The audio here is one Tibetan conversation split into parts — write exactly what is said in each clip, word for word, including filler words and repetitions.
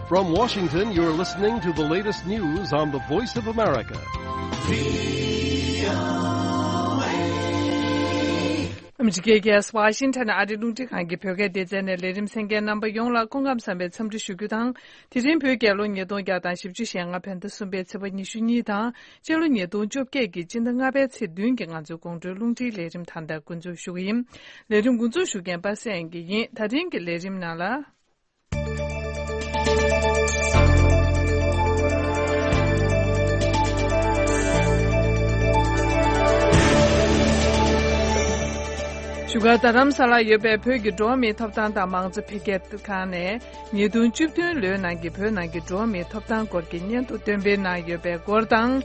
From Washington, you're listening to the latest news on the Voice of America. ཨ་མི་རི་ཀའི་རྒྱལ་ས་ཝ་ཤིང་ཊོན་ཨ་རིའི་རླུང་འཕྲིན་ཁང་གི་བོད་སྐད་སྡེ་ཚན་ནས་ལས་རིམ་གསན་མཁན་རྣམ་པ་ཡོངས་ལ་སྐུ་ཁམས་བཟང་བའི་འཚམས་འདྲི་ཞུ་རྒྱུ་དང་། དེ་རིང་བོད་རྒྱལ་ལོ་ཉིས་སྟོང་བརྒྱ་དང་བཞི་བཅུ་ཞེ་ལྔ་བོད་ཟླ་གསུམ་པའི་ཚེས་པ་ཉི་ཤུ་གཉིས་དང་། སྤྱི་ལོ་ཉིས་སྟོང་བཅོ་བརྒྱད་ཀྱི་སྤྱི་ཟླ་ལྔ་པའི་ཚེས་བདུན་གྱི་ང་ཚོའི་དགོང་དྲོའི་རླུང་འཕྲིན་ལས་རིམ་ད་ལྟ་འགོ་འཛུགས་ཞུ་གི་ཡིན། ལས་རིམ་འགོ་འཛུགས་ཞུ་མཁན་པ་སངས་དབྱངས་སྐྱིད་ཡིན། ད་རིང་གི་ལས་རིམ་ནང་ལ། བཞུགས་སྒར་རྡ་རམ་ས་ལར་ཡོད་པའི་བོད་ཀྱི་འགྲོ་བ་མིའི་ཐོབ་ཐང་དང་མང་གཙོ་འཕེལ་རྒྱས་ཁང་ནས་ཉིས་སྟོང་བཅུ་བདུན་ལོའི་ནང་གི་བོད་ནང་གི་འགྲོ་བ་མིའི་ཐོབ་ཐང་སྐོར་གྱི་སྙན་ཐོ་གཏན་འབེབས་གནང་ཡོད་པའི་སྐོར་དང་།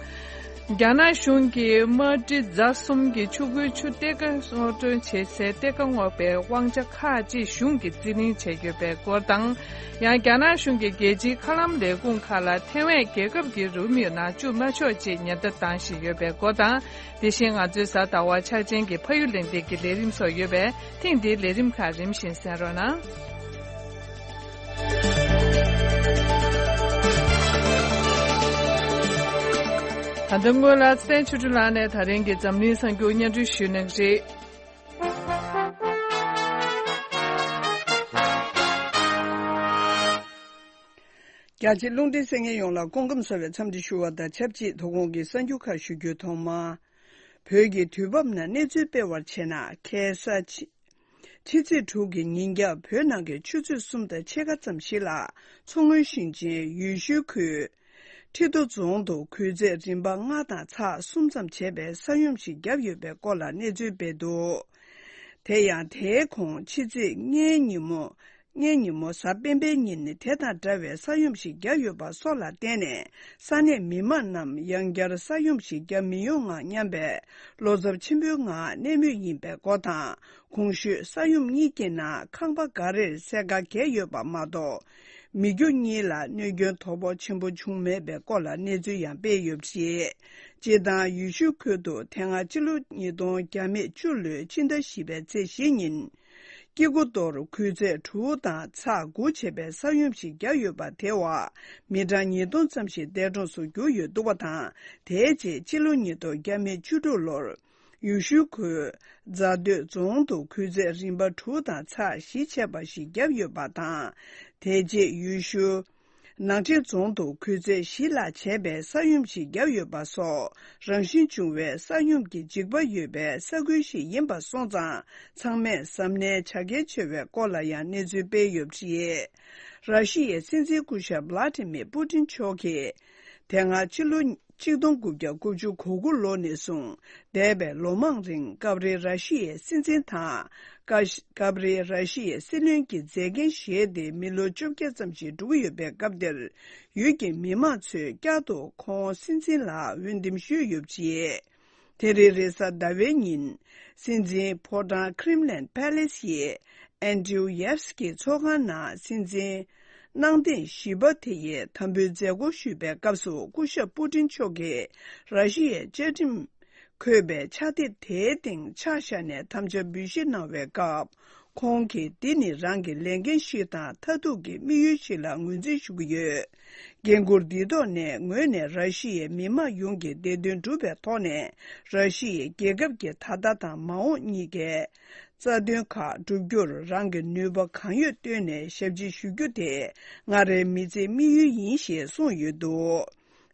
རྒྱ་ནག་གཞུང་གིས་རྨ་འབྲི་རྫ་གསུམ་གྱི་ཆུ་ཁོལ་ཆུ་གཏེར་ཁ་གསོ་སྐྲུན་བྱེད་སའི་གཏེར་ཁ་སྔོག་པའི་དབང་ཆ་ཁག་ཅིག་གཞུང་གིས་རྩིས་ལེན་བྱས་ཡོད་པའི་སྐོར་དང་། ཡང་རྒྱ་ནག་གཞུང་གིས་རྒྱལ་སྤྱིའི་མཁའ་ལམ་ལས་ཁུངས་ཁག་ལ་ཐེ་ཝན་རྒྱལ་ཁབ་ཀྱི་རུ་མི་ནང་བཅུག་མ་ཆོག་ཅེས་ཉེན་བརྡ་བཏང་བཞིན་ཡོད་པའི་སྐོར་དང་། དེ་བཞིན་ང་ཚོའི་གཟའ་ཟླ་བ་འཆར་ཅན་གྱི་ཕ་ཡུལ་གླེང་སྟེགས་ཀྱི་ལས་རིམ་སོགས་ཡོད་པས་ཐེངས་འདིའི་ལས་རིམ་ཁག་རིམ་བཞིན་གསན་རོགས་གནང་། ད་ལྟ་སྔོན་ལ་ཚེ་བརྟན་ཆོས་སྒྲོན་ལགས་ནས་ད་རིང་གི་འཛམ་གླིང་གསར་འགྱུར་སྙན་སྒྲོན་ཞུས་གནང་གི་རེད། རྒྱ་ཆེ་རླུང་འཕྲིན་གསན་མཁན་ཡོངས་ལ་སྐུ་ཁམས་བཟང་བའི་འཚམས་འདྲི་ཞུ་བ་དང་ཆབས་ཅིག་དོ་དགོང་གི་གསར་འགྱུར་ཁག་ཞུ་རྒྱུའི་ཐོག་མ། བོད་ཀྱི་དུས་བབ་ནང་གནས་ཚུལ་སྤེལ་བར་བྱས་ན་ཁ་སང་ཕྱི་ཕྱི་ཚེས་དྲུག་གི་ཉིན་རྒྱབ་བོད་ནང་གི་ཆུ་ཚོད་གསུམ་དང་ཕྱེད་ཀ་ཙམ་ཞིག་ལ་མཚོ་སྔོན་ཞིང་ཆེན་ཡུལ་ཤུལ་ཁུལ་ཁྲི་རྡོ་རྫོང་དུ་འགུལ་ཚད་རིམ་པ་ལྔ་དང་ཚེག་གསུམ་ཙམ་བྱས་པའི་ས་ཡོམ་ཞིག་བརྒྱབ་ཡོད་པའི་སྐོར་ལ་གནས་ཚུལ་སྤེལ་འདུག་དེ་ཡང་དེའི་གོང་ཕྱི་ཚེས་ལྔའི་ཉིན་མོ་ལྔའི་ཉིན་མོ་གཟའ་སྤེན་པའི་ཉིན་དེ་དང་འདྲ་བའི་ས་ཡོམ་ཞིག་བརྒྱབ་ཡོད་པ་སོགས་ལ་བརྟེན་ནས་ས་གནས་མི་མང་རྣམས་ཡང་བསྐྱར་ས་ཡོམ་ཞིག་བརྒྱབ་མི་ཡོང་ངམ་སྙམ་པའི་བློ་འཚབ་ཆེན་པོའི་ངང་གནས་མུས་ཡིན་པའི་སྐོར་དང་། གོང་ཞུས་ས་ཡོམ་གཉིས་ཀྱི་ནང་ཁང་པ་འགའ་རེར་སེར་ཁ་གས་ཡོད་པ་མ་གཏོགས། མི་རྒྱུ་གཉིས་ལ་གནོད་སྐྱོན་དོ་ཕོག་ཆེན་པོ་བྱུང་མེད་པའི་སྐོར་ལ་གནས་ཚུལ་ཡང་སྤེལ་ཡོད་པ་རེད། སྤྱིར་བཏང་ཡུལ་ཤུལ་ཁུལ་དུ་དེ་སྔ་ཕྱི་ལོ་ཉིས་སྟོང་བརྒྱ་མེད་བཅུ་ལོའི་ཕྱི་ཟླ་བཞི་པའི་ཚེས་བཞི་ཉིན། སྐྱེ་རྒུ་མདོར་འགུལ་ཚད་དྲུག་དང་ཚེག་དགུ་བྱས་པའི་ས་ཡོམ་ཞིག་བརྒྱབ་ཡོད་པ་དེ་བར་མི་གྲངས་ཉིས་སྟོང་ཙམ་ཞིག་འདས་གྲོངས་སུ་གྱུར་ཡོད་འདུག་པ་དང་། དེའི་རྗེས་ཕྱི་ལོ་ཉིས་སྟོང་བརྒྱ་མེད་བཅུ་དྲུག་ལོར། ཡུལ་ཤུལ་ཁུལ་རྫ་སྟོད་རྫོང་དུ་འགུལ་ཚད་རིམ་པ་དྲུག་དང་ཚེག་བཞི་བྱས་པ་ཞིག་བརྒྱབ་ཡོད་པ་དང་། དེ་རྗེས་ཡུལ་ཤུལ་ནག་ཕྲན་རྫོང་དུ་འགུལ་ཚད་བཞི་ལྷག་བྱས་པའི་ས་ཡོམ་ཞིག་བརྒྱབ་ཡོད་པ་སོགས་རང་བཞིན་བྱུང་བའི་ས་ཡོམ་གྱི་འཇིགས་པ་ཡོད་པའི་ས་ཁུལ་ཞིག་ཡིན་པ་སོང་ཙང་། ཚང་མས་གཟབ་ནན་བྱ་གལ་ཆེ་བའི་སྐོར་ལ་ཡང་གནས་ཚུལ་སྤེལ་ཡོད་པ་རེད། ར་ཤི་ཡའི་སྲིད་འཛིན་སྐུ་ཞབས་བླ་ཏི་མིར་པུ་ཏིན་མཆོག་གིས། དེ་སྔ་ཕྱི་ལོ་གཅིག་སྟོང་དགུ་བརྒྱ་དགུ་བཅུ་གོ་དགུ་ལོ་ནས་བཟུང་འདས་པའི་ལོ་མང་རིང་སྐབས་རེ་ར་ཤི་ཡའི་སྲིད་འཛིན་དང་། སྐབས་རེ་ར་ཤི་ཡའི་སྲིད་བློན་གྱི་མཛད་འགན་བཞེས་ཏེ་མི་ལོ་བཅོ་བརྒྱད་ཙམ་ཞིག་འགྲོ་གི་ཡོད་པའི་སྐབས་དེར། ཡུལ་གྱི་མི་མང་ཚོས་བསྐྱར་དུ་ཁོང་སྲིད་འཛིན་ལ་འོས་འདེམས་ཞུས་ཡོད་པ་རེད། དེ་རིང་རེས་གཟའ་ཟླ་བའི་ཉིན། སྲིད་འཛིན་ཕོ་བྲང་ཁྲིམ་ལན་ཕེ་ལེ་སི་ཡི་ཨན་ཏྲིའུ་ཡེབ་སི་ཀི་ཚོགས་ཁང་ནང་སྲིད་འཛིན་གནང་སྟངས་བཞི་པ་དེ་ཡི་དམ་འབུལ་མཛད་སྒོ་ཞུས་པའི་སྐབས་སུ་སྐུ་ཞབས་པུ་ཏིན་མཆོག་གིས་ར་ཤི་ཡའི་བཅའ་ཁྲིམས་འཁོད་པའི་ཕྱག་དེབ་དེའི་སྟེང་ཕྱག་བཞག་ནས་དམ་བཅའ་འབུལ་བཞེས་གནང་བའི་སྐབས། ཁོང་གིས་འདི་ནི་རང་གི་ལས་འགན་ཞིག་དང་མཐར་ཐུག་གི་དམིགས་ཡུལ་ཞིག་ལ་ངོས་འཛིན་ཞུ་གི་ཡོད། འགན་འཁུར་འདིའི་ཐོག་ནས་ངོས་ནས་ར་ཤི་ཡའི་མི་དམངས་ཡོངས་ཀྱི་བདེ་དོན་སྒྲུབ་པའི་ཐོག་ནས་ར་ཤི་ཡའི་རྒྱལ་ཁབ་ཀྱི་ད་ལྟ་དང་མ་འོངས་གཉིས་ཀའི་རྩ་དོན་ཁག་བསྒྲུབ་རྒྱུར་རང་གི་ནུས་པ་གང་ཡོད་བཏོན་ནས་ཞབས་ཕྱི་ཞུ་རྒྱུ་དེ་ང་རའི་མི་ཚེའི་དམིགས་ཡུལ་ཡིན་ཞེས་གསུངས་ཡོད་འདུག་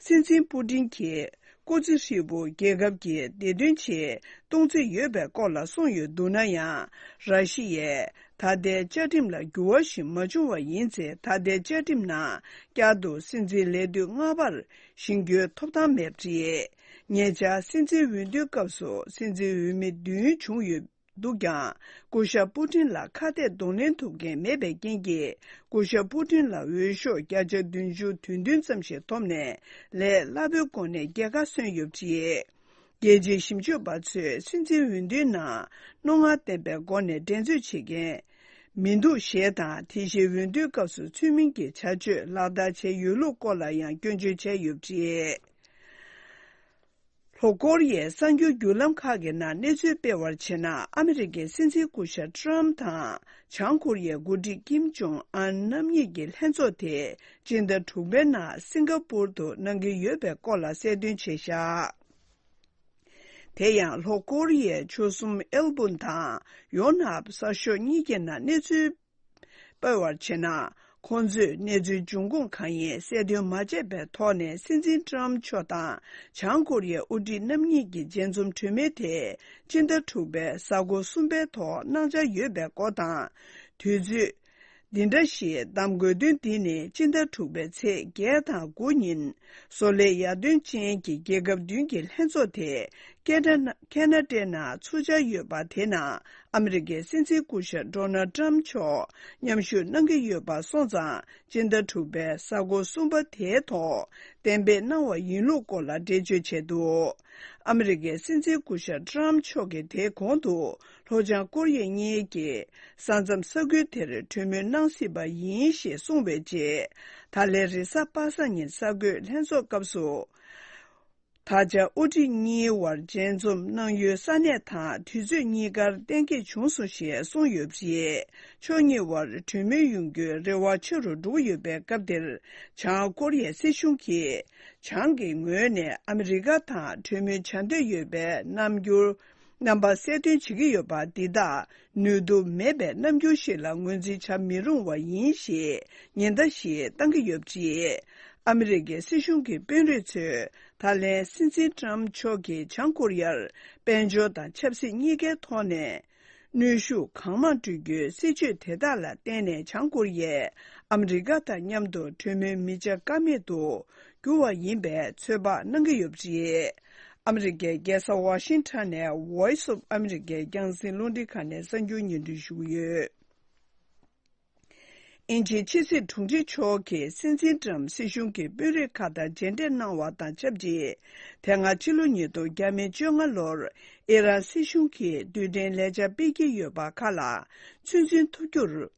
སྲིད་འཛིན་པུ་ཏིན་གྱིས་སྐུ་ཚེ་ཧྲིལ་པོ་རྒྱལ་ཁབ་ཀྱི་བདེ་དོན་ཆེད་གཏོང་རྩིས་ཡོད་པའི་སྐོར་ལ་གསུངས་ཡོད་འདུག་ན་ཡང་། ར་ཤི་ཡས་ད་ལྟའི་བཅའ་ཁྲིམས་ལ་འགྱུར་བ་ཞིག་མ་བྱུང་བ་ཡིན་ཚེ། ད་ལྟའི་བཅའ་ཁྲིམས་ནང་བསྐྱར་དུ་སྲིད་འཛིན་ལས་དུས་ལྔ་པར་བཞེངས་རྒྱུའི་ཐོབ་ཐང་མེད་པ་རེད། ཉེ་ཆར་སྲིད་འཛིན་འོས་བསྡུའི་སྐབས་སུ་སྲིད་འཛིན་འོས་མི་བདུན་བྱུང་ཡོད་འདུག་ཀྱང་། སྐུ་ཞབས་པུ་ཏིན་ལ་ཁ་གཏད་གདོང་ལེན་ཐུབ་མཁན་མེད་པའི་རྐྱེན་གྱིས། སྐུ་ཞབས་པུ་ཏིན་ལ་འོས་ཤོག་བརྒྱ་ཆ་བདུན་ཅུ་དོན་བདུན་ཙམ་ཞིག་ཐོབ་ནས། ལས་སླ་པོའི་སྒོ་ནས་རྒྱལ་ཁ་སོན་ཡོད་པ་རེད། རྒྱལ་སྤྱིའི་ཞིབ་དཔྱོད་པ་ཚོས་སྲིད་འཛིན་འོས་བསྡུའི་ནང་རྣོ་ངར་ལྡན་པའི་སྒོ་ནས་འགྲན་རྩོད་བྱེད་མཁན་མི་འདུག་ཞེས་དང་། དེ་བཞིན་འོས་བསྡུའི་སྐབས་སུ་ཚུལ་མིན་གྱི་བྱ་སྤྱོད་ལག་བསྟར་བྱས་ཡོད་ལུགས་སྐོར་ལ་ཡང་སྐྱོན་བརྗོད་བྱས་ཡོད་པ་རེད། ལྷོ་ཀོ་རི་ཡའི་གསར་འགྱུར་བརྒྱུད་ལམ་ཁག་གི་ནང་གནས་ཚུལ་སྤེལ་བར་བྱས་ན། ཨ་མི་རི་ཀའི་སྲིད་འཛིན་སྐུ་ཞབས་ཊམ་དང་བྱང་ཀོ་རི་ཡའི་འགོ་ཁྲིད་ཀིམ་ཇོང་ཨན་རྣམ་གཉིས་ཀྱི་ལྷན་ཚོགས་དེ་སྤྱི་ཟླ་དྲུག་པའི་ནང་སིང་ག་པུར་དུ་གནང་གི་ཡོད་པའི་སྐོར་ལ་གསལ་སྟོན་བྱས་བཞག་དེ་ཡང་ལྷོ་ཀོ་རི་ཡའི་ཆོལ་གསུམ་ཨེལ་པུན་དང་ཡོ་ནབ་གསར་ཤོག་གཉིས་ཀྱི་ནང་གནས་ཚུལ་སྤེལ་བར་བྱས་ན། ཁོང་ཚོས་གནས་ཚུལ་འབྱུང་ཁུངས་གང་ཡིན་གསལ་སྟོན་མ་བྱས་པའི་ཐོག་ནས། སྲིད་འཛིན་ཊམ་མཆོག་དང་བྱང་ཀོ་རི་ཡའི་དབུ་ཁྲིད་རྣམ་གཉིས་ཀྱི་མཇལ་འཛོམས་གྲོས་མོལ་དེ་སྤྱི་ཟླ་དྲུག་པའི་གཟའ་འཁོར་གསུམ་པའི་ཐོག་གནང་འཆར་ཡོད་པའི་སྐོར་དང་། དུས་ཚོད་འདི་འདྲ་ཞིག་བདམས་དགོས་དོན་འདི་ནི། སྤྱི་ཟླ་དྲུག་པའི་ཚེས་བརྒྱད་དང་དགུ་ཉིན་བཟོ་ལས་ཡར་ཐོན་ཅན་གྱི་རྒྱལ་ཁབ་བདུན་གྱི་ལྷན་ཚོགས་དེ་ཁེ་ན་ཁེ་ན་ཌའི་ནང་ཚུགས་འཆར་ཡོད་པ་དེ་ནང་ཨ་མི་རི་ཀའི་སྲིད་འཛིན་སྐུ་ཞབས་ཌོ་ནལ་ཊམ་མཆོག་མཉམ་ཞུགས་གནང་གི་ཡོད་པ་སོང་ཙང་། སྤྱི་ཟླ་དྲུག་པའི་གཟའ་འཁོར་གསུམ་པ་དེའི་ཐོག་གཏན་འབེབས་གནང་བ་ཡིན་ལུགས་སྐོར་ལ་འགྲེལ་བརྗོད་བྱས་འདུག་ཨ་མི་རི་ཀའི་སྲིད་འཛིན་སྐུ་ཞབས་ཊམ་མཆོག་གིས་དེའི་གོང་དུ་ལྷོ་བྱང་ཀོ་རི་ཡ་གཉིས་ཀྱི་ས་མཚམས་ས་ཁུལ་དེར་གྲོས་མོལ་གནང་སྲིད་པ་ཡིན་ཞེས་གསུངས་པའི་རྗེས། ད་ལན་རེས་གཟའ་པ་སངས་ཉིན་གསར་འགོད་ལྷན་ཚོགས་སྐབས་སུ། ད་ཆ་དབུ་ཁྲིད་གཉིས་དབར་མཇལ་འཛོམས་གནང་ཡུལ་ས་གནས་དང་དུས་ཚོད་གཉིས་ཀར་གཏན་འཁེལ་བྱུང་སོང་ཞེས་གསུངས་ཡོད་པ་རེད། ཕྱོགས་གཉིས་དབར་གྲོས་མོལ་ཡོང་རྒྱུའི་རེ་བ་ཆེ་རུ་འགྲོ་གི་ཡོད་པའི་སྐབས་དེར། བྱང་ཀོ་རི་ཡའི་སྲིད་གཞུང་གིས་བྱང་གི་ངོས་ནས་ཨ་མི་རི་ཀ་དང་གྲོས་མོལ་བྱ་འདོད་ཡོད་པའི་རྣམ་འགྱུར། རྣམ་པ་གསལ་སྟོན་བྱེད་ཀྱི་ཡོད་པ་འདི་དག་ནུས་སྟོབས་མེད་པའི་རྣམ་འགྱུར་ཞིག་ལ་ངོས་འཛིན་བྱ་མི་རུང་བ་ཡིན་ཞེས་ཉེན་བརྡ་ཞིག་བཏང་གི་ཡོད་པ་རེད། ཨ་མི་རི་ཀའི་སྲིད་གཞུང་གི་དཔོན་རིགས་ཚོས་ད་ལན་སྲིད་འཛིན་ཊམ་མཆོག་གིས་བྱང་ཀོ་རི་ཡར་དཔལ་འབྱོར་དང་ཆབ་སྲིད་གཉིས་ཀའི་ཐོག་ནས་གནོན་ཤུགས་གང་མང་སྤྲོད་རྒྱུའི་སྲིད་བྱུས་དེ་དག་ལ་བརྟེན་ནས། བྱང་ཀོ་རི་ཡས་ཨ་མི་རི་ཀ་དང་མཉམ་དུ་གྲོས་མོལ་མི་བྱ་ཀ་མེད་དུ་འགྱུར་བ་ཡིན་པའི་ཚོད་དཔག་གནང་གི་ཡོད་པ་རེད། ཨ་མི་རི་ཀའི་རྒྱལ་ས་ཝ་ཤིང་ཊོན་ནས་Voice of America རྒྱང་སྲིང་རླུང་འཕྲིན་ཁང་ནས་གསར་འགྱུར་སྙན་སྒྲོན་ཞུ་གི་ཡོད། དབྱིན་ཇིའི་ཕྱི་སྲིད་དྲུང་ཆེ་མཆོག་གིས་སྲིད་འཛིན་ཊམ་སྲིད་གཞུང་གི་དཔོན་རིགས་ཁག་དང་མཇལ་འཕྲད་གནང་བ་དང་ཆབས་ཅིག་དེ་སྔ་ཕྱི་ལོ་ཉིས་སྟོང་བརྒྱ་མེད་བཅོ་ལྔ་ལོར་ཨི་རན་སྲིད་གཞུང་གིས་རྡུལ་ཕྲན་ལས་འཆར་སྤེལ་གྱི་ཡོད་པ་ཁག་ལ་ཚོད་འཛིན་ཐུབ་རྒྱུར་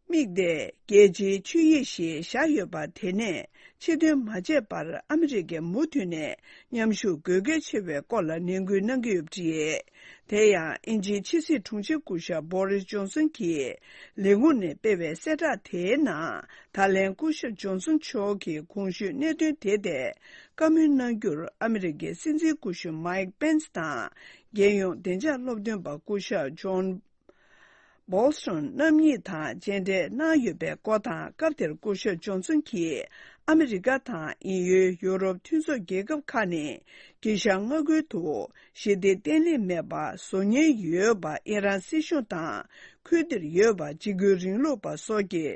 དམིགས་ཏེ། རྒྱལ་སྤྱིའི་ཆོད་ཡིག་ཞིག་བཞག་ཡོད་པ་དེ་ནས་ཕྱིར་འདོན་མ་བྱས་པར། ཨ་མི་རི་ཀས་མུ་མཐུད་ནས་མཉམ་ཞུགས་དགོས་གལ་ཆེ་བའི་སྐོར་ལ་ནན་སྐུལ་གནང་གི་ཡོད་པ་རེད། དེ་ཡང་། དབྱིན་ཇིའི་ཕྱི་སྲིད་དྲུང་ཆེ་སྐུ་ཞབས་བྷོ་རིས་ཇོན་སན་གྱིས་ལས་ཁུངས་ནས་སྤེལ་བའི་གསལ་བསྒྲགས་དེའི་ནང་། ད་ལན་སྐུ་ཞབས་ཇོན་སན་མཆོག་གིས་གོང་ཞུས་གནད་དོན་དེ་ཐད་བཀའ་མོལ་གནང་རྒྱུར། ཨ་མི་རི་ཀའི་སྲིད་འཛིན་སྐུ་ཞབས་མའིག་པེན་སི་དང་། རྒྱལ་ཡོངས་བདེ་འཇགས་སློབ་སྟོན་པ་སྐུ་ཞབས་ཇོན། བོལ་སོན་རྣམ་གཉིས་དང་མཇལ་འཕྲད་གནང་ཡོད་པའི་སྐོར་དང་། སྐབས་དེར་སྐུ་ཞབས་ཇོན་སོན་གྱིས། ཨ་མི་རི་ཀ་དང་དབྱིན་ཡུལ། ཡུ་རོབ་མཐུན་ཚོགས་རྒྱལ་ཁབ་ཁག་ནས་དཀྱིལ་ཤར་མངའ་ཁུལ་དུ་ཞི་བདེ་བརྟན་ལྷིང་མེད་པ་བཟོ་ཉེན་ཡོད་པ། ཨི་རན་སྲིད་གཞུང་དང་། ཁུལ་དེར་ཡོད་པ་འཇིགས་སྐུལ་རིང་ལུགས་པ་སོགས་ཀྱི་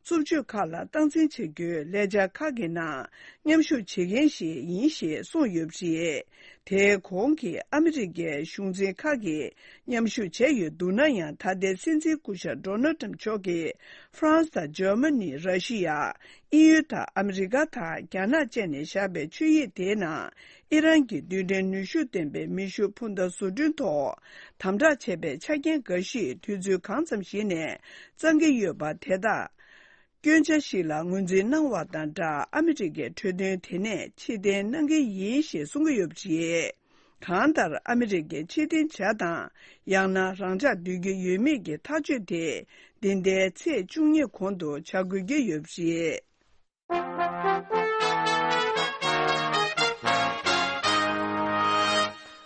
རྩུབ་སྤྱོད་ཁག་ལ་སྟངས་འཛིན་བྱ་རྒྱུའི་ལས་འཆར་ཁག་གི་ནང་མཉམ་ཞུགས་བྱེད་མཁན་ཞིག་ཡིན་ཞེས་གསུངས་ཡོད་པ་རེད། དེའི་གོང་གི་ཨ་མི་རི་ཀའི་གཞུང་འཛིན་ཁག་གིས་མཉམ་ཞུགས་བྱས་ཡོད་འདུག་ན་ཡང་། ད་ལྟའི་སྲིད་འཛིན་སྐུ་ཞབས་ཌོ་ནལ་ཊམ་མཆོག་གིས་ཧྥ་རན་སི་དང་འཇར་མ་ནི། ར་ཤི་ཡ། དབྱིན་ཡུལ་དང་ཨ་མི་རི་ཀ་དང་རྒྱ་ནག་བཅས་ནས་བཞག་པའི་ཆོད་ཡིག་དེའི་ནང་། ཨི་རན་གྱི་རྡུལ་ཕྲན་ནུས་ཤུགས་ལྡན་པའི་མེ་ཤུགས་འཕུར་མདའ་བཟོ་སྐྲུན་ཐོག་དམ་དྲག་བྱས་པའི་ཆ་རྐྱེན་འགའ་ཞིག་དུས་ཚོད་གང་ཙམ་ཞིག་ནས་གཙང་གི་ཡོད་པ་དེ་དག་སྐྱོན་ཆ་ཞིག་ལ་ངོས་འཛིན་གནང་བ་དང་སྦྲགས། ཨ་མི་རི་ཀའི་གྲོས་དོན་དེ་ནས་ཕྱིར་འཐེན་གནང་གི་ཡིན་ཞེས་གསུང་གི་ཡོད་པ་རེད། གང་ལྟར། ཨ་མི་རི་ཀས་ཕྱིར་འཐེན་བྱ་དང་། ཡང་ན་རང་འཇགས་སྡོད་ཀྱི་ཡོད་མེད་ཀྱི་ཐག་གཅོད་དེ། འདི་ཟླའི་ཚེས་བཅུ་གཉིས་གོང་དུ་བྱ་དགོས་ཀྱི་ཡོད་པ་རེད།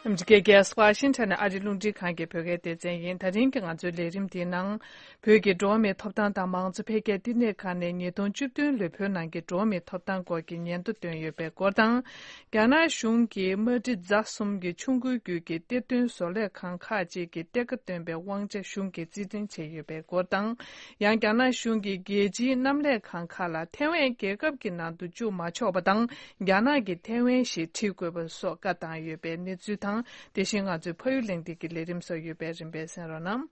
ཨ་མི་རི་ཀའི་རྒྱལ་ས་ཝ་ཤིང་ཊོན་ནས་ཨ་རིའི་རླུང་འཕྲིན་ཁང་གི་བོད་སྐད་སྡེ་ཚན་ཡིན། ད་རིང་གི་ང་ཚོའི་ལས་རིམ་འདིའི་ནང་། བོད་ཀྱི་འགྲོ་བ་མིའི་ཐོབ་ཐང་དང་མང་གཙོ་འཕེལ་རྒྱས་བསྟི་གནས་ཁང་ནས་ཉིས་སྟོང་བཅུ་བདུན་ལོའི་བོད་ནང་གི་འགྲོ་བ་མིའི་ཐོབ་ཐང་སྐོར་གྱི་སྙན་ཐོ་བཏོན་ཡོད་པའི་སྐོར་དང་། རྒྱ་ནག་གཞུང་གིས་མ་ཏི་ཛ་གསུམ་གྱི་ཆུང་ཁུལ་རྒྱུད་ཀྱི་གཏེར་སྟོན་བཟོ་ལས་ཁང་ཁག་ཅིག་གི་གཏེར་ཁ་བཏོན་པའི་དབང་ཆ་གཞུང་གིས་རྩིས་འཛིན་བྱས་ཡོད་པའི་སྐོར་དང་། ཡང་རྒྱ་ནག་གཞུང་གིས་རྒྱལ་སྤྱིའི་གནམ་ལས་ཁང་ཁག་ལ་ཐེ་ཝན་རྒྱལ་ཁབ་ཀྱི་ནང་དུ་བཅུག་མ་ཆོག་པ་དང་། རྒྱ་ནག་གིས་ཐེ་ཝན་ཞེས་བྲིས་དགོས་པ་སོགས་བཀའ་བཏང་ཡོད་པའི་གནས་ཚུལ་དང་། དེ་བཞིན་ང་ཚོའི་ཕ་ཡུལ་གླེང་སྟེགས་ཀྱི་ལས་རིམ་སོགས་ཡོད་པས་རིམ་པས་གསན་རོགས་གནང་།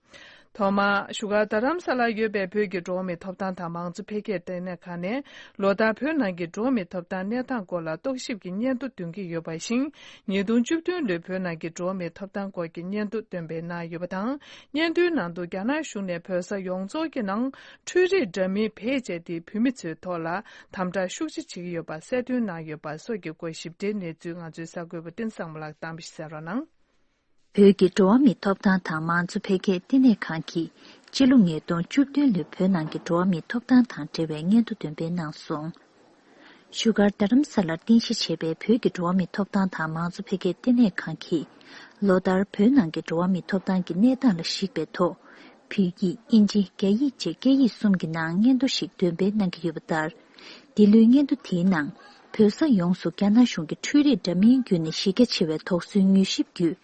ཐོག་མར་བཞུགས་སྒར་རྡ་རམ་ས་ལར་ཡོད་པའི་བོད་ཀྱི་འགྲོ་བ་མིའི་ཐོབ་ཐང་དང་མང་གཙོ་འཕེལ་རྒྱས་ལྟེ་གནས་ཁང་ནས་ལོ་ལྟར་བོད་ནང་གི་འགྲོ་བ་མིའི་ཐོབ་ཐང་གནས་སྟངས་སྐོར་ལ་རྟོག་ཞིབ་ཀྱི་སྙན་ཐོ་འདོན་གྱི་ཡོད་པ་བཞིན། ཉིས་སྟོང་བཅུ་བདུན་ལོའི་བོད་ནང་གི་འགྲོ་བ་མིའི་ཐོབ་ཐང་སྐོར་གྱི་སྙན་ཐོ་འདོན་སྤེལ་གནང་ཡོད་པ་དང་། སྙན་ཐོའི་ནང་དུ་རྒྱ་ནག་གཞུང་ནས་བོད་ས་ཡོངས་རྫོགས་ཀྱི་ནང་འཕྲུལ་རིག་འདྲ་མིན་བེད་སྤྱད་དེ་བོད་མི་ཚོའི་ཐོག་ལ་དམ་དྲག་ཤུགས་ཆེ་བྱེད་ཀྱི་ཡོད་པ་གསལ་སྟོན་གནང་ཡོད་པ་སོགས་ཀྱི་སྐོར་ཞིབ་ཕྲའི་གནས་ཚུལ་ང་ཚོའི་གསར་འགོད་པ་བསྟན་བཟང་མོ་ལགས་དམ་པ་ཞིག་གསན་རོགས་གནང་། བོད་ཀྱི་འགྲོ་བ་མིའི་ཐོབ་ཐང་དང་མང་གཙོ་འཕེལ་རྒྱས་ལྟེ་གནས་ཁང་གིས་སྤྱི་ལོ་ཉིས་སྟོང་བཅུ་བདུན་ལོའི་བོད་ནང་གི་འགྲོ་བ་མིའི་ཐོབ་ཐང་དང་འབྲེལ་བའི་སྙན་ཐོ་འདོན་སྤེལ་གནང་སོང་། བཞུགས་སྒར་རྡ་རམ་ས་ལར་རྟེན་གཞི་བྱས་པའི་བོད་ཀྱི་འགྲོ་བ་མིའི་ཐོབ་ཐང་དང་མང་གཙོ་འཕེལ་རྒྱས་ལྟེ་གནས་ཁང་གིས་ལོ་ལྟར་བོད་ནང་གི་འགྲོ་བ་མིའི་ཐོབ་ཐང་གི་གནས་སྟངས་ལ་གཞིགས་པའི་ཐོག་བོད་ཡིག་ཨིན་ཇི་རྒྱ་ཡིག་བཅས་སྐད་ཡིག་གསུམ་གྱི་ནང་སྙན་ཐོ་ཞིག་འདོན་སྤེལ་གནང་གི་ཡོད་པ་ལྟར། འདི་ལོའི་སྙན་ཐོ་དེའི་ནང་། བོད་ས་ཡོངས་སུ་རྒྱ་ནག་གཞུང་གི་འཕྲུལ་རིག་འདྲ་མིན་བརྒྱུད་ནས་གཞི་རྒྱ་ཆེ་བའི་དོགས་ཟོན་མྱུལ་ཞིབ་བརྒྱུད།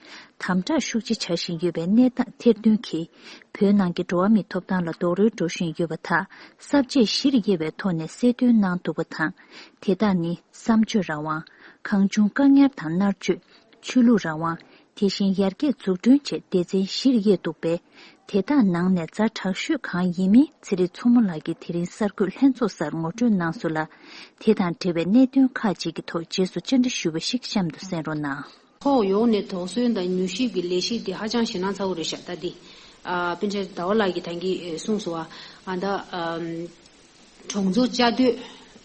དམ་དྲག་ཤུགས་ཆེ་བྱ་བཞིན་ཡོད་པའི་གནས་སྟངས་ཐེར་འདོན་གྱིས། བོད་ནང་གི་འགྲོ་བ་མིའི་ཐོབ་ཐང་ལ་རྡོག་རོལ་འགྲོ་བཞིན་ཡོད་པ་དག་གསར་བརྗེས་གཞིར་དབྱེ་བའི་ཐོག་ནས་གསལ་སྟོན་གནང་འདུག་པ་དང་། དེ་དག་ནི། བསམ་སྤྱོད་རང་དབང་། གང་བྱུང་བཀག་ཉར་དང་མནར་གཅོད། ཆོས་ལུགས་རང་དབང་། དེ་བཞིན་ཡར་རྒྱས་འཛུགས་སྐྲུན་བཅས་སྡེ་ཚན་བཞིར་དབྱེ་འདུག་པས། དེ་དག་ནང་ནས་ཛ་དྲག་ཤོས་གང་ཡིན་མིན་ཚེ་རིང་མཚོ་མོ་ལགས་ཀྱིས་དེ་རིང་གསར་འགོད་ལྷན་ཚོགས་སར་ངོ་སྤྲོད་གནང་སོང་ལ། དེ་དང་འབྲེལ་བའི་གནད་དོན་ཁག་ཅིག་གི་ཐོག་རྗེས་སུ་བཅར་འདྲི་ཞུས་པ་ཞིག་གཤམ་དུ་གསན་རོགས་གནང་། ཕྱོགས་ཡོངས་ནས་དོགས་ཟོན་དང་མྱུལ་ཞིབ་ཀྱི་ལས་གཞི་འདི་ཧ་ཅང་ཞེད་སྣང་ཚ་བོ་རེད་ཤག་ད་འདི། ཨ་སྤུན་མཆེད་ཟླ་བ་ལགས་ཀྱིས་ད་གིན་གསུངས་སོང་བ། ཨ་ད་ཨམ། གྲོང་ཚོ་བཅའ་སྡོད་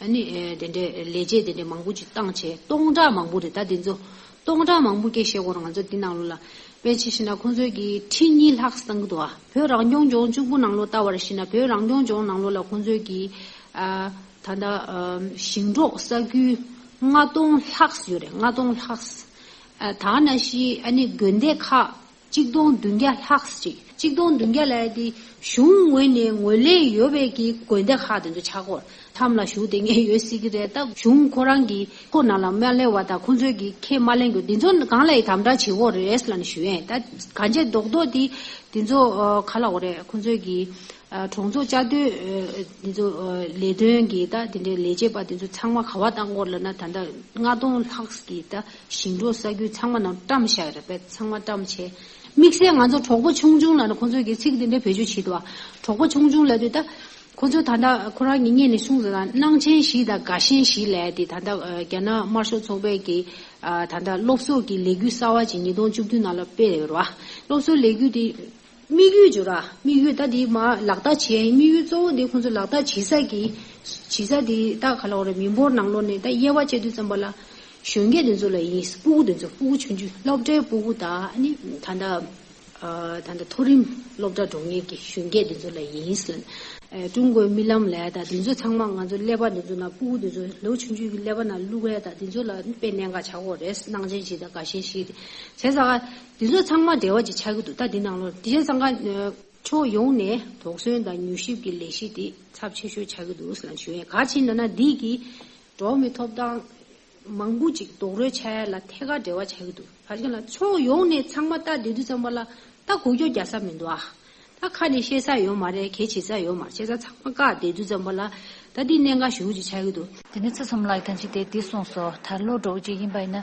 ཨ་ནི་ཨེ་དེ་འདྲའི་ལས་བྱེད་དེ་འདྲའི་མང་པོ་ཅིག་བཏང་བྱས་སྟོང་ཕྲག་མང་པོ་རེད། ད་དེ་ཚོ་སྟོང་ཕྲག་མང་པོ་སྐད་བཤད་དགོས་རེད། ང་ཚོ་འདི་ནང་ལོགས་ལ་དཔེ་ཅིག་བཤད་ན་ཁོང་ཚོས་ཀྱི་ཁྲི་གཉིས་ལྷག་བཏང་གི་འདུག་ཨ། བོད་རང་སྐྱོང་ལྗོངས་གཅིག་པུ་ནང་ལོགས་ལྟ་བ་རེད་བཤད་ན་བོད་རང་སྐྱོང་ལྗོངས་ནང་ལོགས་ལ་ཁོང་ཚོས་ཀྱི་ཨ་ད་ལྟ་ཨ་ཞིང་འབྲོག་ས་ཁུལ་ལྔ་སྟོང་ལྷག་ཡོད་རེད། ལྔ་སྟོང་ལྷག་ཨ་ད་ནང་བཞིན་ཨ་ནི་དགོན་སྡེ་ཁག་གཅིག་སྟོང་བདུན་བརྒྱ་ལྷག་ཅིག་གཅིག་སྟོང་བདུན་བརྒྱ་ལབ་ཡ་དེ་གཞུང་ངོས་ནས་ངོས་ལེན་ཡོད་པའི་གི་དགོན་སྡེ་ཁག་དེ་ཚོ་ཆགས་ཀྱི་ཡོད་རེད། མཚམས་ལ་བཞུགས་བསྡད་མཁན་ཡོད་སྲིད་ཀྱི་རེད། ད་གཞུང་ཁོ་རང་གི་ཁོ་ནང་ལ་མ་སླེབས་པ་དང་ཁོ་ཚོས་གི་ཁས་མ་ལེན་རྒྱུ་དེ་ཚོ་གང་ལ་ཡི་དམ་དྲག་བྱེད་ཀྱི་ཡོད་རེད་ལབ་ནས་ཞུ་ཡས། ད་གང་བྱས་རྡོག་རྡོག་དེ་དེ་ཚོ་ཨ་ག་ལབ་དགོས་རེད། ཁོ་ཚོས་གི་ཨ་གྲོང་ཚོ་བཅའ་སྡོད་ཨ་དེ་ཚོ་ཨ་ལས་དོན་གི་ད་དེ་འདྲའི་ལས་བྱེད་པ་དེ་ཚོ་ཚང་མ་ག་པར་བཏང་དགོས་ལབ་ན་ད་ལྟ་ལྔ་སྟོང་ལྷག་གི་ད། ཞིང་འབྲོག་ས་ཁུལ་ཚང་མ་ནང་བཀྲམ་བཞག་ཡོད་རེད་པས། ཚང་མ་བཀྲམ་བྱས། དམིགས་བསལ་ང་ཚོ་གྲོགས་པོ་ཆུང་ཆུང་ལབ་ན་ཁོང་ཚོས་ཀྱི་ཚིག་འདི་འདྲ་བེད་སྤྱོད་བྱེད་འདུག་ཨ། གྲོགས་པོ་ཆུང་ཆུང་ལབ་དུས་ད་ཁོང་ཚོ་ད་ལྟ་ཁོ་རང་གི་སྔོན་ནས་གསུངས་ཟེར་ན་སྣང་ཆེན་བཞི་དང་དགའ་ཞེན་བཞི་ལབ་ཡ་དེ་ད་ལྟ་རྒྱ་ནག་དམར་ཤོག་ཚོགས་པས་ཀྱི་ད་ལྟ་སློབ་གསོ་གི་ལས་འགུལ་གསར་བ་ཅིག་ཉིས་སྟོང་བཅུ་བདུན་ནང་ལ་སྤེལ་ཡོད་རེད་བ། སློབ་གསོའི་ལས་འགུལ་དེ། དམིགས་ཡུལ་བརྗོད་ར། དམིགས་ཡུལ་ད་འདི་མ་ལག་བསྟར་བྱེད་ཡ་ཡིན། དམིགས་ཡུལ་གཙོ་བོ་འདི་ཁོང་ཚོ་ལག་བསྟར་བྱེད་ས་གི་བྱེད་ས་འདི་ད་ག་ལ་བ་རེད། མི་འབོར་ནང་ལོགས་ནས་ད་དབྱེ་བ་བྱེད་དུས་ཙམ་པ་ལ་གཞོན་སྐྱེས་འདི་ཚོ་ལ་ཡིན། སྤུ་གུ་འདི་ཚོ་སྤུ་གུ་ཆུང་ཆུང་སློབ་གྲྭའི་སྤུ་གུ་དང་ཨ་ནི་ད་ལྟ་ཨ་ད་ལྟ་མཐོ་རིམ་སློབ་གྲྭ་འགྲོ་མཁན་གྱི་གཞོན་སྐྱེས་འདི་ཚོ་ལ་ཡིན་ཟེར། ཨ་ཀྲུང་གོའི་རྨི་ལམ་ལབ་ཡ་ད་འདི་ཚོ་ཚང་མ་ང་ཚོ་ཀླད་པ་འདི་ཚོ་ནང་སྤུ་གུ་འདི་ཚོ་ལོ་ཆུང་ཆུང་གི་ཀླད་པ་ནང་བླུག་ཡ་ད་འདི་ཚོ་ལ་དཔེ་གནད་འགག་ཆགས་ཀྱི་ཡོད་རེད། སྣང་ཆེན་བཞི་དང་དགའ་ཞེན་བཞི་དེ་བྱས་ཙང་། འདི་ཚོ་ཚང་མ་འབྲེལ་བ་ཅིག་ཆགས་ཀྱི་འདུག་ད་འདི་ནང་ལོགས་འདི་བྱས་ཙང་ཀ་ཕྱོགས་ཡོངས་ནས་དོགས་ཟོན་དང་མྱུལ་ཞིབ་ཀྱི་ལས་གཞི་འདི་ཚབས་ཆེ་ཤོས་ཆགས་ཀྱི་འདུག་ཟེར་ན་ཞུ་ཡས། ག་ཅི་ཡིན་ན་འདི་གི་འགྲོ་བ་མིའི་ཐོབ་ཐང་མང་པོ་ཅིག་རྡོག་རོལ་ཆགས་ཡ་ལ་ཐད་ཀར་འབྲེལ་བ་ཆགས་ཀྱི་འདུག་ག་ཅི་ཡིན་ན་ཕྱོགས་ཡོངས་ནས་ཚང་མ་ལྟ་བསྡད་དུས་ཙམ་པ་ལ་ད་འགུལ་སྐྱོད་རྒྱག་ས་མི་འདུག་ཨ། ད་ཁ་ནས་བཤད་ས་ཡོད་མ་རེད། གལ་ཆེ་ས་ཡོད་མ་རེད། བྱས་ཙང་ཚང་མ་བཀག་བསྡད་དུས་ཙམ་པ་ལ་ད་འདི་གནད་འགག་ཞེ་པོ་ཅིག་ཆགས་ཀྱི་འདུག་དེ་ནས་ཚེ་ཚོམ་ལགས་ད་ཅི་དེ་འདི་གསུངས་སོ། ད་ལོ་འགྲོ་བོ་ཅིག་ཡིན་པ་ཡིན་ན་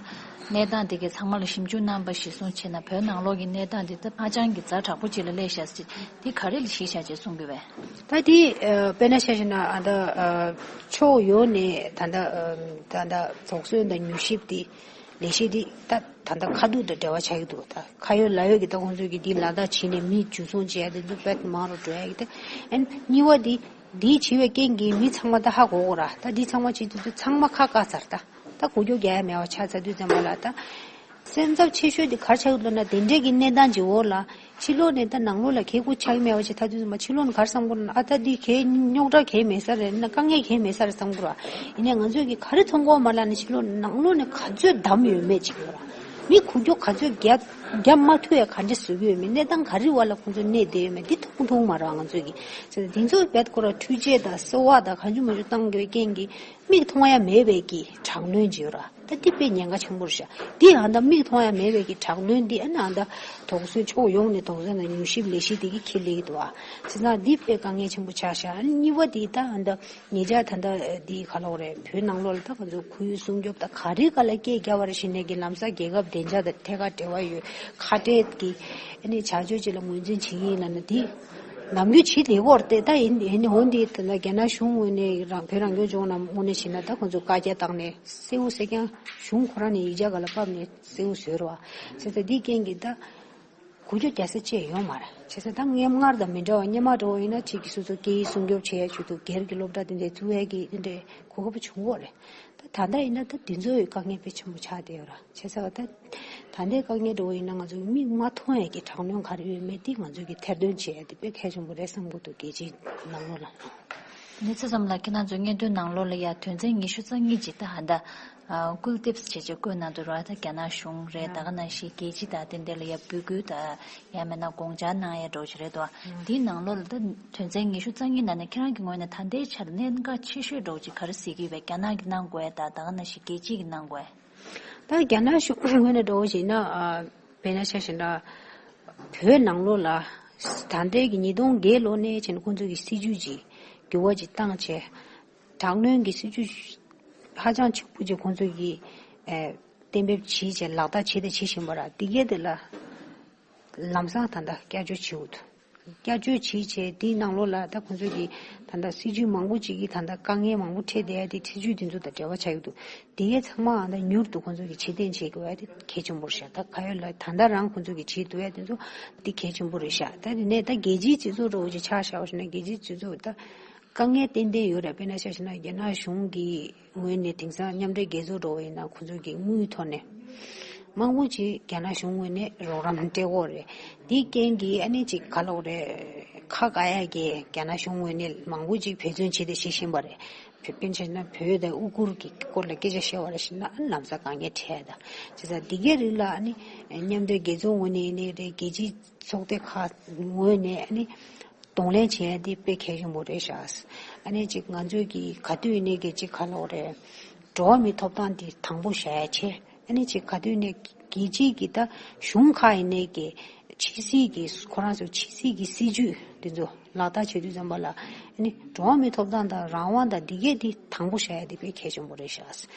གནས་སྟངས་དེ་གའི་ཚང་མ་ལ་ཞིབ་འཇུག་གནང་པ་གཞིར་བཟུང་བྱས་ན་བོད་ནང་ལོགས་ཀྱི་གནས་སྟངས་དེ་ད་ཧ་ཅང་གི་ཛ་དྲག་པོ་ཅིག་ལ་སླེབས་ཤག་ཟེར། འདི་ག་རེ་ལ་གཞི་བཞག་ཅེས་གསུང་དགོས་པས། ད་འདི་དཔེར་ན་ཆ་བཞག་ན་ཨ་ད་ཕྱོགས་ཡོངས་ནས་ད་ད་ད་ད་དོགས་ཟོན་དང་མྱུལ་ཞིབ་དེ། ལས་གཞི་འདི་ད་ད་ལྟ་ཁ་ཐུག་དང་འབྲེལ་བ་ཆགས་ཀྱི་འདུག་ད་ཁ་ཡོད་ལག་ཡོད་ཀྱི་ད་ཁོང་ཚོས་ཀྱི་འདི་ལག་བསྟར་བྱས་ནས་མི་འཇུ་བཟུང་བྱས་དེ་ཚོ་དཔེ་མང་རུ་འགྲོ་ཡ་གི་ད། ཨན་གཉིས་པ་འདི་འདི་བྱས་པའི་རྐྱེན་གྱིས་མི་ཚང་མ་ད་ཧ་གོ་གོ་ར། ད་འདི་ཚང་མ་བྱེད་དུས་ཚོད་ཚང་མ་ཁ་བཀག་ཚར། ད་ད་འགུལ་སྐྱོད་རྒྱག་ཡ་མེད་པ་ཆགས་ཚར་དུས་ཙམ་པ་ལ་ད་སེམས་འཚབ་ཆེ་ཤོས་འདི་ག་རེ་ཆགས་ཀྱི་འདུག་ན་དེ་འདྲས་ཀྱི་གནས་སྟངས་ཀྱི་འོག་ལ། ཕྱི་ལོགས་ནས་ད་ནང་ལོགས་ལ་གལ་ཁུར་ཆགས་ཀྱི་མེད་པ་ཞིག་ཐག་ཆོད་སོང་བ། ཕྱི་ལོགས་ནས་ག་རེ་བསམ་གྱི་རེད་ན། ཨ་ད་འདི་གལ་རྙོག་དྲ་གལ་མེད་ས་རེད་ན། དཀའ་ངལ་གལ་མེད་ས་རེད་བསམ་གྱི་རེད། ཡིན་ནའི་ང་ཚོས་ཀྱིས་ག་རེ་མཐོང་གི་ཡོད་མ་ལབ་ན། ཕྱི་ལོགས་ནང་ལོགས་ནས་ག་ཚོད་བསྡམས་ཡོད་མེད་ཅིག་ཡོད་ར། མི་འགུལ་སྐྱོད་ག་ཚོད་རྒྱབ་རྒྱབ་མ་ཐུབ་ཡ་ག་འདྲས་བཟོ་གི་ཡོད་མེད། གནས་སྟངས་ག་རེ་བ་ལ་ཁོང་ཚོ་གནས་བསྡད་ཡོད་མེད་འདི་མཐོང་མཐོང་མ་རེད་བ་ང་ཚོས་ཀྱིས། བྱས་ཙང་དེ་ཚོ་རྦད་ཁོ་ར་འཕྲུལ་ཆས་དང་གསོལ་བ་དང་གང་བྱུང་མང་བྱུང་བཏང་དགོས་པའི་རྐྱེན་གྱིས། མིག་མཐོང་ཡ་མེད་པའི་གི་དྲག་གནོན་ཅིག་ཡོད་ར། ད་འདི་དཔེ་ཉེན་ཁ་ཆེན་པོ་རེད་ཤག་འདི་ཨ་ད་མིག་མཐོང་ཡ་མེད་པའི་གི་དྲག་གནོན་འདི་ཨ་ན་ཨ་ད་དོགས་ཟོན་ཕྱོགས་ཡོངས་ནས་དོགས་ཟོན་དང་མྱུལ་ཞིབ་ལས་གཞི་འདི་གི་ཁས་ལེན་གྱི་འདུག་ཨ། བྱས་ཙང་འདི་དཔེ་དཀའ་ངལ་ཆེན་པོ་ཆགས་ཤག་ཨ་ནི་གཉིས་པ་འདི་ད་ཨ་ད་ཉེ་ཆར་ད་ད་འདི་ག་ལབ་དགོས་རེད། བོད་ནང་ལོགས་ལ་ད་ང་ཚོ་ཁོར་ཡུག་སྲུང་སྐྱོབ་ད་ག་རེ་ག་ལ་སྐད་རྒྱབ་པ་རེད་ཤི་ནས་གི་ལམ་སང་རྒྱལ་ཁབ་བདེ་འཇགས་དང་ཐད་ཀར་འབྲེལ་བ་ཡོད། ཁ་བྲལ་གྱི་ཨ་ནི་བྱ་སྤྱོད་ཅིག་ལ་ངོས་འཛིན་བྱེད་ཀྱི་ཡིན་ལབ་ན་དེ་ནམ་རྒྱུན་བྱེད་བདེ་བོར་ཏེ། ད་ཡིན་ཡིན་འོན་ཏེ་ད་ལྟ་རྒྱ་ནག་གཞུང་ངོས་ནས་རང་བོད་རང་སྐྱོང་ལྗོངས་ནང་ངོས་ནས་བྱས་ན་ད་ཁོང་ཚོ་བཀའ་རྒྱ་བཏང་ནས་གསལ་བོ་གསལ་རྐྱང་གཞུང་ཁོ་རང་ནས་ཡིག་ཆ་ག་ལ་ཕབ་ནས་གསལ་བོ་བཟོས་རོགས་བྱས་ཙང་འདིའི་རྐྱེན་གྱིས་ད། འགུལ་སྐྱོད་རྒྱག་ས་བཅས་ཡོད་མ་རེད། བྱས་ཙང་ད་སྔོན་སྔར་དང་མི་འདྲ་བ། སྔོན་མ་འདྲ་བོ་ཡིན་ན་གཅིག་གིས་སོ་སོ་སྐད་ཡིག་སྲུང་སྐྱོབ་བྱེད་ཡ་ཆེད་དུ་སྒེར་གྱི་སློབ་གྲྭ་དེ་འདྲའི་བཙུགས་ཡ་གི་དེ་འདྲའི་གོ་སྐབས་བྱུང་གི་རེད། ད་ད་ལྟ་ཡིན་ན་ད་དེ་ཚོའི་དཀའ་ངལ་དཔེ་ཆེན་པོ་ཆགས་བསྡད་ཡོད་ར། བྱས་ཙང་ད་ད་ལྟའི་དཀའ་ངལ་འདྲ་བོ་ཡིན་ན་ང་ཚོ་མིག་མ་མཐོང་ཡ་གི་དྲག་གནོན་ག་རེ་ཡོད་མེད་དེ་ང་ཚོ་གིས་ཐེར་འདོན་བྱེད་ཡ་དེ་དཔེ་གལ་ཆེན་པོ་རེད་བསམ་གྱི་འདུག་རྒྱལ་སྤྱིའི་ནང་ལོགས་ལ། ནི་ཚེ་ཙམ་ལ་ཁྱེད་རང་ཚོའི་སྙན་ཐོའི་ནང་ལོགས་ལ་ཡ་དོན་ཚན་ཉི་ཤུ་རྩ་གཉིས་ཅིག་ད་ཧ་ད། ཨ། སྐུལ་འདེབས་བྱེད་ཆེད་བཀོད་གནང་འདུག་ར། ད་རྒྱ་ནག་གཞུང་རེད། ད་ག་ནང་བཞིན་རྒྱལ་སྤྱི་དང་དེ་འདྲ་ལ་ཡ་འབོད་སྐུལ་དང་ཡང་མིན་ན་དགོངས་འཆར་གནང་ཡ་འདྲ་བོ་ཅིག་རེད་དོ། དེའི་ནང་ལོགས་ལ་ད་དོན་ཚན་ཉི་ཤུ་རྩ་གཉིས་ནང་ནས་ཁྱེད་རང་གི་ངོས་ནས་ད་ལྟའི་ཆར་གནད་འགག་ཆེ་ཤོས་འདྲ་བོ་ཅིག་ག་རེ་གཟིགས་ཀྱི་ཡོད་པས། རྒྱ་ནག་གིས་གནང་དགོས་ཡ་དང་ད་ག་ནང་བཞིན་རྒྱལ་སྤྱི་གིས་གནང་དགོས་ཡ། ད་རྒྱ་ནག་གཞུང་ངོས་ནས་འདྲ་བོ་ཞིག་ན། ཨ། དཔེར་ན་ཆ་བཞག་ན་བོད་ནང་ལོགས་ལ་ད་ལྟའི་གི་ཉིས་སྟོང་བརྒྱད་ལོ་ནས་བྱས་ནས་ཁོང་ཚོ་གི་སྲིད་ཇུས་ཀྱི་འགྱུར་བ་ཅིག་བཏང་བྱས། དྲག་གནོན་གྱི་སྲིད་ཇུས་ཧ་ཅང་ཆེན་པོ་ཅིག་ཁོང་ཚོ་གིས་ཨེ་གཏན་འབེབས་བྱས་བྱས་ལག་བསྟར་བྱས་དང་བྱེད་བཞིན་པ་ར། དེ་གས་དེ་ལ་ལམ་སང་ད་ལྟ་བསྐྱར་བཅོས་བྱེད་དགོས་འདུག་བསྐྱར་བཅོས་བྱས་བྱས་དེའི་ནང་ལོགས་ལ་ད་ཁོང་ཚོ་གིས་ད་ལྟ་སྲིད་ཇུས་མང་པོ་ཅིག་གིས་ད་ལྟ་དཀའ་ངལ་མང་པོ་འཕྲད་བསྡད་ཡ་དེ་སྲིད་ཇུས་དེ་ཚོ་དང་འབྲེལ་བ་ཆགས་ཀྱི་འདུག་དེ་གས་ཚང་མའང་ད་མྱུར་དུ་ཁོང་ཚོ་གིས་ཕྱིར་འཐེན་བྱེད་དགོས་ཡ་དེ་གལ་ཆེན་པོ་རེད་ཤག་ད་ག་ཡོད་ལ་ད་ལྟ་རང་ཁོང་ཚོ་གིས་བྱེད་ཐུབ་ཡ་དེ་ཚོ་དེ་གལ་ཆེན་པོ་རེད་ཤག་ད་དེ་ནས་ད་རྒྱལ་སྤྱིའི་སྤྱི་ཚོགས་འདྲ་བོ་ཅིག་ཆ་བཞག་པ་ཞིག་ན་རྒྱལ་སྤྱིའི་སྤྱི་ཚོགས་ད། དཀའ་ངལ་ཏན་ཏན་ཡོད་རེད། དཔེར་ན་ཆ་བཞག་ན་རྒྱ་ནག་གཞུང་གི་ངོས་ནས་དེང་སང་མཉམ་འབྲེལ་རྒྱལ་ཚོགས་འདྲ་བོ་ཡིན་ན་ཁོང་ཚོ་གི་དངུལ་ཐོག་ནས་མང་པོ་ཅིག་རྒྱ་ནག་གཞུང་ངོས་ནས་རོགས་རམ་སྤྲད་ཀྱི་ཡོད་རེད། དེའི་རྐྱེན་གྱིས་ཨ་ནི་ཅིག་ག་ལབ་དགོས་རེད། ཁ་བཀག་ཡ་གི་རྒྱ་ནག་གཞུང་ངོས་ནས་མང་པོ་ཅིག་འབད་བརྩོན་བྱས་ཏེ་བྱེད་བཞིན་པ་རེད། དཔེར་ན་ཆ་བཞག་ན་བོད་དང་ཨུ་ཀུར་གྱི་སྐོར་ལ་སྐད་ཆ་བཤད་པ་རེད་ཞེ་ན་ཨ་ནི་ལམ་སང་དཀའ་ངལ་འཕྲད་ཡ་ད། བྱས་ཙང་འདི་གའི་རིགས་ལ་ཨ་ནི་མཉམ་འབྲེལ་རྒྱལ་ཚོགས་ངོས་ནས་ཡིན་ནའི་རེད། རྒྱལ་སྤྱིའི་ཚོགས་སྡེ་ཁག་ངོས་ནས་ཨ་ནི། གདོང་ལེན་བྱེད་ཡ་དེ་དཔེ་གལ་ཆེན་པོ་རེད་ཤག་ཨ་ནི་ཅིག་ང་ཚོས་ཀྱི་ག་དུས་ནས་ཀྱི་ཅིག་ག་ལབ་དགོས་རེད། འགྲོ་བ་མིའི་ཐོབ་ཐང་དེ་དང་པོ་བཞག་ཡ་བྱས། ཨ་ནི་ཅིག་ག་དུས་ནས་རྒྱལ་སྤྱིའི་ཀྱི་ད་གཞུང་ཁག་ཡིན་ནའི་ཀྱི་ཕྱི་སྲིད་ཀྱི་ཁོ་རང་ཚོ་ཕྱི་སྲིད་ཀྱི་སྲིད་ཇུས་དེ་ཚོ་ལག་བསྟར་བྱེད་དུས་ཙམ་པ་ལ་ཨ་ནི་འགྲོ་བ་མིའི་ཐོབ་ཐང་དང་རང་དབང་དང་འདི་གས་དེ་དང་པོ་བཞག་ཡ་དེ་དཔེ་གལ་ཆེན་པོ་རེད་ཤག་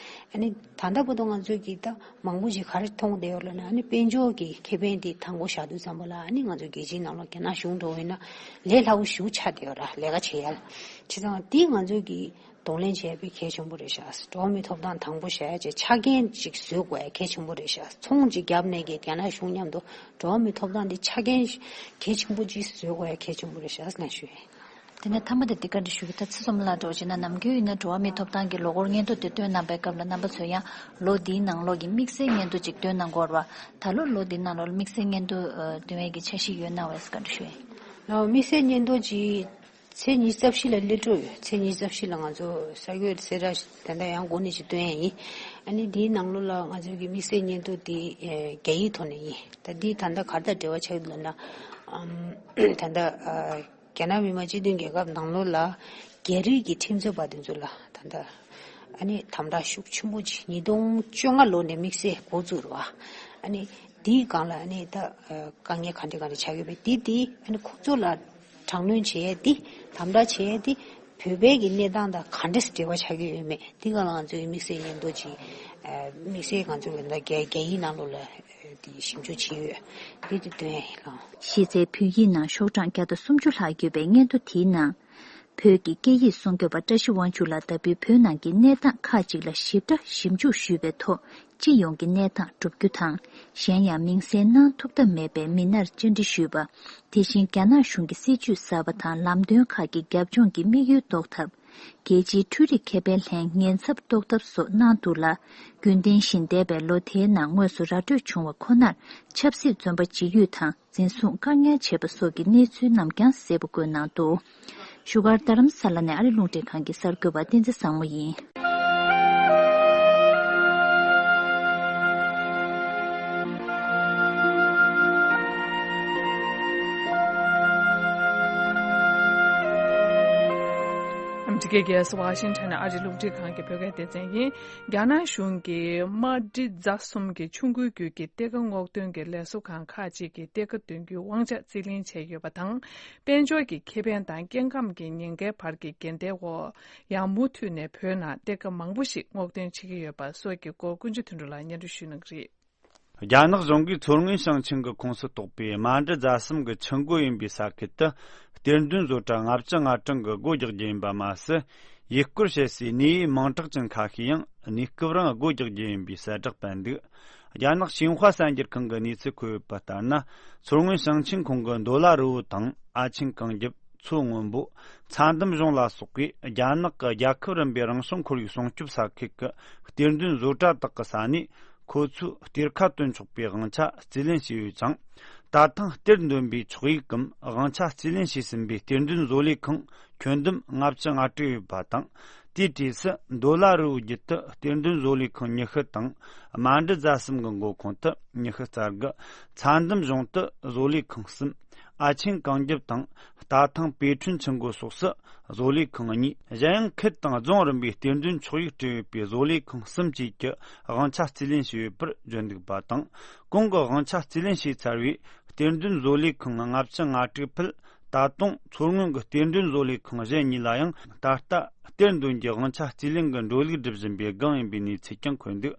ཨ་ནི་ད་ལྟ་བར་དུ་ང་ཚོས་ཀྱི་ད། མང་པོ་ཞིག་ག་རེ་མཐོང་བསྡད་ཡོད་ལབ་ན་ཨ་ནི་དཔལ་འབྱོར་གྱི་ཁེ་ཕན་དེ་དང་པོ་བཞག་དུས་ཙམ་པ་ལ་ཨ་ནི་ང་ཚོ་རྒྱལ་སྤྱིའི་ནང་ལ་རྒྱ་ནག་གཞུང་འདྲ་བོ་ཡིན་ན་ལས་སླ་བོ་ཞེ་པོ་ཆགས་བསྡད་ཡོད་ར། ལས་ཀ་བྱེད་ཡ་ལ། བྱས་ཙང་དེ་ང་ཚོས་ཀྱིས་གདོང་ལེན་བྱེད་ཡ་དཔེ་གལ་ཆེན་པོ་རེད་ཤག་འགྲོ་བ་མིའི་ཐོབ་ཐང་དང་པོ་བཞག་ཡ་བྱས་ཆ་རྐྱེན་ཅིག་བཟོ་དགོས་ཡ་གལ་ཆེན་པོ་རེད་ཤག་ཚོང་ཅིག་བརྒྱབ་ནས་ཀྱི་རྒྱ་ནག་གཞུང་མཉམ་དུ་འགྲོ་བ་མིའི་ཐོབ་ཐང་དེ་ཆ་རྐྱེན་གལ་ཆེན་པོ་ཅིག་བཟོ་དགོས་ཡ་གལ་ཆེན་པོ་རེད་ཤག་ལབ་ཞུ་ཡ། དེ་ནས་མཐའ་མ་དེ་འདི་ག་འདྲ་ཞུ་གི། ད་ཚེ་ཚོམ་ལ་འགྲོ་བྱས་ན་ནམ་རྒྱུན་ཡིན་ན་འགྲོ་བ་མིའི་ཐོབ་ཐང་གི་ལོ་འཁོར་སྙན་ཐོ་དེ་བཏོན་གནང་པའི་སྐབས་ལ་རྣམ་པ་ཚོས་ཡང་ལོ་འདིའི་ནང་ལོགས་ཀྱི་དམིགས་བསལ་སྙན་ཐོ་ཅིག་བཏོན་གནང་གི་ཡོད་རེད་བ། ད་ལོ་ལོ་འདིའི་ནང་ལོགས་ལ་དམིགས་བསལ་སྙན་ཐོ་ཨ་བཏོན་ཡས་ཀྱི་འཆར་གཞི་ཡོད་ན་བས་ག་འདྲ་ཞུ་ཡིན། ལགས། དམིགས་བསལ་སྙན་ཐོ་ཅིག་ཚེས་ཉི་ཤུ་རྩ་བཞི་ལ་སླེབས་འགྲོ་ཡོད། ཚེས་ཉི་ཤུ་རྩ་བཞི་ལ་ང་ཚོ་གསར་འགོད་གསལ་བསྒྲགས་ད་ལྟ་ཡང་འགོ་ནས་ཅིག་བཏོན་ཡས་ཡིན། ཨ་ནི་འདིའི་ནང་ལོགས་ལ་ང་ཚོ་གི་དམིགས་བསལ་སྙན་ཐོ་འདི་ཨ་རྒྱ་ཡིག་ཐོག་ནས་ཡིན། ད་འདི་ད་ལྟ་ག་རེ་དང་འབྲེལ་བ་ཆགས་ཡོད་ལབ་ན་ཨམ་ད་ལྟ་ཨ། རྒྱ་ནག་མི་དམངས་སྤྱི་མཐུན་རྒྱལ་ཁབ་ནང་ལོགས་ལ་རྒྱ་རིགས་ཀྱི་ཁྲིམས་རྩོད་པ་དེ་ཚོ་ལ་ད་ལྟ་ཨ་ནི་དམ་དྲག་ཤུགས་ཆེན་པོ་ཅིག་ཉིས་སྟོང་བཅོ་ལྔ་ལོ་ནས་དམིགས་བསལ་འགོ་བཙུགས་རེད་བ། ཨ་ནི་དེའི་སྒང་ལ་ཨ་ནི་ད་དཀའ་ངལ་ག་འདྲ་ག་འདྲ་ཆགས་ཀྱི་ཡོད་པས། དེ་དེ་ཨ་ནི་ཁོ་ཚོ་ལ་དྲག་གནོན་བྱེད་ཡས་དེ་དམ་དྲག་བྱེད་ཡས་དེ་བོད་པའི་གི་གནས་སྟངས་དང་ག་འདྲས་འབྲེལ་བ་ཆགས་ཀྱི་ཡོད་མེད་དེ་སྒང་ལ་ང་ཚོའི་དམིགས་བསལ་སྙན་ཐོ་ཅིག་དམིགས་བསལ་ང་ཚོ་གི་ད་རྒྱ་རྒྱ་ཡིག་ནང་ལོགས་ལ། དེ་ཞིབ་འཇུག་བྱས་ཡོད། དེ་དེ་སྟོན་ཡ་ཡིན་ལགས། གཞི་རྩའི་བོད་ཡིག་ནང་ཤོག་གྲངས་བརྒྱ་དང་སུམ་ཅུ་ལྷག་ཡོད་པའི་སྙན་ཐོ་དེའི་ནང་། བོད་ཀྱི་སྐད་ཡིག་སྲུང་སྐྱོབ་པ་བཀྲ་ཤིས་དབང་ཕྱུག་ལགས་ལྟ་བུའི་བོད་ནང་གི་གནས་སྟངས་ཁག་ཅིག་ལ་ཞིབ་ཕྲ་ཞིབ་འཇུག་ཞུས་པའི་ཐོག་སྤྱི་ཡོངས་ཀྱི་གནས་སྟངས་བསྒྲུབ་རྒྱུ་དང་། གཞན་ཡང་མིང་གསལ་གནང་ཐུབ་ཐབས་མེད་པའི་མི་སྣར་བཅར་འདྲི་ཞུས་པ། དེ་བཞིན་རྒྱ་ནག་གཞུང་གི་སྲིད་ཇུས་གསར་པ་དང་ལམ་སྟོན་ཁག་གི་རྒྱབ་ལྗོངས་ཀྱི་དམིགས་ཡུལ་རྟོགས་ཐབས། རྒྱལ་སྤྱིའི་འཕྲུལ་རིག་ཁེ་ཕན་ལྷན་ཉེན་ཚབས་རྟོགས་ཐབས་སོགས་གནང་འདུག་ལ། རྒྱུན་ལྡན་བཞིན་འདས་པའི་ལོ་དེའི་ནང་དངོས་སུ་ར་སྤྲོད་བྱུང་བ་ཁོ་ནར་ཆབ་སྲིད་བཙོན་པ་འཇིགས་ཡུལ་དང་འཛིན་བཟུང་བཀག་ཉར་བྱས་པ་སོགས་ཀྱི་གནས་ཚུལ་རྣམས་ཀྱང་གསལ་པོ་བཀོད་གནང་འདུག་བཞུགས་སྒར་རྡ་རམ་ས་ལ་ནས་ཨ་རི་རླུང་འཕྲིན་ཁང་གི་གསར་འགོད་པ་བསྟན་འཛིན་བཟང་མོ་ཡིན། ཨ་མི་རི་ཀའི་རྒྱལ་ས་ཝ་ཤིང་ཊོན་ནས་ཨ་རིའི་རླུང་འཕྲིན་ཁང་གི་བོད་སྐད་སྡེ་ཚན་ཡིན། རྒྱ་ནག་གཞུང་གིས་དམར་འབྲི་རྫ་གསུམ་གྱི་ཆུ་འགོའི་རྒྱུད་ཀྱི་གཏེར་ཁ་སྔོག་འདོན་གྱི་ལས་བཟོ་ཁང་ཁག་ཅིག་གི་གཏེར་ཁ་འདོན་རྒྱུའི་དབང་ཆ་རྩིས་ལེན་བྱས་ཡོད་པ་དང་། དཔལ་འབྱོར་གྱི་ཁེ་ཕན་དང་སྐྱེ་ཁམས་ཀྱི་ཉེན་ཁའི་བར་གྱི་འགལ་ཟླའི་འོག་ཡང་མུ་མཐུད་ནས་བོད་ནང་གཏེར་ཁ་མང་པོ་ཞིག་སྔོག་འདོན་བྱེད་ཀྱི་ཡོད་པ་སོགས་ཀྱི་སྐོར་ཀུན་སྤྱོད་དོན་གྲུབ་ལགས་སྙན་སྒྲོན་ཞུ་གནང་གི་རེད། རྒྱ་ནག་གཞུང་གིས་མཚོ་སྔོན་ཞིང་ཆེན་གྱི་ཁོངས་སུ་གཏོགས་པའི་རྨ་འབྲི་རྫ་གསུམ་གྱི་ཆུ་མགོ་ཡིན་པའི་ས་ཁུལ་དུ། གཏེར་འདོན་བཟོ་གྲྭ་ལྔ་བཅུ་ང་གྲངས་ཀྱི་སྒོ་རྒྱག་རྒྱུ་ཡིན་པ་མ་ཟད། ཡུལ་སྐོར་བྱེད་སའི་གནས་ཡུལ་མིང་གྲགས་ཅན་ཁ་ཤས་ཡང་གནས་སྐབས་རིང་སྒོ་རྒྱག་རྒྱུ་ཡིན་པའི་གསལ་བསྒྲགས་སྤེལ་འདུག་རྒྱ་ནག་ཤིན་ཧྭ་གསར་འགྱུར་ཁང་གི་གནས་ཚུལ་འཁོད་ཡོད་པ་ལྟར་ན། མཚོ་སྔོན་ཞིང་ཆེན་ཁོངས་ཀྱི་མདོ་ལ་རི་བོ་དང་ཨ་ཆེན་གངས་རྒྱབ། མཚོ་སྔོན་པོ། ཚྭ་འདམ་གཞུང་ལ་སོགས་པའི་རྒྱ་ནག་གི་རྒྱལ་ཁབ་རིམ་པའི་རང་བྱུང་ཁོར་ཡུག་སྲུང་སྐྱོབ་ས་ཁུལ་གྱི་གཏེར་འདོན་བཟོ་གྲྭ་དག་གི་ས་ནས། ཁོ་ཚོས་གཏེར་ཁ་བཏོན་ཆོག་པའི་དབང་ཆ་རྩིས་ལེན་བྱས་ཡོད་ཅིང་། ད་ཐེངས་གཏེར་འདོན་པའི་ཆོག་ཡིག་གམ་དབང་ཆ་རྩིས་ལེན་བྱས་ཟིན་པའི་གཏེར་འདོན་བཟོ་ལས་ཁང་ཁྱོན་བསྡོམས་ལྔ་བཅུ་ང་དྲུག་ཡོད་པ་དང་། དེའི་གྲས་སུ་མདོ་ལ་རི་བོ་བརྒྱུད་དུ་གཏེར་འདོན་བཟོ་ལས་ཁང་ཉི་ཤུ་དང་། རྨ་འབྲི་རྫ་གསུམ་གྱི་མགོ་ཁོངས་དུ་ཉི་ཤུ་རྩ་དགུ། ཚྭ་འདམ་གཞུང་དུ་བཟོ་ལས་ཁང་གསུམ། ཨ་ཆེན་གངས་རྒྱབ་དང་། རྟ་ཐང་པེ་ཁྲོན་ཆུ་མགོ་སོགས་སུ་བཟོ་ལས་ཁང་གཉིས། གཞན་ཡང་ཁུལ་དང་རྫོང་རིམ་པའི་གཏེར་འདོན་ཆོག་ཡིག་སྤྲད་ཡོད་པའི་བཟོ་ལས་ཁང་གསུམ་བཅས་ཀྱི་དབང་ཆ་རྩིས་ལེན་བྱས་ཡོད་པར་བརྗོད་འདུག་པ་དང་། གོང་གི་དབང་ཆ་རྩིས་ལེན་བྱས་ཚར་བའི་གཏེར་འདོན་བཟོ་ལས་ཁང་ལྔ་བཅུ་ང་དྲུག་ཕུད། ད་དུང་མཚོ་སྔོན་གྱི་གཏེར་འདོན་བཟོ་ལས་ཁང་གཞན་གཉིས་ལ་ཡང་ད་ལྟ་གཏེར་འདོན་གྱི་དབང་ཆ་རྩིས་ལེན་གྱི་འགྲོ་ལུགས་སྒྲུབ་བཞིན་པའི་སྒང་ཡིན་པའི་གནས་ཚུལ་ཀྱང་འཁོད་འདུག་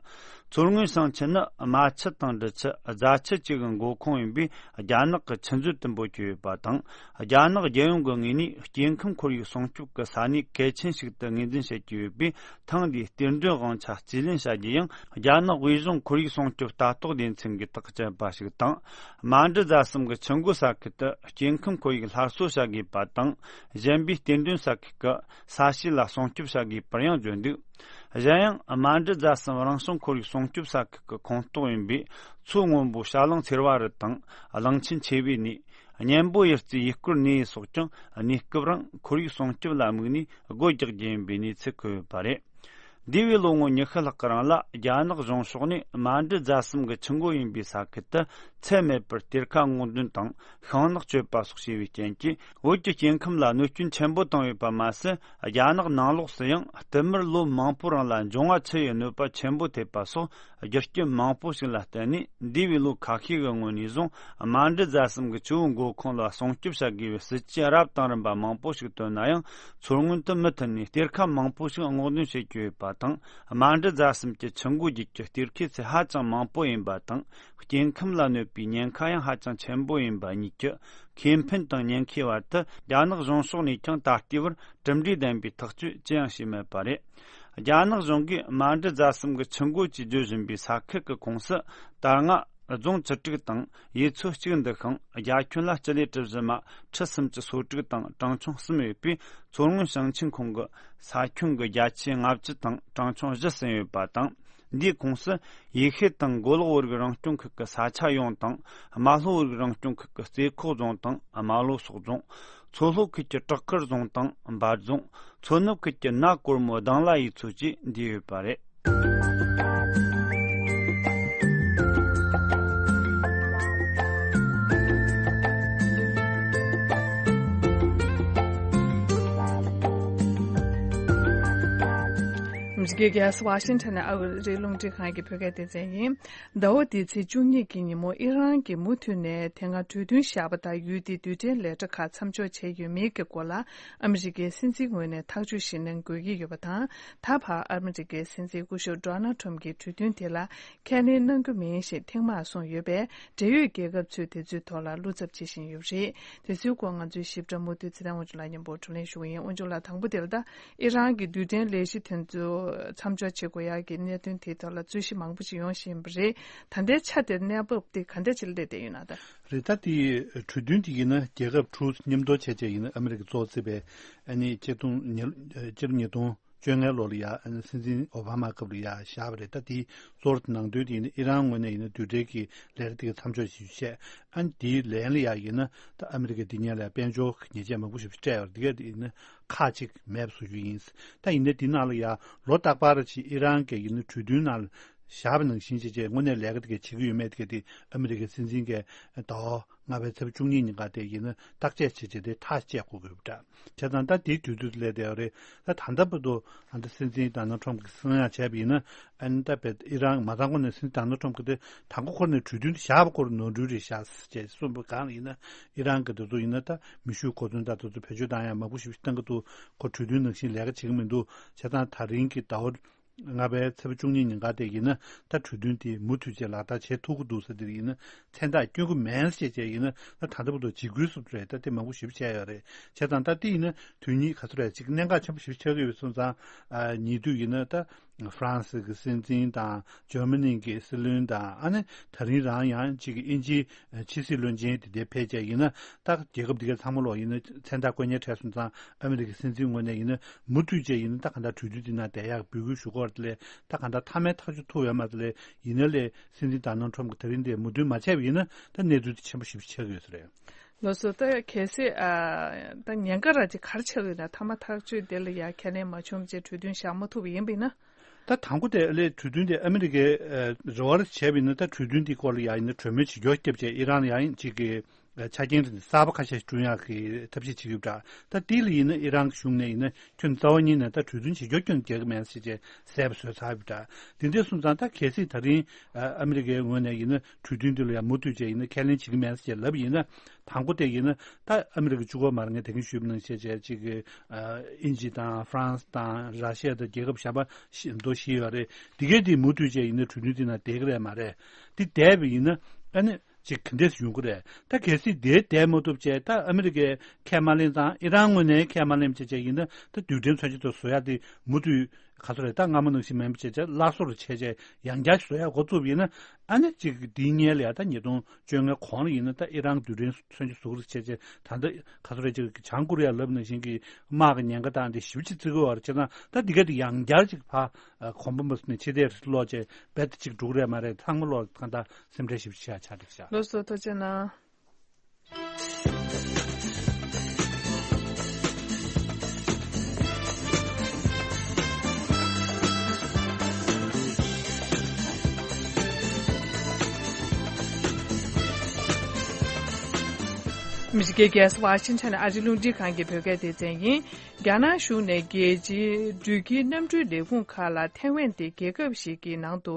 མཚོ་སྔོན་ཞིང་ཆེན་ནི་རྨ་ཆུ་དང་འབྲི་ཆུ། རྫ་ཆུ་བཅས་ཀྱི་མགོ་ཁོངས་ཡིན་པས། རྒྱ་ནག་གི་ཆུ་མཛོད་དུ་འབོད་ཀྱི་ཡོད་པ་དང་། རྒྱ་ནག་རྒྱལ་ཡོངས་ཀྱི་ངོས་ནས་སྐྱེ་ཁམས་ཁོར་ཡུག་སྲུང་སྐྱོབ་ཀྱི་ས་གནས་གལ་ཆེན་ཞིག་ཏུ་ངོས་འཛིན་བྱེད་ཀྱི་ཡོད་པས། ཐེངས་འདིའི་གཏེར་འདོན་དབང་ཆ་རྩིས་ལེན་བྱ་རྒྱུ་ཡང་། རྒྱ་ནག་དབུས་གཞུང་ཁོར་ཡུག་སྲུང་སྐྱོབ་ལྟ་རྟོག་སྡེ་ཚན་གྱིས་ཐག་བཅད་པ་ཞིག་དང་། རྨ་འབྲི་རྫ་གསུམ་གྱི་ཆུ་མགོ་ས་ཁུལ་དུ་སྐྱེ་ཁམས་ཁོར་ཡུག་སླར་གསོ་བྱ་དགོས་པ་དང་། གཞན་པའི་གཏེར་འདོན་ས་ཁུལ་གྱི་ས་གཤིས་ལ་སྲུང་སྐྱོབ་བྱ་དགོས་པར་ཡང་བརྗོད་འདུག་གཞན་ཡང་། རྨ་འབྲི་རྫ་གསུམ་རང་བྱུང་ཁོར་ཡུག་སྲུང་སྐྱོབ་ས་ཁུལ་གྱི་ཁོངས་གཏོགས་ཡིན་པའི། མཚོ་སྔོན་པོ། བྱ་གླང་ཚེར་བ་རི་དང་། གླང་ཆེན་ཆེ་བའི་གནས། གཉན་པོ་གཡུ་རྩེའི་ཡུལ་སྐོར་གནས་སོགས་ཀྱང་། གནས་སྐབས་རིང་ཁོར་ཡུག་སྲུང་སྐྱོབ་ལ་དམིགས་ནས་སྒོ་རྒྱག་རྒྱུ་ཡིན་པའི་གནས་ཚུལ་འཁོད་ཡོད་པ་རེད། འདས་པའི་ལོ་ངོ་ཉི་ཤུ་ལྷག་གི་རིང་ལ། རྒྱ་ནག་གཞུང་ཕྱོགས་ནས་རྨ་འབྲི་རྫ་གསུམ་གྱི་ཆུ་མགོ་ཡིན་པའི་ས་ཁུལ་དུ། ཚད་མེད་པར་གཏེར་ཁ་སྔོག་འདོན་དང་། ཤིང་ནགས་གཅོད་པ་སོགས་བྱས་པའི་རྐྱེན་གྱིས། བོད་ཀྱི་སྐྱེ་ཁམས་ལ་གནོད་སྐྱོན་ཆེན་པོ་བཏང་ཡོད་པ་མ་ཟད། རྒྱ་ནག་ནང་ལོགས་སུ་ཡང་། བསྟུད་མར་ལོ་མང་པོའི་རིང་ལ་འབྱུང་བ་འཆི་ཡི་གནོད་པ་ཆེན་པོ་ཐེབས་པ་སོགས། རྒྱུ་རྐྱེན་མང་པོ་ཞིག་ལ་བརྟེན་ནས། འདས་པའི་ལོ་ཁ་ཤས་ཀྱི་སྔོན་ནས་བཟུང་། རྨ་འབྲི་རྫ་གསུམ་གྱི་ཆུ་བོའི་མགོ་ཁོངས་ལ་སྲུང་སྐྱོབ་བྱ་དགོས་པའི་སྲིད་ཇུས་རབ་དང་རིམ་པ་མང་པོ་ཞིག་བཏོན་ན་ཡང་། མཚོ་སྔོན་དུ་མུ་མཐུད་ནས་གཏེར་ཁ་མང་པོ་ཞིག་སྔོག་འདོན་བྱེད་ཀྱི་ཡོད་པ་དང་། རྨ་འབྲི་རྫ་གསུམ་གྱི་ཆུ་མགོ་བརྒྱུད་ཀྱི་གཏེར་ཁའི་ཚད་ཧ་ཅང་མང་པོ་ཡིན་པ་དང་། སྐྱེ་ཁམས་ལ་གནོད་པའི་ཉེན་ཁ་ཡང་ཧ་ཅང་ཆེན་པོ་ཡིན་པ་གཉིས་ཀྱི་ཁེ་ཕན་དང་ཉེན་ཁའི་བར་དུ། རྒྱ་ནག་གཞུང་ཕྱོགས་ནས་ཀྱང་ད་ལྟའི་བར་གྲུབ་འབྲས་ལྡན་པའི་ཐག་གཅོད་ཅི་ཡང་བྱས་མེད་པ་རེད། རྒྱ་ནག་གཞུང་གིས་རྨ་འབྲི་རྫ་གསུམ་གྱི་ཆུ་མགོ་ཅེས་བརྗོད་བཞིན་པའི་ས་ཁུལ་གྱི་ཁོངས་སུ། ད་སྔ་རྫོང་བཅུ་དྲུག་དང་ཡུལ་ཚོ་གཅིག་འདུ་ཤིང་། རྒྱ་ཁྱོན་ལ་སྤྱི་ལེ་གྲུ་བཞི་མ་ཁྲི་སུམ་ཅུ་སོ་དྲུག་དང་གྲངས་ཆུང་གསུམ་ཡོད་པས། མཚོ་སྔོན་ཞིང་ཆེན་ཁོངས་ཀྱི་ས་ཁྱོན་གྱི་བརྒྱ་ཆའི་ལྔ་བཅུ་དང་གྲངས་ཆུང་བཞི་ཟིན་ཡོད་པ་དང་། འདིའི་ཁོངས་སུ་ཡེ་ཤུ་དང་མགོ་ལོག་བོད་རིགས་རང་སྐྱོང་ཁུལ་གྱི་ས་ཆ་ཡོངས་དང་། རྨ་ལྷོ་བོད་རིགས་རང་སྐྱོང་ཁུལ་གྱི་རྩེ་ཁོག་རྫོང་དང་རྨ་ལྷོ་སོག་རྫོང་། མཚོ་ལྷོ་ཁུལ་གྱི་བྲག་དཀར་རྫོང་དང་འབའ་རྫོང་། མཚོ་ནུབ་ཁུལ་གྱི་ན་གོར་མོ་གདང་ལ་ཡུལ་ཚོ་བཅས་འདུས་ཡོད་པ་རེད། འདི་ག་ཝ་ཤིང་ཊོན་ནས་ཨ་རིའི་རླུང་འཕྲིན་ཁང་གི་བོད་སྐད་སྡེ་ཚན་ཡིན། ཟླ་བ་འདིའི་ཚེས་བཅུ་གཉིས་ཀྱི་ཉིན་མོ། ཨི་རན་གྱིས་མུ་མཐུད་ནས་དེ་སྔ་གྲོས་མཐུན་བཞག་པ་ལྟར་ཡུལ་དེའི་རྡུལ་ཕྲན་ལས་གྲྭ་ཁག་མཚམས་འཇོག་བྱས་ཡོད་མེད་ཀྱི་སྐོར་ལ། ཨ་མི་རི་ཀའི་སྲིད་འཛིན་ངོས་ནས་ཐག་གཅོད་ཞིག་གནང་དགོས་ཀྱི་ཡོད་པ་དང་། ད་བར་ཨ་མི་རི་ཀའི་སྲིད་འཛིན་སྐུ་ཞབས་ཌོ་ནལ་ཁྲམ་གྱིས་གྲོས་མཐུན་དེ་ལ་ཁས་ལེན་གནང་རྒྱུ་མིན་ཞེས་ཐེངས་མང་གསུངས་ཡོད་པས། འབྲེལ་ཡོད་རྒྱལ་ཁབ་ཚོས་དེ་ཚོའི་ཐོག་ལ་བློ་འཚབ་བྱེད་བཞིན་ཡོད་པ་རེད། དེ་ཚོའི་སྐོར་ང་ཚོའི་ཞིབ་ཕྲ་མུ་མཐུད་ཚེ་བརྟན་དབང་ཕྱུག་ལགས་མཉམ་པོ་བགྲོ་གླེང་ཞུ་གི་ཡིན། དབང་ཕྱུག་ལགས། དང་པོ་དེ་ལ་ད། ཨི་རན་གྱི་རྡུལ་ཕྲན་ལས་གཞི་དེ་ཚོ་མཚམས་འཇོག་བྱེད་དགོས་ཡག་གི་གནད་དོན་དེའི་ཐོག་ལ་རྩོད་གཞི་མང་པོ་ཞིག་ཡོང་བཞིན་པ་རེད། ད་ལྟའི་ཆ་དེར་གནས་བབ་དེ་ག་འདྲ་ཅིག་སླེབས་བསྡད་ཡོད་ན་ད། རེད། ད་དེ་གྲོས་མཐུན་དེ་ཡིན་ན་རྒྱལ་ཁབ་དྲུག་མཉམ་དུ་བྱས་བྱས་ཡིན་ན། ཨ་མི་རི་ཀ་གཙོ་བོ་བྱས་པའི་ཨ་ནི་ཆིག་སྟོང་ཉིས་ཆིག་སྟོང་ཉིས་སྟོང་བཅོ་ལྔའི་ལོ་ལ་ཡ། ཨ་ནི་སྲིད་འཛིན་ཨོ་བྷ་མ་སྐབས་ལ་ཡ་བཞག་པ་རེད། ད་དེའི་གཙོ་བོ་ནང་དོན་དེ་ཡིན་ན་ཨི་རན་ངོས་ནས་ཡིན་ན་རྡུལ་ཕྲན་གྱི་ལས་རིགས་དེ་གའི་མཚམས་འཇོག་ཞུས་བྱས། ཨ་ནི་དེའི་ལན་ལ་ཡ་ཡིན་ན་ད་ཨ་མི་རི་ཀ་འདི་ཉིད་ལ་དཔལ་འབྱོར་ཉེས་ཆད་མང་པོ་ཞིག་སྤྲད་ཡོད་རེད། དེ་ག་དེ་ཡིན་ན་ཁག་ཅིག་མེད་པ་བཟོ་རྒྱུ་ཡིན། ད་ཡིན་ནའི་དེ་ནང་ལ་ཡ་ལོ་རྟག་པར་ཅིག་ཨི་རན་གྱི་ཡིན་ན་གྲོས་མཐུན་ནང་བཞག་པ་ནང་བཞིན་བྱས་བྱས་དངོས་གནས་ལས་ཀ་དེ་ག་བྱེད་ཀྱི་ཡོད་མེད་དེ་ག་དེ་ཨ་མི་རི་ཀའི་སྲིད་འཛིན་གྱིས་ཟླ་བ་ལྔ་པའི་ཚེས་པ་བཅུ་གཉིས་ཉིན་ཀ་དེ་ཡིན་ན་བརྟག་དཔྱད་བྱས་བྱས་དེ་ཐག་བཅད་དགོས་ཀྱི་ཡོད་པ་འདྲ། བྱས་ཙང་ད་དེའི་དུས་ཚོད་སླེབས་བསྡད་ཡོད་རེད། ད་ད་ལྟ་བར་དུ་ཨ་ནི་སྲིད་འཛིན་ཌོ་ནལ་ཁྲམ་གྱིས་གསུང་ཡག་བྱས་པ་ཡིན་ན། ཨ་ནི་ད་བས་ཨི་རན་མ་ཚང་ཁོ་ནས་སྲིད་ཌོ་ནལ་ཁྲམ་གྱིས་དེ་དང་པོ་ཁོ་ནས་གྲོས་མཐུན་དེ་བཞག་པ་སྐོར་ནོར་འཁྲུལ་རེད་བཞག་ཅེས་གསུངས་པ་གང་ཡིན་ན། ཨི་རན་གྱི་དེ་ཚོ་ཡིན་ན་ད་མེ་ཤུགས་གོ་མཚོན་ད་དེ་ཚོ་བེད་སྤྱོད་བཏང་ཡག་མང་པོ་ཞིག་བཏང་གི་འདུག་ཁོ་གྲོས་མཐུན་ནང་བཞིན་ལས་ཀ་བྱེད་ཀྱི་མི་འདུག་བྱས་ཙང་ད་རིང་གི་ཟླ་བ་ ལྔ་པའི་ཚེས་པ་བཅུ་གཉིས་ཉིན་ཀ་དེ་ཡིན་ན་ད་གྲོས་མཐུན་དེ་མུ་མཐུད་བྱས་ལག་བསྟར་བྱེད་ཐུབ་ཀྱི་འདུག་ཟེར་དེ་ཡིན་ན་མཚན་རྟགས་སྐྱོན་གྱི་མེད་ཟེར་བྱས་ཡིན་ན་ད་ད་ལྟ་བར་དུ་འཇིགས་སྐུལ་སོགས་རེད། ད་དེ་མང་པོ་ཞིབ་བྱས་ཡོད་རེད། བྱས་ཙང་ད་དེ་ཡིན་ན་དོན་སྙིང་ག་ཚོད་རེད་ཅིག་གནད་འགག་ཆེན་པོ་ཞིབ་ཆགས་ཀྱི་ཡོད་སོང་ཙང་ཉེ་དུས་ཡིན་ན་ད། ཧྥ་རན་སི་གི་སྲིད་འཛིན་དང་འཇར་མ་ནི་གི་སྲིད་བློན་དང་ཨ་ནི་ད་རིང་རང་ཡང་གཅིག་གི་དབྱིན་ཇིའི་ཕྱི་སྲིད་བློན་ཆེན་དེ་དེ་ཕེབས་བྱས་ཡིན་ན་ད་རྒྱལ་ཁབ་འདི་གའི་ཚང་མ་ལོག་ཡིན་ན་མཚན་རྟགས་བཀོད་ཉར་འཕྲད་སོང་ཙང་ཨ་མི་རི་ཀའི་སྲིད་འཛིན་ངོས་ནས་ཡིན་ན་མུ་མཐུད་བྱས་ཡིན་ན་ད་གང་ལྟར་གྲོས་མཐུན་འདི་ནང་བསྡད་ཡག་འབོད་སྐུལ་ཞུ་གི་ཡོད་རེད། ད་གང་ལྟར་མཐའ་མའི་ཐག་གཅོད་ཐུབ་ཡོད་མ་རེད། ཡིན་ན་ལས་སྲིད་འཛིན་ཌོ་ནལ་ཊམ་གི་ད་རིང་དེ་མོས་མཐུན་མ་བྱས་པ་ཡིན་ན་ད་གནས་ཚུལ་དེ་ཆེན་པོ་ཞིབ་ཆགས་ཀྱི་ཡོད་ས་རེད། ལགས་སོ། ད་གལ་སྲིད་ཨ་ད་ཉེན་ཁ་ར་ཅིག་ག་རེ་ཆགས་ཡོད་ན་མཐའ་མ་ཐག་གཅོད་དེ་ལ་ཡ་ཁས་ལེན་མ་བྱུང་བྱས་གྲོས་མཐུན་བཞག་མ་ཐུབ་པ་ཡིན་པ་ཡིན་ན། ད་དང་པོ་དེ་ལས་གྲོས་མཐུན་དེ་ཨ་མི་རི་ཀའི་ཨ་རེ་བ་རེ་བྱས་པ་ཡིན་ན་ད་གྲོས་མཐུན་དེ་སྐོར་ལ་ཡ་ཡིན་ན་གྲོས་མོལ་བྱེད་མགྱོགས་བརྒྱབ་བྱས་ཨི་རན་ཡང་ཅིག་གི་ཆ་རྐྱེན་རེ་གསར་པ་ཁ་ཤས་བསྐྲུན་ཡག་གི་ཐབས་ཤེས་བྱེད་ཀྱི་ཡོད་པ་འདྲ། ད་དེ་ལ་ཡིན་ན་ཨི་རན་གྱི་གཞུང་ནས་ཡིན་ན་ཁྱོད་རྩ་བ་ཉིད་ནས་ད་གྲོས་མཐུན་བྱེད་མགྱོགས་ཁྱོད་རྒྱག་གི་མེད་ཟེར་བྱས་ཟས་པ་བཟོས་ཚར་ཡོད་པ་འདྲ། དེ་འདྲ་སོང་ཙང་ད་གལ་སྲིད་ད་རིང་ཨ་མི་རི་ཀའི་ངོས་ནས་ཡིན་ན་གྲོས་མཐུན་དེ་ལ་ཡང་མུ་མཐུད་བྱས་ཡིན་ན་ཁས་ལེན་བྱེད་ཀྱི་མེད་ཟེར་ལབ་ཡིན་ན། དང་པོ་དེ་ཡིན་ན་ད་ཨ་མི་རི་ཀ་གཅིག་པོ་མ་རེད། ངས་དེ་གིན་ཞུས་པ་ནང་བཞིན་བྱས་ཅིག་གི་ཨ་དབྱིན་ཇི་དང་ཧྥ་རན་སི་དང་ར་ཤི་ཡ་དང་རྒྱལ་ཁབ་གཞན་པ་ཞིག་མདོ་བཞི་ཡོད་རེད། དེ་གས་དེ་མུ་མཐུད་བྱས་ཡིན་ན་གྲོས་མཐུན་དེ་ནང་བསྡད་ཀྱི་རེད་མ་རེད། དེ་བསྡད་པ་ཡིན་ན་ཨ་ནི་ཅིག་ག་འདྲས་ཡོང་གི་རེད། ད་གལ་སྲིད་དེ་བསྡད་མ་ཐུབ་བྱས་ད་ཨ་མི་རི་ཀས་ཁས་མ་ལེན་དང་ཨི་རན་ངོས་ནས་ཁས་མ་ལེན་བྱས་བྱས་ཡིན་ན་ད་རྡུལ་ཕྲན་མཚོན་ཆ་དེ་བཟོ་ཡག་དེ་མུ་མཐུད། ག་ཚོད་རེད། ད་སྔ་མ་ནང་བཞིན་མིན་པ་བྱས་བྱས་སླར་གསོ་རུ་བྱས་བྱས་ཡང་བསྐྱར་བཟོ་ཡག་འགོ་བཙུགས་ཡིན་ན་ཨ་ནི་གཅིག་འདིའི་སྔོན་ལ་ཡ་ད་ཉིས་སྟོང་བཅོ་ལྔ་གོང་ལ་ཡིན་ན་ད་ཨི་རན་རྡུལ་ཕྲན་མཚོན་ཆ་བཟོ་གི་རེད་བྱས་བྱས་ད་ལྟ་ག་ཚོད་རེད་ཅིག་བྱང་ཀོ་རི་ཡ་ལབ་ནང་བཞིན་གྱི་དམག་གི་ཉེན་ཁ་དང་དེ་ཞིབ་ཅིག་བརྩི་དགོས་བར་བྱས་ན་ད་འདི་ག་དེ་ཡང་བསྐྱར་ཅིག་ཕ་གོམ་པ་མ་ཟིན་ནས་ཕྱི་བལྟས་ལོག་བྱས་རྦད་དེ་ཅིག་འགྲོ་གི་རེད་མ་རེད། ཚང་མ་ལོག་གང་ལྟར་སེམས་ཁྲལ་ཞིབ་ཅིག་བྱ་ཆགས་འགྲིག་བྱ། ལགས་སོ། ཐུགས་རྗེ་གནང་། ཨ་མི་རི་ཀའི་རྒྱལ་ས་ཝ་ཤིང་ཊོན་ཨ་རིའི་རླུང་འཕྲིན་ཁང་གི་བོད་སྐད་སྡེ་ཚན་ཡིན། རྒྱ་ནག་གཞུང་ནས་རྒྱལ་སྤྱིའི་འགྲུལ་སྐྱེལ་གནམ་གྲུའི་ལས་ཁུངས་ཁག་ལ་ཐའེ་ཝན་དེ་རྒྱལ་ཁབ་ཞིག་གི་ནང་དུ་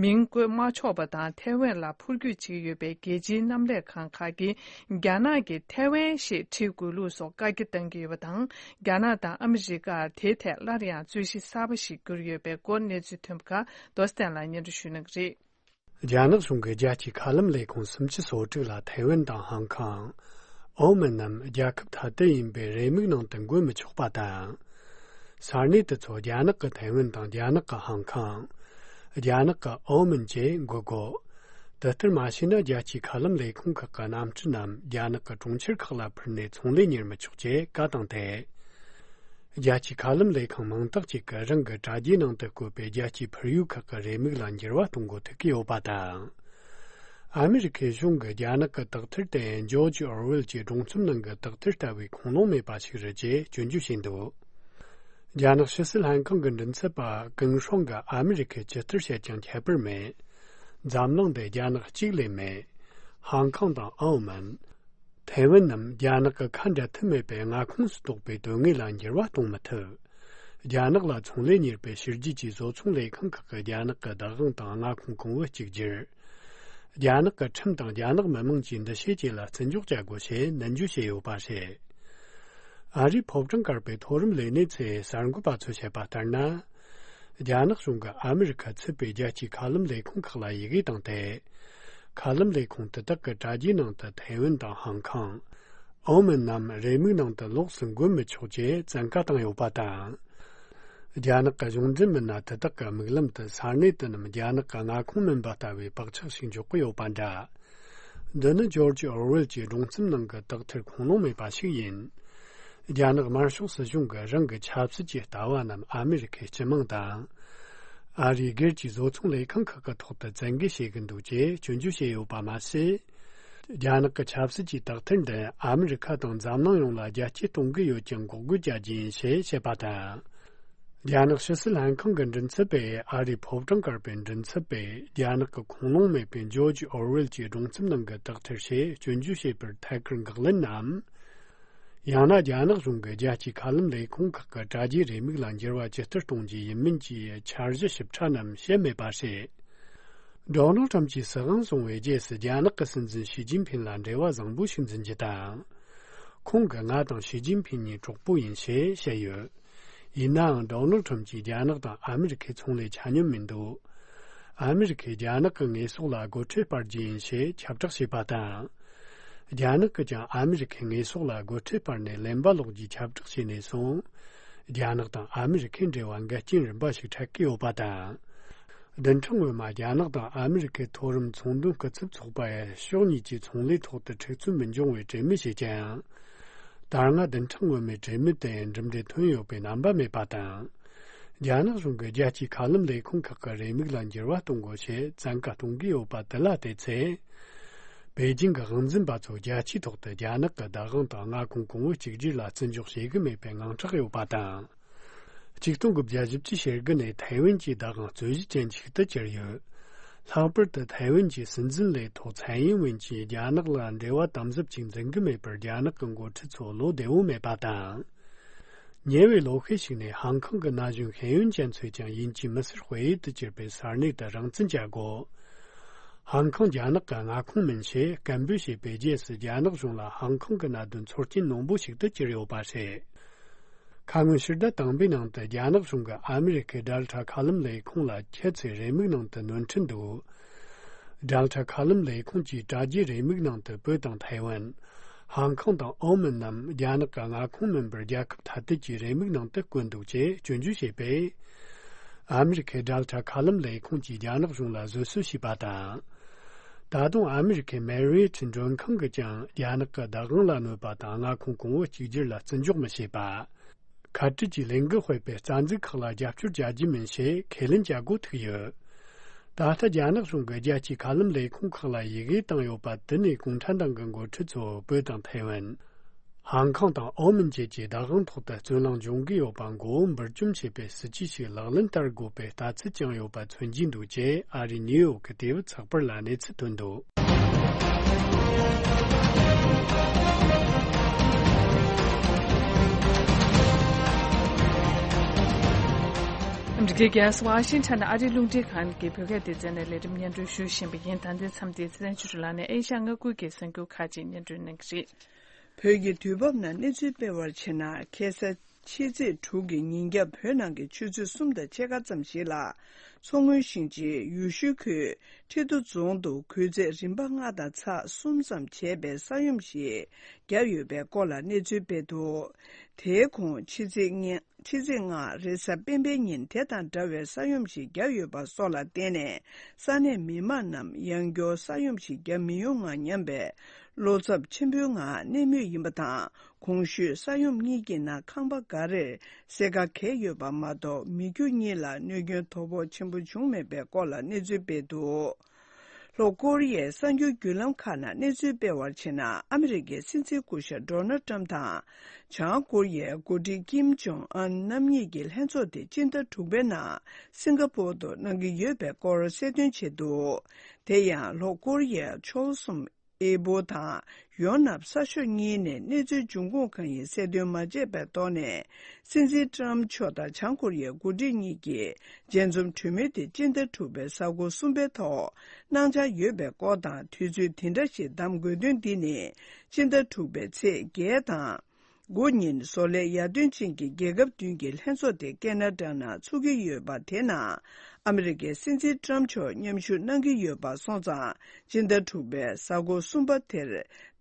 མིང་བཀོད་མ་ཆོག་པ་དང་ཐའེ་ཝན་ལ་འཕུར་སྐྱོད་བྱེད་ཀྱི་ཡོད་པའི་རྒྱལ་སྤྱིའི་གནམ་ལས་ཁང་ཁག་གིས་རྒྱ་ནག་གིས་ཐའེ་ཝན་ཞེས་བྲིས་དགོས་ལུགས་སོགས་བཀའ་རྒྱ་བཏང་གི་ཡོད་པ་དང་། རྒྱ་ནག་དང་ཨ་མི་རི་ཀར་དེའི་ཐད་སླར་ཡང་རྩོད་གཞི་གསར་པ་ཞིག་གྱུར་ཡོད་པའི་སྐོར་གནས་ཚུལ་ཐོན་པ་ཁག་རྡོ་སྟན་ལ་སྙན་སྒྲོན་ཞུ་གནང་གི་རེད། རྒྱ་ནག་གཞུང་གི་རྒྱལ་སྤྱིའི་མཁའ་ལམ་ལས་ཁུངས་སུམ་ཅུ་སོ་དྲུག་ལ་ཐའེ་ཝན་དང་ཧང་ཀང་། ཨོ་མན་ནམ་རྒྱལ་ཁབ་ཐ་དད་ཡིན་པའི་རེའུ་མིག་ནང་དུ་འགོད་མི་ཆོག་པ་དང་། ས་གནས་དེ་ཚོ་རྒྱ་ནག་གི་ཐའེ་ཝན་དང་རྒྱ་ནག་གི་ཧང་ཀང་། རྒྱ་ནག་གི་ཨོ་མན་བཅས་འགོད་དགོས། དེ་ལྟར་མ་བྱས་ན་རྒྱལ་སྤྱིའི་མཁའ་ལམ་ལས་ཁུངས་ཁག་གི་གནམ་གྲུ་རྣམས་རྒྱ་ནག་གི་གྲོང་ཁྱེར་ཁག་ལ་འཕུར་ནས་ཚོང་ལས་གཉེར་མི་ཆོག་ཅེས་བཀའ་བཏང་སྟེ། རྒྱལ་སྤྱིའི་མཁའ་ལམ་ལས་ཁང་མིང་རྟགས་གཅིག་གི་རང་གི་དྲ་རྒྱའི་ནང་དུ་བཀོད་པའི་རྒྱལ་སྤྱིའི་ཕུར་གཡུག་ཁག་གི་རེའུ་མིག་ལ་འགྱུར་བ་གཏོང་འགོ་ཐུག་གི་ཡོད་པ་དང་། ཨ་མི་རི་ཁའི་གཞུང་གིས་རྒྱ་ནག་གི་དག་ཐེར་དེ་ཇོར་ཇི་ཨོར་ཝེལ་གྱི་སྒྲུང་རྩོམ་ནང་གི་དག་ཐེར་ལྟ་བུའི་ཁུངས་ལུང་མེད་པ་ཞིག་རེད་ཅེས་སྐྱོན་བརྗོད་བྱས་འདུག་རྒྱ་ནག་ཕྱི་སྲིད་ལྷན་ཁང་གི་མགྲིན་ཚབ་པ་ཀུན་ཧྲོང་གིས་ཨ་མི་རི་ཁས་ཇི་ལྟར་བཤད་ཀྱང་ཁྱད་པར་མེད། འཛམ་གླིང་འདི་རྒྱ་ནག་གཅིག་ལས་མེད། ཧང་ཀང་དང་ཨའོ་མོན། ཐའེ་ཝན་རྣམས་རྒྱ་ནག་གི་ཁ་འབྲལ་ཐབས་མེད་པའི་མངའ་ཁོངས་སུ་གཏོགས་པའི་དོན་དངོས་ལ་འགྱུར་བ་གཏོང་མི་ཐུབ། རྒྱ་ནག་ལ་ཚོང་ལས་གཉེར་པའི་ཕྱི་རྒྱལ་གྱི་བཟོ་ཚོང་ལས་ཁང་ཁག་གིས་རྒྱ་ནག་གི་བདག་དབང་དང་མངའ་ཁོངས་གོང་བུ་གཅིག་གྱུར། རྒྱ་ནག་གི་ཁྲིམས་དང་རྒྱ་ནག་མི་དམངས་ཀྱི་འདུ་ཤེས་བཅས་ལ་བརྩི་འཇོག་བྱ་དགོས་ཞེས་ནན་བརྗོད་བྱས་ཡོད་པ་རེད། ཨ་རིའི་ཕོ་བྲང་དཀར་པོའི་མཐོ་རིམ་ལས་སྣེ་ཚོས་གསར་འགོད་པ་ཚོས་བཤད་པ་ལྟར་ན། རྒྱ་ནག་གཞུང་གིས་ཨ་མི་རི་ཁ་ཚུད་པའི་རྒྱལ་སྤྱིའི་མཁའ་ལམ་ལས་ཁུངས་ཁག་ལ་ཡི་གེ་བཏང་སྟེ། མཁའ་ལམ་ལས་ཁུངས་དེ་དག་གི་དྲ་རྒྱའི་ནང་དུ་ཐའེ་ཝན་དང་ཧང་ཀང་། ཨའོ་མོན་རྣམས་རེའུ་མིག་ནང་དུ་ལོགས་སུ་འགོད་མི་ཆོག་ཅེས་བཙན་བཀའ་བཏང་ཡོད་པ་དང་། རྒྱ་ནག་གི་གཞུང་འཛིན་མི་སྣ་དེ་དག་གི་མིག་ལམ་དུ་ས་གནས་དེ་རྣམས་རྒྱ་ནག་གི་མངའ་ཁོངས་མིན་པ་ལྟ་བུའི་བག་ཆགས་ཤིག་འཇོག་གི་ཡོད་པ་འདྲ། འདི་ནི་ཇོར་ཇི་ཨོར་ཝེལ་གྱི་སྒྲུང་རྩོམ་ནང་གི་དག་ཐེར་ཁུངས་ལུང་མེད་པ་ཞིག་ཡིན། རྒྱ་ནག་དམར་ཤོག་སྲིད་གཞུང་གིས་རང་གི་ཆབ་སྲིད་ཀྱི་ལྟ་བ་རྣམས་ཨ་མི་རི་ཁའི་སྤྱི་དམངས་དང་། ཨ་རིའི་སྒེར་གྱི་བཟོ་ཚོང་ལས་ཁང་ཁག་གི་ཐོག་ཏུ་བཙན་འགེལ་བྱེད་ཀྱི་འདུག་ཅེས་སྐྱོན་བརྗོད་བྱས་ཡོད་པ་མ་ཟད། རྒྱ་ནག་གི་ཆབ་སྲིད་ཀྱི་དག་ཐེར་འདི་ཨ་མི་རི་ཁ་དང་འཛམ་གླིང་ཡོངས་ལ་རྒྱ་སྐྱེད་གཏོང་གི་ཡོད་ཀྱང་འགོག་རྒོལ་བྱ་རྒྱུ་ཡིན་ཞེས་བཤད་པ་དང་། རྒྱ་ནག་ཕྱི་སྲིད་ལྷན་ཁང་གི་མགྲིན་ཚབ་པས་ཨ་རིའི་ཕོ་བྲང་དཀར་པོའི་མགྲིན་ཚབ་པས་རྒྱ་ནག་གི་ཁུངས་ལུང་མེད་པའི་ཇོར་ཇི་ཨོར་ཝེལ་གྱི་སྒྲུང་རྩོམ་ནང་གི་དག་ཐེར་ཞེས་སྐྱོན་བརྗོད་བྱས་པར་ཐད་ཀར་འགག་ལན་ནམ། ཡང་ན་རྒྱ་ནག་གཞུང་གིས་རྒྱལ་སྤྱིའི་མཁའ་ལམ་ལས་ཁུངས་ཁག་གི་དྲ་རྒྱའི་རེའུ་མིག་ལ་འགྱུར་བ་ཇི་ལྟར་གཏོང་རྒྱུ་ཡིན་མིན་གྱི་འཆར་གཞི་ཞིབ་ཕྲ་རྣམས་བཤད་མེད་པ་རེད། ཌོ་ནལ་ཁྲམ་གྱིས་སྲིད་དབང་བཟུང་བའི་རྗེས་སུ་རྒྱ་ནག་གི་སྲིད་འཛིན་ཞི་ཅིན་ཕིན་ལ་འབྲེལ་བ་བཟང་པོ་ཞིག་འཛིན་རྒྱུ་དང་། ཁོང་གིས་ང་དང་ཞི་ཅིན་ཕིན་གཉིས་གྲོགས་པོ་ཡིན་ཞེས་བཤད་ཡོད། ཡིན་ནའང་ཌོ་ནལ་ཁྲམ་གྱིས་རྒྱ་ནག་དང་ཨ་མི་རི་ཁའི་ཚོང་ལས་ཆ་སྙོམས་མི་འདུག་ཨ་མི་རི་ཁས་རྒྱ་ནག་གི་དངོས་ཟོག་ལ་སྒོ་ཁྲལ་སྤར་རྒྱུ་ཡིན་ཞེས་ཁྱབ་བསྒྲགས་བྱས་པ་དང་། རྒྱ་ནག་གིས་ཀྱང་ཨ་མི་རི་ཁའི་དངོས་ཟོག་ལ་སྒོ་ཁྲལ་སྤར་ནས་ལེན་པ་ལོག་རྒྱུའི་ཁྱབ་བསྒྲགས་བྱས་ནས་བཟུང་། རྒྱ་ནག་དང་ཨ་མི་རི་ཁའི་འབྲེལ་བ་འགལ་རྐྱེན་རིམ་པ་ཞིག་འཕྲད་ཀྱི་ཡོད་པ་དང་། བདུན་ཕྲག་སྔོན་མ་རྒྱ་ནག་དང་ཨ་མི་རི་ཁའི་མཐོ་རིམ་ཚོང་དོན་སྐུ་ཚབ་ཚོགས་པས་ཕྱོགས་གཉིས་ཀྱི་ཚོང་ལས་ཐོག་ཏུ་འཁྲུག་རྩོད་མི་འབྱུང་བའི་གྲོས་མོལ་བྱས་ཀྱང་། ད་སྔ་བདུན་ཕྲག་སྔོན་མའི་གྲོས་མོལ་དེ་གྲུབ་འབྲས་ཐོན་ཡོད་པའི་རྣམ་པ་མེད་པ་དང་། རྒྱ་ནག་གཞུང་གིས་རྒྱལ་སྤྱིའི་མཁའ་ལམ་ལས་ཁུངས་ཁག་གི་རེའུ་མིག་ལ་འགྱུར་བ་གཏོང་དགོས་ཞེས་བཙན་བཀའ་གཏོང་གི་ཡོད་པ་དེ་ལ་བལྟས་ཚེ། པེ་ཅིང་གི་དབང་འཛིན་པ་ཚོ་རྒྱལ་སྤྱིའི་ཐོག་ཏུ་རྒྱ་ནག་གི་བདག་དབང་དང་མངའ་ཁོངས་གོང་བུ་གཅིག་གྱུར་ལ་བརྩི་འཇོག་བྱེད་ཀྱི་མེད་པའི་དངངས་སྐྲག་ཡོད་པ་དང་། ཆིག་སྟོང་དགུ་བརྒྱ་བཞི་བཅུ་ཞེ་དགུ་ནས་ཐའེ་ཝན་གྱི་བདག་དབང་རྩོད་གཞི་ཅན་ཞིག་ཏུ་གྱུར་ཡོད། ལྷག་པར་དུ་ཐའེ་ཝན་གྱི་སྲིད་འཛིན་ལས་ཐོག་ཚའེ་ཡིན་ཝེན་གྱིས་རྒྱ་ནག་ལ་འབྲེལ་བ་དམ་ཟབ་ཅིག་འཛིན་གྱི་མེད་པར་རྒྱ་ནག་གི་འགོ་ཁྲིད་ཚོ་བློ་བདེ་བོ་མེད་པ་དང་། ཉེ་བའི་ལོ་ཤས་ཤིག་ནས་ཧང་ཀང་གི་ན་གཞོན་ཤེས་ཡོན་ཅན་ཚོས་ཀྱང་ཡིན་གཅིག་མིན་གཅིག་དཔེ་ཡུལ་དུ་གྱུར་པའི་ས་གནས་དེ་རང་བཙན་བྱ་དགོས། ཧང་ཀང་རྒྱ་ནག་གི་མངའ་ཁོངས་མིན་ཞེས་སྐད་འབོད་བྱས་པའི་རྗེས་སུ་རྒྱ་ནག་གཞུང་ལ་ཧང་ཀང་གི་གནད་དོན་ཚོར་སྐྱེན་རྣོན་པོ་ཞིག་ཏུ་གྱུར་ཡོད་པ་རེད། ཁ་སྔོན་ཕྱི་ཟླ་དང་པོའི་ནང་དུ་རྒྱ་ནག་གཞུང་གིས་ཨ་མི་རི་ཁའི་དྲ་ལམ་ཁ་ལམ་ལས་ཁུངས་ལ་ཁྱེད་ཚོས་རེའུ་མིག་ནང་དུ་ནོར་འཁྲུལ་འདུག་དྲ་ལམ་ཁ་ལམ་ལས་ཁུངས་ཀྱིས་དྲ་རྒྱའི་རེའུ་མིག་ནང་དུ་བོད་དང་ཐའེ་ཝན། ཧང་ཀང་དང་ཨོ་མན་རྣམས་རྒྱ་ནག་གི་མངའ་ཁོངས་མིན་པར་རྒྱལ་ཁབ་ཐ་དད་ཀྱི་རེའུ་མིག་ནང་དུ་བཀོད་འདུག་ཅེས་སྐྱོན་བརྗོད་བྱས་པས། ཨ་མི་རི་ཁའི་དྲ་ལམ་ཁ་ལམ་ལས་ཁུངས་ཀྱིས་རྒྱ་ནག་གཞུང་ལ་བཟོད་གསོལ་ཞུས་པ་དང་། ད་དུང་ཨ་མི་རི་ཁའི་མེ་རི་ཡེ་ཊི་མགྲོན་ཁང་གིས་ཀྱང་རྒྱ་ནག་གི་བདག་དབང་ལ་གནོད་པ་དང་མངའ་ཁོངས་གོང་བུ་གཅིག་གྱུར་ལ་བརྩི་འཇོག་མི་བྱེད་པ། ཁ་བྲལ་གྱི་ལས་འགུལ་སྤེལ་བའི་རྩ་འཛུགས་ཁག་ལ་རྒྱབ་སྐྱོར་བྱ་རྒྱུ་མིན་ཞེས་ཁས་ལེན་བྱ་དགོས་ཐུག་ཡོད། ད་ལྟ་རྒྱ་ནག་གཞུང་གིས་རྒྱལ་སྤྱིའི་མཁའ་ལམ་ལས་ཁུངས་ཁག་ལ་ཡི་གེ་བཏང་ཡོད་པ་དེ་ནས་གུང་ཁྲན་ཏང་གི་འགོ་ཁྲིད་ཚོ་བོད་དང་ཐའེ་ཝན། ཧང་ཀང་དང་ཨོ་མན་བཅས་ཀྱི་བདག་དབང་ཐོག་ཏུ་རྩོད་གླེང་འབྱུང་གི་ཡོད་པ་མགོ་བོ་འབུར་འཇོམས་བྱེད་པའི་སྲིད་ཇུས་ཤིག་ལག་ལེན་བསྟར་དགོས་པའི་ལྟ་ཚུལ་བཅངས་ཡོད་པ་མཚོན་གྱི་འདུག་ཅེས་ཨ་རིའི་ནིའུ་ཡོག་གི་དེ་བི་ཚགས་པར་ལ་གནས་ཚུལ་ཐོན་འདུག་ཨ་མི་རི་ཀའི་རྒྱལ་ས་ཝ་ཤིང་ཊོན་ཨ་རིའི་རླུང་འཕྲིན་ཁང་གི་བོད་སྐད་སྡེ་ཚན་ནས་ལས་རིམ་སྙན་སྒྲོན་ཞུ་བཞིན་པ་ཡིན། ད་ལྟའི་མཚམས་འདིར་ཚེ་བརྟན་ཆོས་སྒྲོན་ལགས་ནས་ཨེ་ཤ་ཡ་མངའ་ཁུལ་གྱི་གསར་འགྱུར་ཁག་ཅིག་སྙན་སྒྲོན་གནང་གི་རེད། བོད་ཀྱི་དུས་བབ་ནང་གནས་ཚུལ་སྤེལ་བར་བྱས་ན། ཁ་སང་ཕྱི་ཚེས་དྲུག་གི་ཉིན་རྒྱབ་བོད་ནང་གི་ཆུ་ཚོད་གསུམ་དང་ཕྱེད་ཀ་ཙམ་ཞིག་ལ། མཚོ་སྔོན་ཞིང་ཆེན་ཡུལ་ཤུལ་ཁུལ་ཁྲི་རྡོ་རྫོང་དུ་འགུལ་ཚད་རིམ་པ་ལྔ་དང་ཚེག་གསུམ་ཙམ་བྱས་པའི་ས་ཡོམ་ཞིག་བརྒྱབ་ཡོད་པའི་སྐོར་ལ་གནས་ཚུལ་སྤེལ་འདུག་དེའི་གོང་ཕྱི་ཚེས་ལྔ། ཕྱི་ཚེས་ལྔ་རེས་གཟའ་སྤེན་པའི་ཉིན་དེ་དང་འདྲ་བའི་ས་ཡོམ་ཞིག་བརྒྱབ་ཡོད་པ་སོགས་ལ་བརྟེན་ནས། ས་གནས་མི་མང་རྣམས་ཡང་བསྐྱར་ས་ཡོམ་ཞིག་བརྒྱབ་མི་ཡོང་ངམ་སྙམ་པའི་བློ་འཚབ་ཆེན་པོའི་ངང་གནས་མུས་ཡིན་པ་དང་། གོང་ཞུས་ས་ཡོམ་གཉིས་ཀྱི་ནང་ཁང་པ་འགའ་རེར་སེར་ཀ་གས་ཡོད་པ་མ་གཏོགས། མི་རྒྱུ་གཉིས་ལ་གནོད་སྐྱོན་དོ་ཕོག་ཆེན་པོ་བྱུང་མེད་པའི་སྐོར་ལ་གནས་ཚུལ་སྤེལ་འདུག་ལྷོ་ཀོ་རི་ཡའི་གསར་འགྱུར་བརྒྱུད་ལམ་ཁག་ནང་གནས་ཚུལ་སྤེལ་བར་བྱས་ན། ཨ་མི་རི་ཀའི་སྲིད་འཛིན་སྐུ་ཞབས་ཌོ་ནལ་ཏྲམ་དང་། བྱང་ཀོ་རི་ཡའི་འགོ་ཁྲིད་ཀིམ་ཇོང་ཨན་རྣམ་གཉིས་ཀྱི་ལྷན་ཚོགས་དེ་སྤྱི་ཟླ་དྲུག་པའི་ནང་སིང་ག་པོར་དུ་གནང་གི་ཡོད་པའི་སྐོར་གསལ་སྟོན་བྱས་འདུག་དེ་ཡང་ལྷོ་ཀོ་རི་ཡའི་ཕྱོགས་གསུམ་ཨེ་པོ་དང་ཡོ་ནབ་ས་ཕྱོགས་གཉིས་ནས་གནས་ཚུལ་འབྱུང་ཁུངས་གང་ཡིན་གསལ་སྟོན་མ་བྱས་པའི་ཐོག་ནས། སྲིད་འཛིན་ཏྲམ་མཆོག་དང་བྱང་ཀོ་རི་ཡའི་འགོ་ཁྲིད་གཉིས་ཀྱིས་མཇལ་འཛོམས་གྲོས་མོལ་དེ་སྤྱི་ཟླ་དྲུག་པའི་གཟའ་འཁོར་གསུམ་པའི་ཐོག་གནང་འཆར་ཡོད་པའི་སྐོར་དང་། དུས་ཚོད་དེ་འདྲ་ཞིག་བདམས་དགོས་དོན་འདི་ནི། སྤྱི་ཟླ་དྲུག་པའི་ཚེས་བརྒྱད་དང་དགུ་ཉིན་བཟོ་ལས་ཡར་ཐོན་ཅན་གྱི་རྒྱལ་ཁབ་བདུན་གྱི་ལྷན་ཚོགས་དེ་ཀེ་ན་ཌ་ནང་ཚུགས་ཀྱི་ཡོད་པ་དེ་ནང་ཨ་མི་རི་ཀའི་སྲིད་འཛིན་ཏྲམ་མཆོག་མཉམ་ཞུགས་གནང་གི་ཡོད་པ་སོང་ཙང་། སྤྱི་ཟླ་དྲུག་པའི་གཟའ་འཁོར་གསུམ་པ་དེར་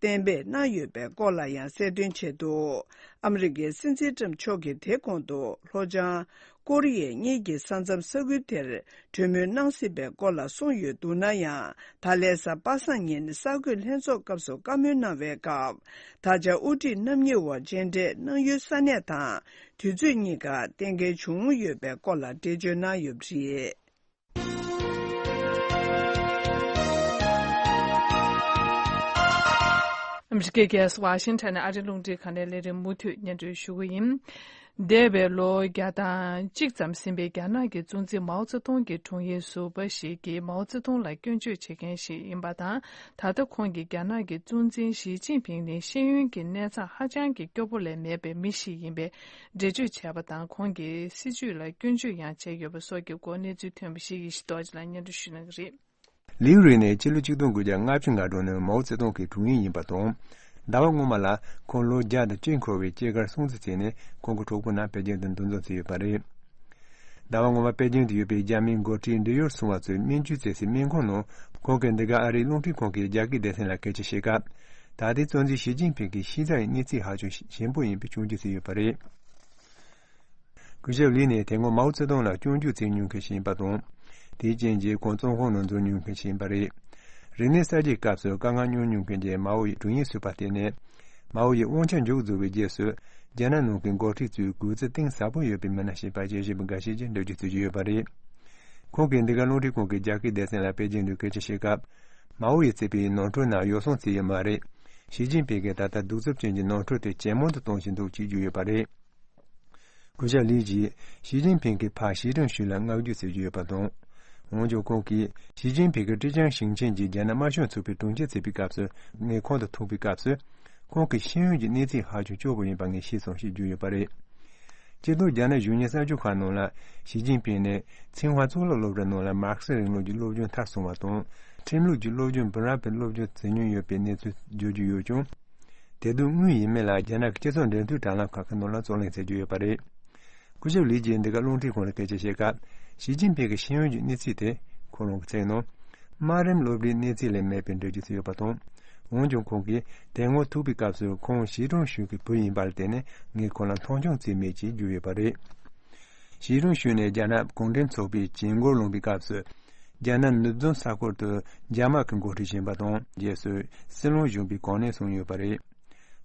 གཏན་འབེབས་གནང་ཡོད་པའི་སྐོར་ལ་ཡང་གསལ་སྟོན་བྱས་འདུག་ཨ་མི་རི་ཀའི་སྲིད་འཛིན་ཏྲམ་མཆོག་གིས་དེ་གོང་དུ་ལྷོ་བྱང་ཀོ་རི་ཡའི་གཉིས་ཀྱི་ས་མཚམས་ས་ཁུལ་དེར་གྲོས་མོལ་གནང་སྲིད་པའི་སྐོར་ལ་གསུངས་ཡོད་འདུག་ན་ཡང་། ད་ལན་གཟའ་པ་སངས་ཉིན་གསར་འགོད་ལྷན་ཚོགས་སྐབས་སུ་བཀའ་མོལ་གནང་བའི་སྐབས། ད་ཆ་དབུ་ཁྲིད་རྣམ་གཉིས་དབར་མཇལ་འཕྲད་གནང་ཡུལ་ས་གནས་དང་དུས་ཚོད་གཉིས་ཀ་གཏན་འཁེལ་བྱུང་ཡོད་པའི་སྐོར་ལ་འགྲེལ་བརྗོད་གནང་ཡོད་པ་རེད། ཨ་མི་རི་ཀའི་རྒྱལ་ས་ཝ་ཤིང་ཊོན་ནས་ཨ་རིའི་རླུང་འཕྲིན་ཁང་ནས་ལས་རིམ་མུ་མཐུད་སྙན་སྒྲོན་ཞུ་གི་ཡིན། འདས་པའི་ལོ་བརྒྱ་དང་གཅིག་ཙམ་ཟིན་པའི་རྒྱ་ནག་གི་གཙོ་འཛིན་མའོ་ཙེ་ཏུང་གི་དྲུང་ཡིག་ཟུར་པ་ཞིག་གིས་མའོ་ཙེ་ཏུང་ལ་སྐྱོན་བརྗོད་བྱེད་མཁན་ཞིག་ཡིན་པ་དང་། ད་ལྟ་ཁོང་གིས་རྒྱ་ནག་གི་གཙོ་འཛིན་ཞི་ཅིན་ཕིང་ནི་ཤེས་ཡོན་གྱི་གནས་སྟངས་ཧ་ཅང་གི་སྐྱོ་པོ་ལས་མེད་པའི་མི་ཞིག་ཡིན་པའི་འགྲེལ་བརྗོད་བྱས་པ་དང་། ཁོང་གིས་སྲིད་བྱུས་ལ་སྐྱོན་བརྗོད་ཡང་བྱས་ཡོད་པ་སོགས་ཀྱི་སྐོར་གནས་ཚུལ་ཐོན་པ་ཞིག་ཡེ་ཤེས་རྡོ་རྗེ་ལགས་སྙན་སྒྲོན་ཞུ་གནང་གི་རེད། ལིའུ་རེ་ནི་ཕྱི་ལོ་ཆིག་སྟོང་དགུ་བརྒྱ་ལྔ་བཅུ་ང་དྲུག་ནས་མའོ་ཙེ་ཏུང་གི་དྲུང་ཡིག་ཡིན་པ་དང་། ཟླ་བ་སྔོན་མ་ལ་ཁོང་ལོ་བརྒྱ་དང་བཅུ་འཁོར་བའི་སྐྱེས་སྐར་སྲུང་བརྩི་བྱས་ནས་ཁོང་གི་གྲོགས་པོ་རྣམས་དཔལ་རྒྱལ་དུ་འདུ་འཛོམས་བྱས་ཡོད་པ་རེད། ཟླ་བ་སྔོན་མ་པེ་ཅིང་དུ་ཡོད་པའི་རྒྱ་མིའི་འགོ་ཁྲིད་འབྲེལ་ཡོད་སྲུང་བ་ཚོས་སྨན་བཅོས་བྱེད་སའི་སྨན་ཁང་ནང་ཁོང་གི་འདི་ག་ཨ་རིའི་རླུང་འཕྲིན་ཁང་གི་རྒྱ་སྐད་སྡེ་ཚན་ལ་སྐད་ཆ་བཤད་སྐབས། ད་ལྟའི་གཙོ་འཛིན་ཞི་ཅིན་ཕིང་གི་ཤེས་ཚད་ཀྱི་གནས་ཚད་ཧ་ཅང་ཞན་པོ་ཡིན་པའི་སྐྱོན་བརྗོད་བྱས་ཡོད་པ་རེད། སྐུ་ཞབས་ལི་ནི་དེ་སྔོན་མའོ་ཙེ་ཏུང་ལ་སྐྱོན་བརྗོད་བྱེད་མྱོང་མཁན་ཞིག་ཡིན་པ་དང་། དེའི་རྐྱེན་གྱིས་ཁོང་བཙོན་ཁང་ནང་འཛུལ་མྱོང་མཁན་ཞིག་ཡིན་པ་རེད། རིག་གནས་གསར་བརྗེའི་སྐབས་སུ་དཀའ་ངལ་མྱོང་མྱོང་མཁན་གྱི་མའོ་ཡི་དྲུང་ཡིག་ཟུར་པ་དེ་ནི། མའོ་ཡི་དབང་ཆ་མཇུག་རྫོགས་པའི་རྗེས་སུ། རྒྱ་ནག་ནང་གི་འགོ་ཁྲིད་ཚོས་གུས་བརྩི་གཏིང་ཟབ་པོ་ཡོད་པའི་མི་སྣ་ཞིག་ཡིན་པ་དཔྱད་ཞིབ་པ་འགའ་ཤས་ཀྱིས་འགྲེལ་བརྗོད་བྱེད་ཀྱི་ཡོད་པ་རེད། ཁོང་གིས་འདི་ག་རླུང་འཕྲིན་ཁང་གི་རྒྱ་སྐད་སྡེ་ཚན་ལ་པེ་ཅིང་དུ་སྐད་ཆ་བཤད་སྐབས། མའོ་ཡིས་བརྩིས་པའི་ནོར་འཁྲུལ་རྣམས་ཡོ་བསྲང་བྱས་ཡོད་མ་རེད། ཞི་ཅིན་ཕིང་གིས་ད་ལྟ་གདུག་རྩུབ་ཅན་གྱི་ནོར་འཁྲུལ་དེ་ཇེ་མང་དུ་གཏོང་བཞིན་འདུག་ཅེས་བརྗོད་ཡོད་པ་རེད། སྐུ་ཞབས་ལི་ཡིས་ཞི་ཅིན་ཕིང་གི་ཕ་ཞི་ཀྲུང་ཞུས་ལ་བསྔགས་བརྗོད་བྱེད་ཀྱི་ཡོད་པ་དང་། འོན་ཀྱང་ཁོང་གིས་ཞི་ཅིན་ཕིང་གིས་ཀྲེ་ཅང་ཞིང་ཆེན་གྱི་རྒྱ་ནག་དམར་ཤོག་ཚོགས་པའི་དྲུང་ཆེ་བྱས་པའི་སྐབས་སུ་ངས་ཁོང་དང་ཐུག་པའི་སྐབས་སུ། ཁོང་གི་ཤེས་ཡོན་གྱི་གནས་ཚད་ཧ་ཅང་སྐྱོ་པོ་ཡིན་པ་ངས་ཤེས་སོང་ཞེས་བརྗོད་ཡོད་པ་རེད། སྤྱིར་བཏང་རྒྱ་ནག་གཞོན་ནུའི་གསར་འགྱུར་ཁག་ནང་ལ་ཞི་ཅིན་ཕིང་ནི་ཚིང་ཧྭ་གཙུག་ལག་སློབ་གྲྭ་ནང་ལ་མར་ཁེ་སི་རིང་ལུགས་ཀྱི་སློབ་སྦྱོང་མཐར་སོང་བ་དང་། ཁྲིམས་ལུགས་ཀྱི་སློབ་སྦྱོང་བུ་རམ་པའི་སློབ་སྦྱོང་བྱེད་མྱོང་ཡོད་པའི་གནས་ཚུལ་བརྗོད་ཀྱི་ཡོད་ཀྱང་། དེ་དུས་དངོས་ཡིན་མིན་ལ་རྒྱ་ནག་གི་སྤྱི་ཚོགས་འབྲེལ་མཐུད་དྲ་ལམ་ཁག་གི་ནང་ལ་རྩོད་གླེང་བྱེད་ཀྱི་ཡོད་པ་རེད། སྐུ་ཞབས་ལི་ཡིས་འདི་ག་རླུང་འཕྲིན་ཁང་ལ་སྐད་ཆ་བཤད་སྐབས། ཞི་ཅིན་ཕིང་གི་ཤེས་ཡོན་གྱི་གནས་ཚད་དེ་ཁོ་རང་གི་ཚིག་ནང་། དམའ་རིམ་སློབ་གྲྭའི་གནས་ཚད་ལས་མེད་པའི་འགྲེལ་བརྗོད་བྱས་ཡོད་པ་དང་། འོན་ཀྱང་ཁོང་གིས་དེ་སྔོན་ཐུག་པའི་སྐབས་སུ་ཁོང་ཞི་ཀྲུང་ཞུས་ཀྱི་བུ་ཡིན་པ་ལ་བརྟེན་ནས་ངས་ཁོང་ལ་མཐོང་ཆུང་བྱས་མེད་ཅེས་བརྗོད་ཡོད་པ་རེད། ཞི་ཀྲུང་ཞུས་ནི་རྒྱ་ནག་གུང་ཁྲན་ཚོགས་པའི་བྱེད་འགོ་བླངས་པའི་སྐབས་སུ། རྒྱ་ནག་ནུབ་རྫོང་ས་ཁུལ་དུ་རྒྱ་དམག་གི་འགོ་ཁྲིད་ཡིན་པ་དང་། རྗེས་སུ་སྲིད་བློན་གཞོན་པའི་གོ་གནས་བཟུང་ཡོད་པ་རེད།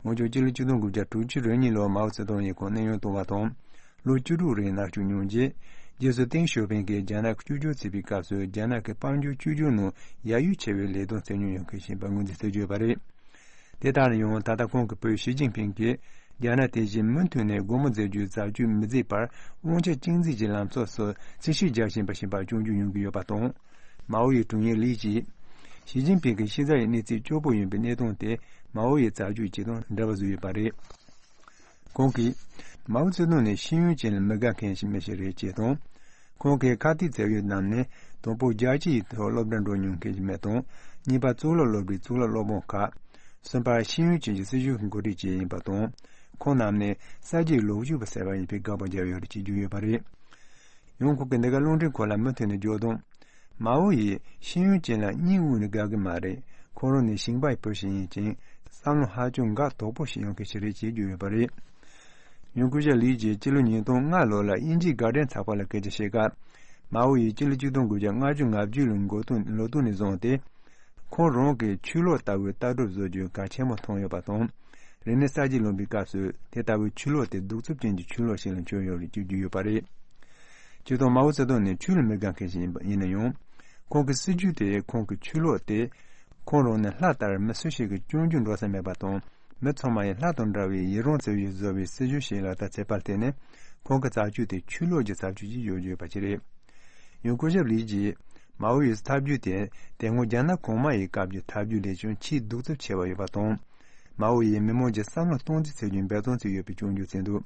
འོན་ཀྱང་སྤྱི་ལོ་ཆིག་སྟོང་དགུ་བརྒྱ་དྲུག་ཅུ་རེ་གཉིས་ལོར་མའོ་ཙེ་ཏུང་ཡིས་ཁོང་གནས་དབྱུང་བཏང་བ་དང་། ལོ་བཅུ་དྲུག་རིང་མནར་གཅོད་མྱོང་རྗེས། རྗེས་སུ་ཏེང་ཞའོ་ཕིང་གིས་རྒྱ་ནག་གི་བཅོས་སྒྱུར་བྱས་པའི་སྐབས་སུ་རྒྱ་ནག་གི་དཔལ་འབྱོར་བཅོས་སྒྱུར་ནང་ཡ་ཡུལ་ཆེ་བའི་ལས་དོན་བྱེད་མྱོང་ཡོད་མཁན་ཞིག་ཡིན་པ་ངོས་འཛིན་བྱེད་ཀྱི་ཡོད་པ་རེད། དེ་ལྟར་ཡང་ད་ལྟ་ཁོང་གི་བུ་ཞི་ཅིན་ཕིང་གིས་རྒྱ་ནག་དེ་བཞིན་མུ་མཐུད་ནས་སྒོ་མོ་འཛུགས་རྒྱུའི་རྩ་ཆོད་མི་མཛད་པར་དབང་ཆ་གཅིག་འཛིན་གྱི་ལམ་སྲོལ་སོགས་རྩིས་ཞིབ་རྒྱག་བཞིན་པ་ཞིག་ཡིན་པ་སྐྱོན་བརྗོད་ཡོང་གི་ཡོད་པ་དང་། མའོ་ཡི་དྲུང་ཡིག་ལི་ཡིས། ཞི་ཅིན་ཕིང་གི་ཤེས་ཚད་ཀྱི་གནས་ཚད་སྐྱོ་པོ་ཡིན་པའི་གནས་སྟངས་དེ་མའོ་ཡི་རྩ་ཆོད་ཅིག་དང་འདྲ་བ་བཟོས་ཡོད་པ་རེད། ཁོང་གིས། མའོ་ཙེ་ཏུང་ནི་ཤེས་ཡོན་ཅན་ལ་མི་དགའ་མཁན་ཞིག་མི་ཞིག་རེད་ཅེས་དང་། ཁོང་གི་ཁ་གཏད་བྱ་ཡུལ་རྣམས་ནི་དང་པོ་རྒྱལ་སྤྱི་ཡི་ཐོག་སློབ་གྲྭར་འགྲོ་མྱོང་མཁན་ཞིག་མེད་དང་། གཉིས་པ་གཙུག་ལག་སློབ་གྲྭའི་གཙུག་ལག་སློབ་དཔོན་ཁག་གསུམ་པ་ཤེས་ཡོན་ཅན་གྱི་སྲིད་གཞུང་གི་འགོ་ཁྲིད་ཅིག་ཡིན་པ་དང་། ཁོང་རྣམས་ནི་གསར་བརྗེའི་ལོ་རྒྱུས་པ་ཟེར་བ་ཡིན་པའི་དགག་པ་བརྒྱབ་ཡོད་རེད་ཅེས་བརྗོད་ཡོད་པ་རེད། ཡང་ཁོང་གིས་འདི་ག་རླུང་འཕྲིན་ཁང་ལ་མུ་མཐུད་ནས་བརྗོད་དོན། མའོ་ཡིས་ཤེས་ཡོན་ཅན་ལ་སྙིང་དབུས་ནས་དགའ་གི་མ་རེད། ཁོ་རང་ནི་ཞིང་པ་ཡི་བུ་ཞིག་ཡིན་ཅིང་། བསམ་བློ་ཧ་ཅང་འགག་དོག་པོ་ཞིག་ཡོང་མཁན་ཞིག་རེད་ཅེས་བརྗོད་ཡོད་པ་རེད། ཡང་སྐུ་ཞབས་ལི་ཡིས་སྤྱི་ལོ་ཉིས་སྟོང་ལྔ་ལོ་ལ་དབྱིན་ཇིའི་གར་ཌེན་ཚགས་པར་ལ་སྐད་ཆ་བཤད་སྐབས། མའོ་ཡིས་སྤྱི་ལོ་ཆིག་སྟོང་དགུ་བརྒྱ་ལྔ་བཅུ་ང་བརྒྱད་ལོའི་འགོ་སྟོད་ལོ་སྟོད་ནས་བཟུང་སྟེ། ཁོང་རང་གིས་ཆུ་ལོག་ལྟ་བུའི་ལྟ་གྲུབ་བཟོ་རྒྱུའི་གལ་ཆེན་པོ་མཐོང་ཡོད་པ་དང་། རིག་གནས་གསར་བརྗེ་ལོན་པའི་སྐབས་སུ་དེ་ལྟ་བུའི་ཆུ་ལོག་དེ་གདུག་རྩུབ་ཅན་གྱི་ཆུ་ལོག་ཞིག་ལ་གྱུར་ཡོད་རེད་ཅེས་བརྗོད་ཡོད་པ་རེད། སྤྱིར་བཏང་མའོ་ཙེ་ཏུང་ནི་ཆུ་ལ་མི་དགའ་མཁན་ཞིག་ཡིན་པ་ཡིན་ན་ཡང་། ཁོང་གི་སྲིད་ཇུས་དེ་ཁོང་གི་ཆུ་ལོག་དེ། ཁོང་རང་ནི་ལྷ་ལྟར་མི་སུ་ཞིག་གི་སྐྱོན་བརྗོད་འགྲོ་ས་མེད་པ་དང་། མི་ཚང་མ་ཡི་ལྷ་དང་འདྲ་བའི་ཡི་རང་བྱེད་ཡུལ་བཟོ་བའི་སྲིད་ཇུས་ཤིག་ལག་བསྟར་བྱས་པར་བརྟེན་ནས། ཁོང་གི་རྩ་ཆོད་དེ་ཆུ་ལོག་གི་རྩ་ཆོད་ཅིག་ཡོད་ཡོད་པ་ཅིག་རེད། ཡང་སྐུ་ཞབས་ལི་ཡིས། མའོ་ཡི་ཐབས་ཇུས་དེ་དེ་སྔོན་རྒྱ་ནག་གོང་མ་ཡི་སྐབས་ཀྱི་ཐབས་ཇུས་ལས་ཀྱང་ཆེས་གདུག་རྩུབ་ཆེ་བ་ཡོད་པ་དང་། མའོ་ཡིས་མི་མང་གི་བསམ་བློ་གཏོང་རྩིས་བྱེད་རྒྱུའི་འབད་བརྩོན་བྱས་ཡོད་པའི་སྐྱོན་བརྗོད་བྱས་འདུག་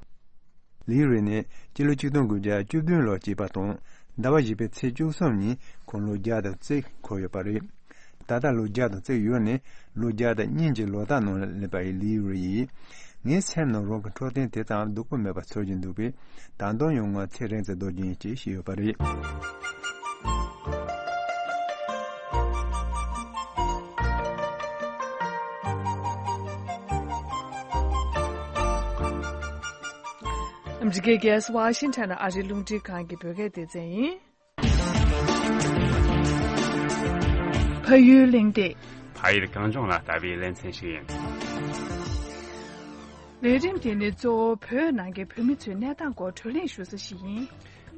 ལི་རུའེ་ནི་སྤྱི་ལོ་ཆིག་སྟོང་དགུ་བརྒྱ་བཅུ་བདུན་ལོར་སྐྱེས་པ་དང་། ཟླ་བ་བཞི་པའི་ཚེས་བཅུ་གསུམ་ཉིན་ཁོང་ལོ་བརྒྱ་དང་གཅིག་འཁོར་ཡོད་པ་རེད། ད་ལྟ་ལོ་བརྒྱ་དང་གཅིག་ཡོད་ནས་ལོ་བརྒྱ་དང་གཉིས་ཀྱི་ལོ་རྟགས་ནང་ལ་སླེབས་པ་ཡི་ལི་རུའེ་ཡིས། ངའི་སེམས་ནང་རང་གི་འཕྲོད་བསྟེན་དེ་ཙམ་སྡུག་པོ་མེད་པ་ཚོར་གྱིན་འདུག་པས། ད་དུང་ཡང་ང་ཚེ་རིང་ཙམ་སྡོད་རྒྱུ་ཡིན་ཅེས་བཤད་ཡོད་པ་རེད། ཨ་མི་རི་ཀའི་རྒྱལ་ས་ཝ་ཤིང་ཊོན་ནས་ཨ་རིའི་རླུང་འཕྲིན་ཁང་གི་བོད་སྐད་སྡེ་ཚན་ཡིན། ཕ་ཡུལ་གླེང་སྟེགས། ཕ་ཡུལ་གངས་ལྗོངས་ལ་ལྟ་བའི་ལེ་ཚན་ཞིག་ཡིན། ལས་རིམ་དེ་ནི་གཙོ་བོ་བོད་ནང་གི་བོད་མི་ཚོའི་གནས་སྟངས་སྐོར་བགྲོ་གླེང་ཞུ་ས་ཞིག་ཡིན།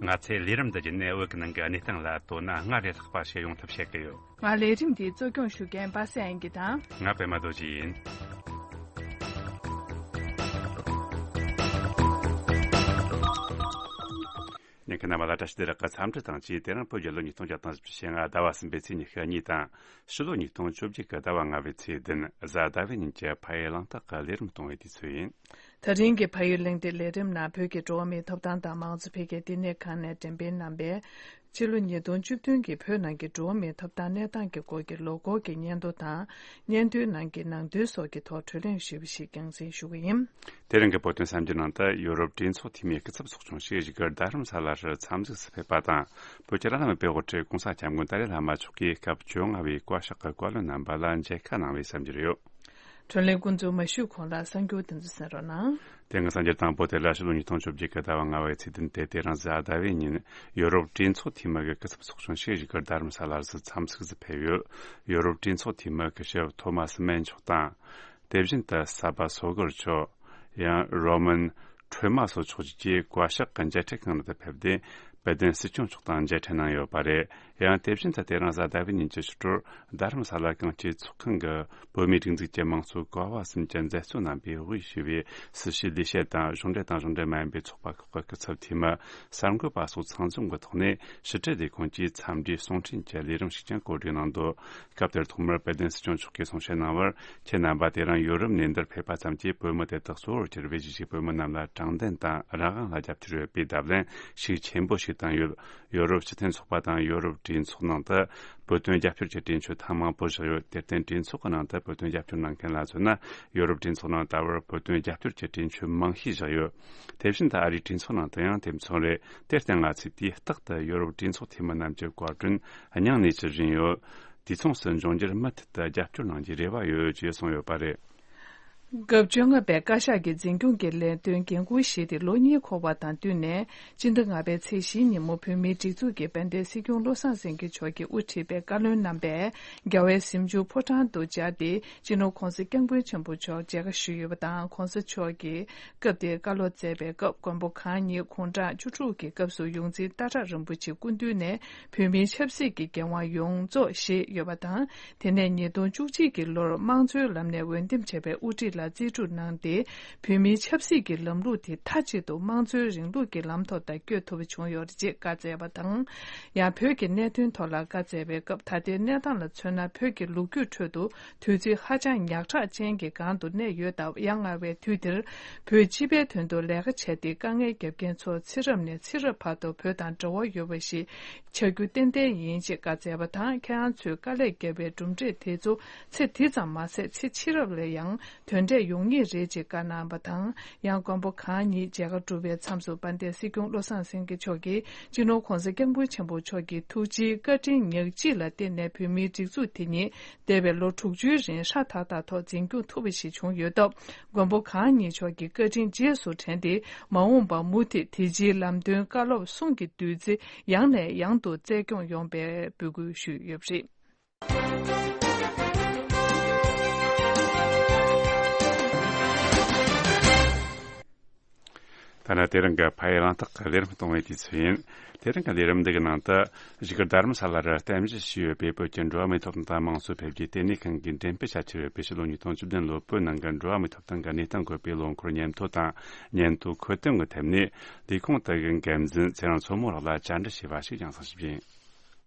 ང་ཚོས་ལས་རིམ་འདི་བརྒྱུད་ནས་བོད་ཀྱི་ནང་གི་གནས་སྟངས་ལ་དོ་སྣང་སྔར་ལས་ལྷག་པ་ཞིག་ཡོང་ཐབས་བྱེད་ཀྱི་ཡོད། ང་ལས་རིམ་འདིའི་གཙོ་སྐྱོང་ཞུ་མཁན་པ་སངས་དབྱངས་སྐྱིད་དང་། ང་པད་མ་རྡོ་རྗེ་ཡིན། ཉན་མཁན་རྣམ་པ་ལ་བཀྲ་ཤིས་བདེ་ལེགས་ཀྱི་འཚམས་འདྲི་དང་བཅས། དེ་རིང་བོད་རྒྱལ་ལོ་ཉིས་སྟོང་བརྒྱ་དང་བཞི་བཅུ་ཞེ་ལྔ་ཟླ་བ་གསུམ་པའི་ཚེས་ཉི་ཤུ་གཉིས་དང་། ཕྱི་ལོ་ཉིས་སྟོང་བཅོ་བརྒྱད་ཀྱི་ཟླ་བ་ལྔ་པའི་ཚེས་བདུན་གཟའ་ཟླ་བའི་ཉིན་གྱི་ཕ་ཡུལ་གླེང་སྟེགས་ཀྱི་ལས་རིམ་གཏོང་བའི་དུས་ཚོད་ཡིན། ད་རིང་གི་ཕ་ཡུལ་གླེང་སྟེགས་ལས་རིམ་ནང་བོད་ཀྱི་འགྲོ་བ་མིའི་ཐོབ་ཐང་དང་མང་གཙོ་འཕེལ་རྒྱས་ལྟེ་གནས་ཁང་ནས་འགྲེམས་སྤེལ་གནང་པའི། ཕྱི་ལོ་ཉིས་སྟོང་བཅུ་བདུན་གྱི་བོད་ནང་གི་འགྲོ་བ་མིའི་ཐོབ་ཐང་གནས་སྟངས་ཀྱི་སྐོར་གྱི་ལོ་འཁོར་གྱི་སྙན་ཐོ་དང་། སྙན་ཐོའི་ནང་གི་ནང་དོན་སོགས་ཀྱི་ཐོག་གྲོས་གླེང་ཞུས་པ་ཞིག་རྒྱང་སྲིང་ཞུ་གི་ཡིན། དེ་རིང་གི་བོད་དོན་གསར་འགྱུར་ནང་དུ། ཡོ་རོབ་གྲོས་ཚོགས་འཐུས་མིའི་སྐུ་ཚབ་ཚོགས་ཆུང་ཞིག་བཞུགས་སྒར་རྡ་རམ་ས་ལ་རུ་འཚམས་གཟིགས་སུ་ཕེབས་པ་དང་། བོད་ཀྱི་བླ་ན་མེད་པའི་དབུ་ཁྲིད་༸གོང་ས་༸སྐྱབས་མགོན་ཏཱ་ལའི་བླ་མ་མཆོག་གིས་སྐབས་བཅོ་ལྔ་བའི་བཀའ་ཤག་གི་བཀའ་བློན་རྣམ་པ་ལ་མཇལ་ཁ་གནང་བའི་གསར་འགྱུར་ཡོད། གྲོས་གླེང་ཀུན་རྫོབ་མ་ཞུས་གོང་ལ་གསར་འགྱུར་དེ་ཚོ་གསན་རོགས་གནང་། དེ་སྔ་གསར་འགྱུར་དང་པོ་དེ་ལ་ཕྱི་ལོ་ཉིས་སྟོང་བཅོ་བརྒྱད་ཀྱི་ཟླ་བ་ལྔ་པའི་ཚེས་བདུན་སྟེ། དེ་རིང་གཟའ་ཟླ་བའི་ཉིན་ཡོ་རོབ་གྲོས་ཚོགས་འཐུས་མི་གི་སྐུ་ཚབ་ཚོགས་ཆུང་ཞིག་བཞུགས་སྒར་རྡ་རམ་ས་ལ་རུ་འཚམས་གཟིགས་སུ་ཕེབས་ཡོད། ཡོ་རོབ་གྲོས་ཚོགས་འཐུས་མི་སྐུ་ཞབས་ཐོ་མཱ་སི་མན་མཆོག་དང་། དེ་བཞིན་དུ་ས་པ་སོ་གོར་མཆོག་ཡང་རོ་མན་ཁྲོས་མ་སོགས་མཆོག་བཅས་ཀྱིས་བཀའ་ཤག་གི་མཇལ་འཕྲད་ཁང་དུ་ཕེབས་ཏེ། དཔལ་ལྡན་སྲིད་སྐྱོང་མཆོག་དང་མཇལ་འཕྲད་གནང་ཡོད་པ་རེད། ཡང་དེ་བཞིན་དུ་དེ་རིང་གཟའ་ཟླ་བའི་ཉིན་གྱི་ཕྱི་དྲོར་རྡ་རམ་ས་ལ་གངས་སྐྱིད་ཚོགས་ཁང་གི་བོད་མིའི་སྒྲིག་འཛུགས་ཀྱི་དམངས་གཙོ་ཀ་བ་གསུམ་གྱི་མཛད་གཙོ་རྣམ་པས་དབུས་ཞུ་བའི་སྲི་ཞུའི་ལས་བྱེད་དང་། གཞུང་འབྲེལ་དང་གཞུང་འབྲེལ་མ་ཡིན་པའི་ཚོགས་པ་ཁག་གི་སྐུ་ཚབ་འཐུས་མི། གསར་འགོད་པ་སོགས་ཚང་འཛོམས་ཀྱི་ཐོག་ནས་ཕྱི་དྲིལ་ལས་ཁུངས་ཀྱིས་འཚམས་འདྲིའི་གསུང་འཕྲིན་གྱི་ལས་རིམ་ཞིག་ཀྱང་གོ་སྒྲིག་གནང་འདུག་སྐབས་དེར་ཐོག་མར་དཔལ་ལྡན་སྲིད་སྐྱོང་མཆོག་གིས་གསུང་བཤད་གནང་བར། ཁྱེད་རྣམ་པ་དེ་རིང་ཡོ་རོབ་ནས་འདིར་ཕེབས་པ་ཙམ་གྱིས་བོད་མི་དེ་དག་གཙོ་བོར་གྱུར་པའི་གཞིས་བྱེས་བོད་མི་རྣམས་ལ་དྲང་བདེན་དང་རང་དབང་ལ་རྒྱབ་སྐྱོར་ཡོད་པའི་བརྡ་ལན་ཤུགས་ཆེན་པོ་ཞིག་བཏང་ཡོད། ཡོ་རོབ་སྤྱི་མཐུན་ཚོགས་པ་དང་ཡོ་རོབ་གྲོས་ཚོགས་ནང་དུ་བོད་དོན་རྒྱབ་སྐྱོར་གྱི་གྲོས་ཆོད་ཐེངས་མང་པོ་བཞག་ཡོད། དེར་བརྟེན་གྲོས་ཚོགས་ཀྱི་ནང་དུ་བོད་དོན་རྒྱབ་སྐྱོར་གནང་མཁན་ལ་མཚོན་ན། ཡོ་རོབ་གྲོས་ཚོགས་ནང་ད་བར་བོད་དོན་རྒྱབ་སྐྱོར་གྱི་གྲོས་ཆོད་མང་ཤོས་བཞག་ཡོད། དེ་བཞིན་དུ་ཨ་རིའི་གྲོས་ཚོགས་ནང་དུ་ཡང་དེ་མཚུངས་རེད། དེར་བརྟེན་ང་ཚོས་དུས་རྟག་ཏུ་ཡོ་རོབ་གྲོས་ཚོགས་འཐུས་མི་རྣམས་ཀྱི་བཀའ་དྲིན་སྙིང་ནས་ཅི་བཞིན་ཡོད། དུས་མཚུངས་སུ་འབྱུང་འགྱུར་མུ་མཐུད་དུ་རྒྱབ་སྐྱོར་གནང་རྒྱུའི་རེ་བ་ཡོད་ཅེས་གསུངས་ཡོད་པ་རེད། སྐབས་བཅོ་ལྔ་པའི་བཀའ་ཤག་གི་འཛིན་སྐྱོང་གི་ལས་དོན་འགན་འཁུར་བཞེས་ཏེ་ལོ་གཉིས་འཁོར་བ་དང་བསྟུན་ནས། སྤྱི་ཟླ་ལྔ་པའི་ཚེས་བཞིའི་ཉིན་མོ་བོད་མིའི་སྒྲིག་འཛུགས་ཀྱི་དཔལ་ལྡན་སྲིད་སྐྱོང་བློ་བཟང་སེང་གེ་མཆོག་གིས་དབུ་ཁྲིད་པའི་བཀའ་བློན་རྣམ་པས་རྒྱལ་བའི་གཟིམ་ཆུང་ཕོ་བྲང་དུ་བཅར་ཏེ། སྤྱི་ནོར་༸གོང་ས་༸སྐྱབས་མགོན་ཆེན་པོ་མཆོག་མཇལ་ཁ་ཞུས་ཡོད་པ་དང་། ༸གོང་ས་མཆོག་གིས་སྐབས་དེར་བཀའ་སློབ་སྩལ་བའི་སྐབས། མགོན་པོ་གང་ཉིད་དགུང་གྲངས་བཅུ་དྲུག་གི་སྐབས་སུ་ཡོངས་འཛིན་སྟག་བྲག་རིན་པོ་ཆེའི་སྐུ་མདུན་ནས་བོད་མིའི་ཆབ་སྲིད་ཀྱི་འགན་དབང་ཡོངས་རྫོགས་བཞེས་ཡོད་པ་དང་། དེ་ནས་ཉིས་སྟོང་བཅུ་གཅིག་གི་ལོར་དམངས་གཙོའི་ལམ་ནས་འོས་འདེམས་བྱས་པའི་དབུ་ཁྲིད་ལ་རྩིས་སྤྲོད་གནང་སྟེ། བོད་མིའི་ཆབ་སྲིད་ཀྱི་ལམ་ལུགས་དེ་མཐའ་གཅིག་ཏུ་དམངས་གཙོའི་རིང་ལུགས་ཀྱི་ལམ་ཐོག་ཏུ་བསྐྱོད་ཐུབ་པ་བྱུང་ཡོད་རེད་ཅེས་བཀའ་སྩལ་བ་དང་། ཡང་བོད་ཀྱི་གནད་དོན་ཐོག་ལ་བཀའ་སྩལ་བའི་སྐབས། ད་ལྟའི་གནས་སྟངས་ལ་མཚོན་ན། བོད་ཀྱི་ལོ་རྒྱུས་ཁྲོད་དུ་དུས་ཚོད་ཧ་ཅང་ཉག་ཕྲ་ཅན་གྱི་སྒང་དུ་གནས་ཡོད་སྟབས། ཡ་ང་བའི་དུས་འདིར་བོད་སྤྱི་པའི་དོན་དུ་ལས་ཀ་བྱས་ཏེ། དཀའ་ངལ་རྒྱབ་མཁན་ཚོ་ཚེ་རབས་ནས་ཚེ་རབས་བར་དུ་བོད་དང་འབྲེལ་བ་ཡོད་པ་ཞིག་ཆགས་རྒྱུ་ཏན་ཏན་ཡིན་ཅེས་བཀའ་སྩལ་བ་དང་། ཁྱེད་རང་ཚོས་དཀའ་ལས་བརྒྱབ་པའི་གྲུབ་འབྲས་དེ་ཚོ་ཚེ་འདི་ཙམ་མ་ཟད། ཚེ་ཕྱི་རབས་ལ་ཡང་དོན་འབྲས་ཡོང་ངེས་རེད་ཅེས་བཀའ་གནང་བ་དང་། ཡང་མགོན་པོ་གང་ཉིད་མཇལ་ཁ་གྲུབ་པའི་མཚམས་སུ། དཔལ་ལྡན་སྲིད་སྐྱོང་བློ་བཟང་སེང་གེ་མཆོག་གིས་སྤྱི་ནོར་༸གོང་ས་༸སྐྱབས་མགོན་ཆེན་པོ་མཆོག་གི་ཐུགས་རྗེའི་བཀའ་དྲིན་ཉག་གཅིག་ལ་བརྟེན་ནས། བོད་མིའི་སྒྲིག་འཛུགས་དེ་ཉིད་འདས་པའི་ལོ་དྲུག་ཅུའི་རིང་ཧྲ་ཐག་ཐག་ཐོག་འཛིན་སྐྱོང་ཐུབ་པ་ཞིག་བྱུང་ཡོད་སྟབས། མགོན་པོ་གང་ཉིད་མཆོག་གི་བཀའ་དྲིན་རྗེས་སུ་དྲན་ཏེ། མ་འོངས་པར་མུ་མཐུད་དེ་ཕྱིའི་ལམ་སྟོན་བཀའ་སློབ་གསུང་གི་བདུད་རྩི་ཡང་ནས་ཡང་དུ་སྩལ་སྐྱོང་ཡོང་བའི་འབོད་སྐུལ་ཞུས་ཡོད་པ་རེད། ཐ་ན་དེ་རིང་གི་ཕ་ཡུལ་གླེང་སྟེགས་ཀྱི་ལས་རིམ་གཏོང་བའི་དུས་ཚོད་ཡིན། དེ་རིང་གི་ལས་རིམ་འདི་གི་ནང་དུ། བཞུགས་སྒར་རྡ་རམ་ས་ལ་རུ་རྟེན་གཞི་བྱས་ཡོད་པའི་བོད་ཀྱི་འགྲོ་བ་མིའི་ཐོབ་ཐང་དང་དམངས་གཙོ་འཕེལ་རྒྱས་ལྟེ་གནས་ཁང་གིས་འགྲེམས་སྤེལ་བྱ་འཆར་ཡོད་པའི་ཕྱི་ལོ་ཉིས་སྟོང་བཅུ་བདུན་ལོའི་བོད་ནང་གི་འགྲོ་བ་མིའི་ཐོབ་ཐང་གི་གནས་སྟངས་འགོད་པའི་ལོ་འཁོར་སྙན་ཐོ་དང་། སྙན་ཐོ་འཁོད་དོན་གྱི་ཐད་ནས། ལས་ཁུངས་དེ་གི་འགན་འཛིན་ཚེ་རིང་མཚོ་མོ་ལགས་ལ་བཅར་འདྲི་བྱས་པ་ཞིག་རྒྱང་སྲིང་ཞུས་པ་ཡིན།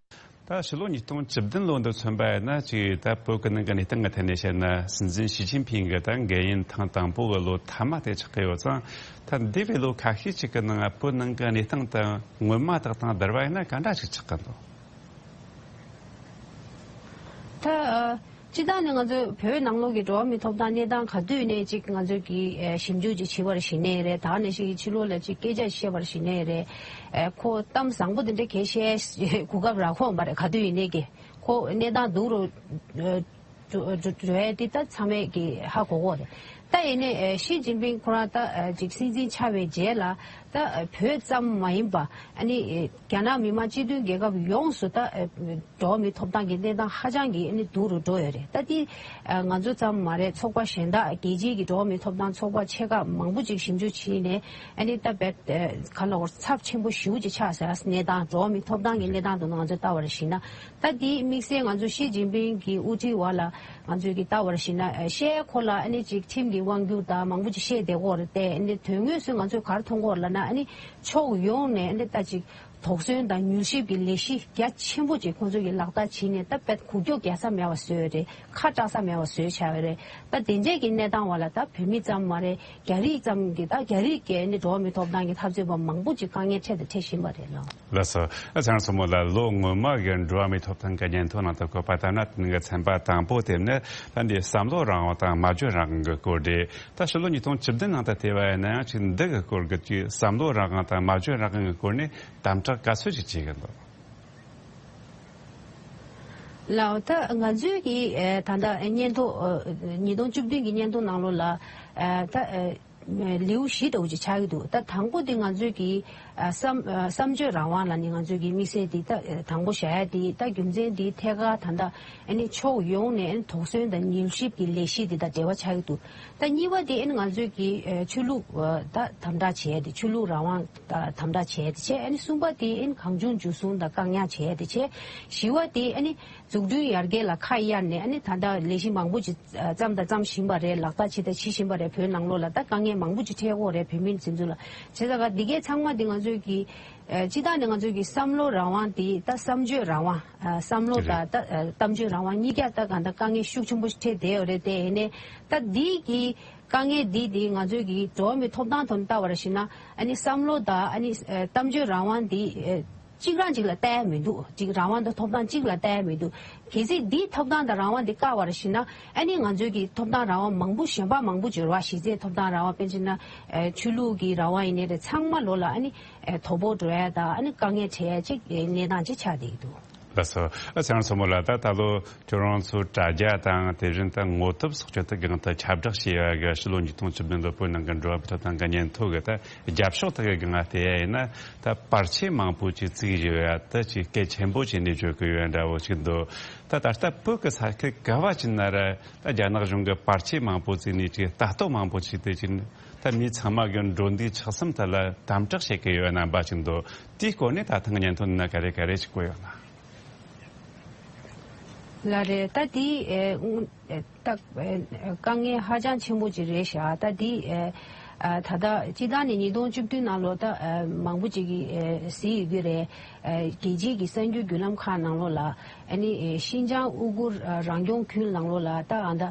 ད་ཕྱི་ལོ་ཉིས་སྟོང་བཅུ་བདུན་ལོ་འདི་མཚོན་པ་ཡིན་ན། ཅིག་ད་བོད་ཀྱི་ནང་གི་གནས་སྟངས་ཀྱི་ཐད་ནས་བཤད་ན། སྲིད་འཛིན་ཞི་ཅིན་ཕིང་གི་ད་འགན་ཡུན་ཐེངས་དང་པོ་གི་ལོ་མཐའ་མ་དེ་ཆགས་ཀྱི་ཡོད་ཙང་། ད་འདས་པའི་ལོ་ཁ་ཤས་ཅིག་གི་ནང་བོད་ནང་གི་གནས་སྟངས་དང་སྔོན་མ་དག་དང་བསྡུར་བ་ཡིན་ན་ག་འདྲ་ཞིག་ཆགས་ཀྱི་འདུག་ད་ཨ། སྤྱིར་བཏང་ནས་ང་ཚོའི་བོད་ནང་ལོགས་ཀྱི་འགྲོ་བ་མིའི་ཐོབ་ཐང་གནས་སྟངས་ག་དུས་ནས་ཅིག་ང་ཚོས་ཀྱི་ཨ་ཞིབ་འཇུག་ཅིག་བྱེད་པར་གཞི་ནས་རེད། ད་ནས་ཤིག་ཕྱི་ལོགས་ལ་ཅིག་སྐད་ཆ་བཤད་པར་གཞི་ནས་རེད། ཨ་ཁོ་གཏམ་བཟང་པོ་དེ་འདྲ་གས་བཤད་གོ་སྐབས་རག་གི་མ་རེད། ག་དུས་ཡིན་ནའི་གི་ཁོ་གནས་སྟངས་སྡུག་རུ་འགྲོ་འགྲོ་འགྲོ་ཡས་དེ་ད་ཚང་མས་ཀྱི་ཧ་གོ་གོ་རེད། ད་ཡིན་ནའི་ཨ་ཞི་ཅིན་ཕིང་ཁོ་རང་ད་ཨ་ཅིག་སྲིད་འཛིན་ཆགས་པའི་རྗེས་ལ་ད་ཨ་བོད་ཙམ་མ་ཡིན་པ། ཨ་ནི་ཨ་རྒྱ་ནག་མི་དམངས་སྤྱི་མཐུན་རྒྱལ་ཁབ་ཡོངས་སུ་ད་ཨ་འགྲོ་བ་མིའི་ཐོབ་ཐང་གི་གནས་སྟངས་ཧ་ཅང་གི་ཨ་ནི་སྡུག་རུ་འགྲོ་ཡོད་རེད། ད་དེ་ཨ་ང་ཚོ་ཙམ་མ་རེད། ཚོགས་པ་གཞན་དག་རྒྱལ་སྤྱིའི་གི་འགྲོ་བ་མིའི་ཐོབ་ཐང་ཚོགས་པ་ཆེ་ཁག་མང་པོ་ཅིག་ཞིབ་འཇུག་བྱས་ནས། ཨ་ནི་ད་བེད་ཨ་ག་ལ་བར་ཚབས་ཆེན་པོ་ཞེ་པོ་ཅིག་ཆགས་ཟེར། གནས་སྟངས་འགྲོ་བ་མིའི་ཐོབ་ཐང་གི་གནས་སྟངས་དུ་ང་ཚོ་ལྟ་བར་གཞིགས་ན། ད་དེའི་དམིགས་བསལ་ང་ཚོ་ཞི་ཅིན་ཕིང་གི་དབུ་ཁྲིད་འོག་ལ་ང་ཚོས་ཀྱི་ལྟ་བར་གཞིགས་ན། ཨ་ཤེས་ཁོ་ལ་ཨ་ནི་ཅིག་ཁྲིམས་ཀྱི་ དབང་སྒྱུར་དང་མང་པོ་ཅིག་བཤད་བསྡད་ཀྱི་ཡོད་རེད་དེ། ཨ་ནི་དོན་དངོས་སུ་ང་ཚོས་ག་རེ་མཐོང་གི་ཡོད་རེད་ལབ་ན། ཨ་ནི་ཕྱོགས་ཡོངས་ནས་ཨ་ནི་ད་ཅིག་དོགས་ཟོན་དང་མྱུལ་ཞིབ་ཀྱི་ལས་གཞི་རྒྱ་ཆེན་པོ་ཅིག་ཁོང་ཚོས་ཀྱི་ལག་བསྟར་བྱས་ནས་ད་དཔེ་གུག་ཀྱོག་རྒྱག་ས་མེད་པ་བཟོས་རེད། ཁ་གྲག་ས་མེད་པ་བཟོས་བྱས་པ་རེད། ད་དེ་འདྲས་ཀྱི་གནས་སྟངས་འོག་ལ་ད་བོད་མི་ཙམ་མ་རེད། རྒྱ་རིགས་ཙམ་གྱི་ད་རྒྱ་རིགས་ཀྱི་ཨ་ནི་འགྲོ་བ་མིའི་ཐོབ་ཐང་གི་འཐབ་རྩོད་པ་མང་པོ་ཅིག་དཀའ་ངལ་འཕྲད་དང་འཕྲད་བཞིན་པ་རེད་ལགས། ལགས་སོ། ཨ་ཚང་སོ་མོ་ལགས། ལོ་སྔོན་མ་གི་འགྲོ་བ་མིའི་ཐོབ་ཐང་གི་སྙན་ཐོ་ནང་དུ་བཀོད་པ་ལྟར་ན། དེ་ནི་ཚན་པ་དང་པོ་དེ་ནི་ད་འདི་བསམ་བློ་རང་དབང་དང་སྨྲ་བརྗོད་རང་དབང་གི་སྐོར་རེད། ད་ཕྱི་ལོ་ཉིས་སྟོང་བཅུ་བདུན་ནང་དུ་བལྟས་པ་ཡིན་ན་ཡང་ཅིག་འདི་གི་སྐོར་གྱི་ཅིག་བསམ་བློ་རང་དབང་དང་སྨྲ་བརྗོད་རང་དབང་གི་སྐོར་ནས་དམ་དྲག་ག་ཚོད་ཅིག་བྱེད་ཀྱི་འདུག་ལགས། ད་ང་ཚོའི་གི་ཨེ་ད་ལྟ་སྙན་ཐོ་ཨེ་ཉིས་སྟོང་བཅུ་བདུན་གྱི་སྙན་ཐོ་ནང་ལོགས་ལ་ཨེ་ད་ཨེ་ལེའུ་བཞི་འདྲ་བོ་ཅིག་ཆགས་ཀྱི་འདུག་ད་དང་པོ་དེ་ང་ཚོས་ཀྱི་ཨ་བསམ་ཨ་བསམ་བརྗོད་རང་དབང་ལ་ནི་ང་ཚོས་ཀྱི་དམིགས་བསལ་དེ་ད་ཨ་དང་པོ་བཞག་ཡ་དེ། ད་རྒྱུ་མཚན་དེ་ཐད་ཀར་ད་ལྟ་ཨ་ནི་ཕྱོགས་ཡོངས་ནས་ཨ་ནི་དོགས་ཟོན་དང་མྱུལ་ཞིབ་ཀྱི་ལས་གཞི་དེ་དང་འབྲེལ་བ་ཆགས་ཀྱི་འདུག་ད་གཉིས་པ་དེ་ཨ་ནི་ང་ཚོས་ཀྱི་ཨ་ཆོས་ལུགས་ཨ་ད་དམ་དྲག་བྱས་ཏེ། ཆོས་ལུགས་རང་དབང་ད་དམ་དྲག་བྱས་ཏེ་བྱས། ཨ་ནི་གསུམ་པ་དེ་ཨ་ནི་གང་བྱུང་འཇུ་བཟུང་དང་བཀག་ཉར་བྱས་ཏེ་བྱས། བཞི་པ་དེ་ཨ་ནི་འཛུགས་སྐྲུན་ཡར་རྒྱས་ལ་ཁ་གཡར་ནས་ཨ་ནི་ད་ལྟ་ལས་གཞི་མང་པོ་ཅིག་ཨ་བརྩམས་དང་བརྩམ་བཞིན་པ་རེད། ལག་བསྟར་བྱེད་དང་བྱེད་བཞིན་པ་རེད། བོད་ནང་ལོགས་ལ་ད་དཀའ་ངལ་མང་པོ་ཅིག་འཕྲད་ཀྱི་ཡོད་རེད་བོད་མི་འཛིན་ཚུལ་ལ། བྱས་ཙང་ག་འདི་གའི་ཚང་མ་འདི་ང་ཚོས་ཀྱི་ཨ་སྤྱི་བཏང་ནས་ང་ཚོས་ཀྱི་བསམ་བློ་རང་དབང་དེ་ད་བསམ་བརྗོད་རང་དབང་ཨ་བསམ་བློ་དང་ད་ཨ་གཏམ་བརྗོད་རང་དབང་གཉིས་ཀ་ད་ག་ད་དཀའ་ངལ་ཤུགས་ཆེན་པོ་ཞིག་འཕྲད་བསྡད་ཡོད་རེད། དེ་ཡིན་ནའི་ད་འདི་གི་དཀའ་ངལ་འདི་དེ་ང་ཚོས་ཀྱི་འགྲོ་བ་མིའི་ཐོབ་ཐང་ཐོག་ནས་ལྟ་བ་རེད་ཞུས་ན། ཨ་ནི་བསམ་བློ་དང་ཨ་ནི་ཨ་གཏམ་བརྗོད་རང་དབང་འདི་ཨ་གཅིག་རང་གཅིག་ལ་ལྟ་ཡ་མི་འདུག་གཅིག་རང་དབང་དང་ཐོབ་ཐང་གཅིག་ལ་ལྟ་ཡ་མི་འདུག་གལ་སྲིད་འདིའི་ཐོབ་ཐང་དང་རང་དབང་འདི་བཀག་པ་རེད་ཞུས་ན། ཨ་ནི་ང་ཚོའི་གི་ཐོབ་ཐང་རང་དབང་མང་པོ་གཞན་པ་མང་པོ་འབྱོར་བ། གཞི་རྩའི་ཐོབ་ཐང་རང་དབང་དཔེར་ན་ཆོས་ལུགས་ཀྱི་རང་དབང་ཡིན་ནའི་རེད། ཚང་མ་ལོགས་ལ་ཨ་ནི་དོ་ཕོག་འགྲོ་ཡ་དང་ཨ་ནི་དཀའ་ངལ་འཕྲད་ཡ་ཅིག་གནས་སྟངས་ཅིག་ཆགས་བསྡད་ཀྱི་འདུག་ལགས་སོ། ཨ་ཚེ་རིང་མཚོ་མོ་ལགས། ད་ད་ལོ་ཁྱོད་རང་ཚོ་དྲ་རྒྱ་དང་དེ་བཞིན་དུ་ངོ་དེབ་སོགས་ཀྱི་ཐད་སྒང་དུ་ཁྱབ་བསྒྲགས་བྱས་ཡ་གི་ཕྱི་ལོ་ཉིས་སྟོང་བཅུ་བདུན་ལོ་བོད་ནང་གི་འགྲོ་བ་མིའི་ཐོབ་ཐང་གི་སྙན་ཐོ་གི་ད་རྒྱབ་ཕྱོགས་དག་གི་སྒང་ལ་བལྟས་ཡ་ཡིན་ན། ད་པར་ཆས་མང་པོ་ཅིག་བརྩིགས་བཞག་ཡ་ད་ཅིག་གལ་ཆེན་པོ་བྱས་ནས་བརྗོད་ཀྱི་ཡོད་འདྲ་བོ་ཞིག་འདུག་ད་ད་ལྟ་བོད་ཀྱི་ས་ཁུལ་ག་བ་ཅིག་ན་ར་ད་རྒྱ་ནག་གཞུང་གིས་པར་ཆས་མང་པོ་བརྩིགས་ནས་ཅིག་ལྟ་རྟོག་མང་པོ་བྱས་ཏེ་ཅིག་ད་མི་ཚང་མ་གི་འགྲོ་འདུག་ཆགས་སེམས་དེ་ལ་དམ་དྲག་བྱེད་ཀྱི་ཡོད་རྣམ་པ་ཞིག་འདུག་དེའི་སྐོར་ནས་ད་ཐེངས་སྙན་ཐོ་ནང་ག་རེ་ག་རེ་ཞིག་བཀོད་ཡོད་ན། ལགས་རེད། ད་དེ་ཨེ་ཨུ་ཨེ་ད་ཨེ་དཀའ་ངལ་ཧ་ཅང་ཆེན་པོ་ཅིག་རེད་ཤག་ད་དེ་ཨེ་ཨ་ད་ལྟ་སྤྱི་བཏང་ནས་ཉིས་སྟོང་བཅུ་བདུན་ནང་ལོགས་ད་ཨེ་མང་པོ་ཅིག་གིས་ཨེ་གཟིགས་ཡོད་ཀྱི་རེད། ཨེ་རྒྱལ་སྤྱིའི་གི་གསར་འགྱུར་བརྒྱུད་ལམ་ཁག་ནང་ལོགས་ལ་ཨ་ནི་ཨེ་ཤིན་ཅང་ཨུ་གུར་ཨ་རང་སྐྱོང་ཁུལ་ནང་ལོགས་ལ་ད་ཨ་ད་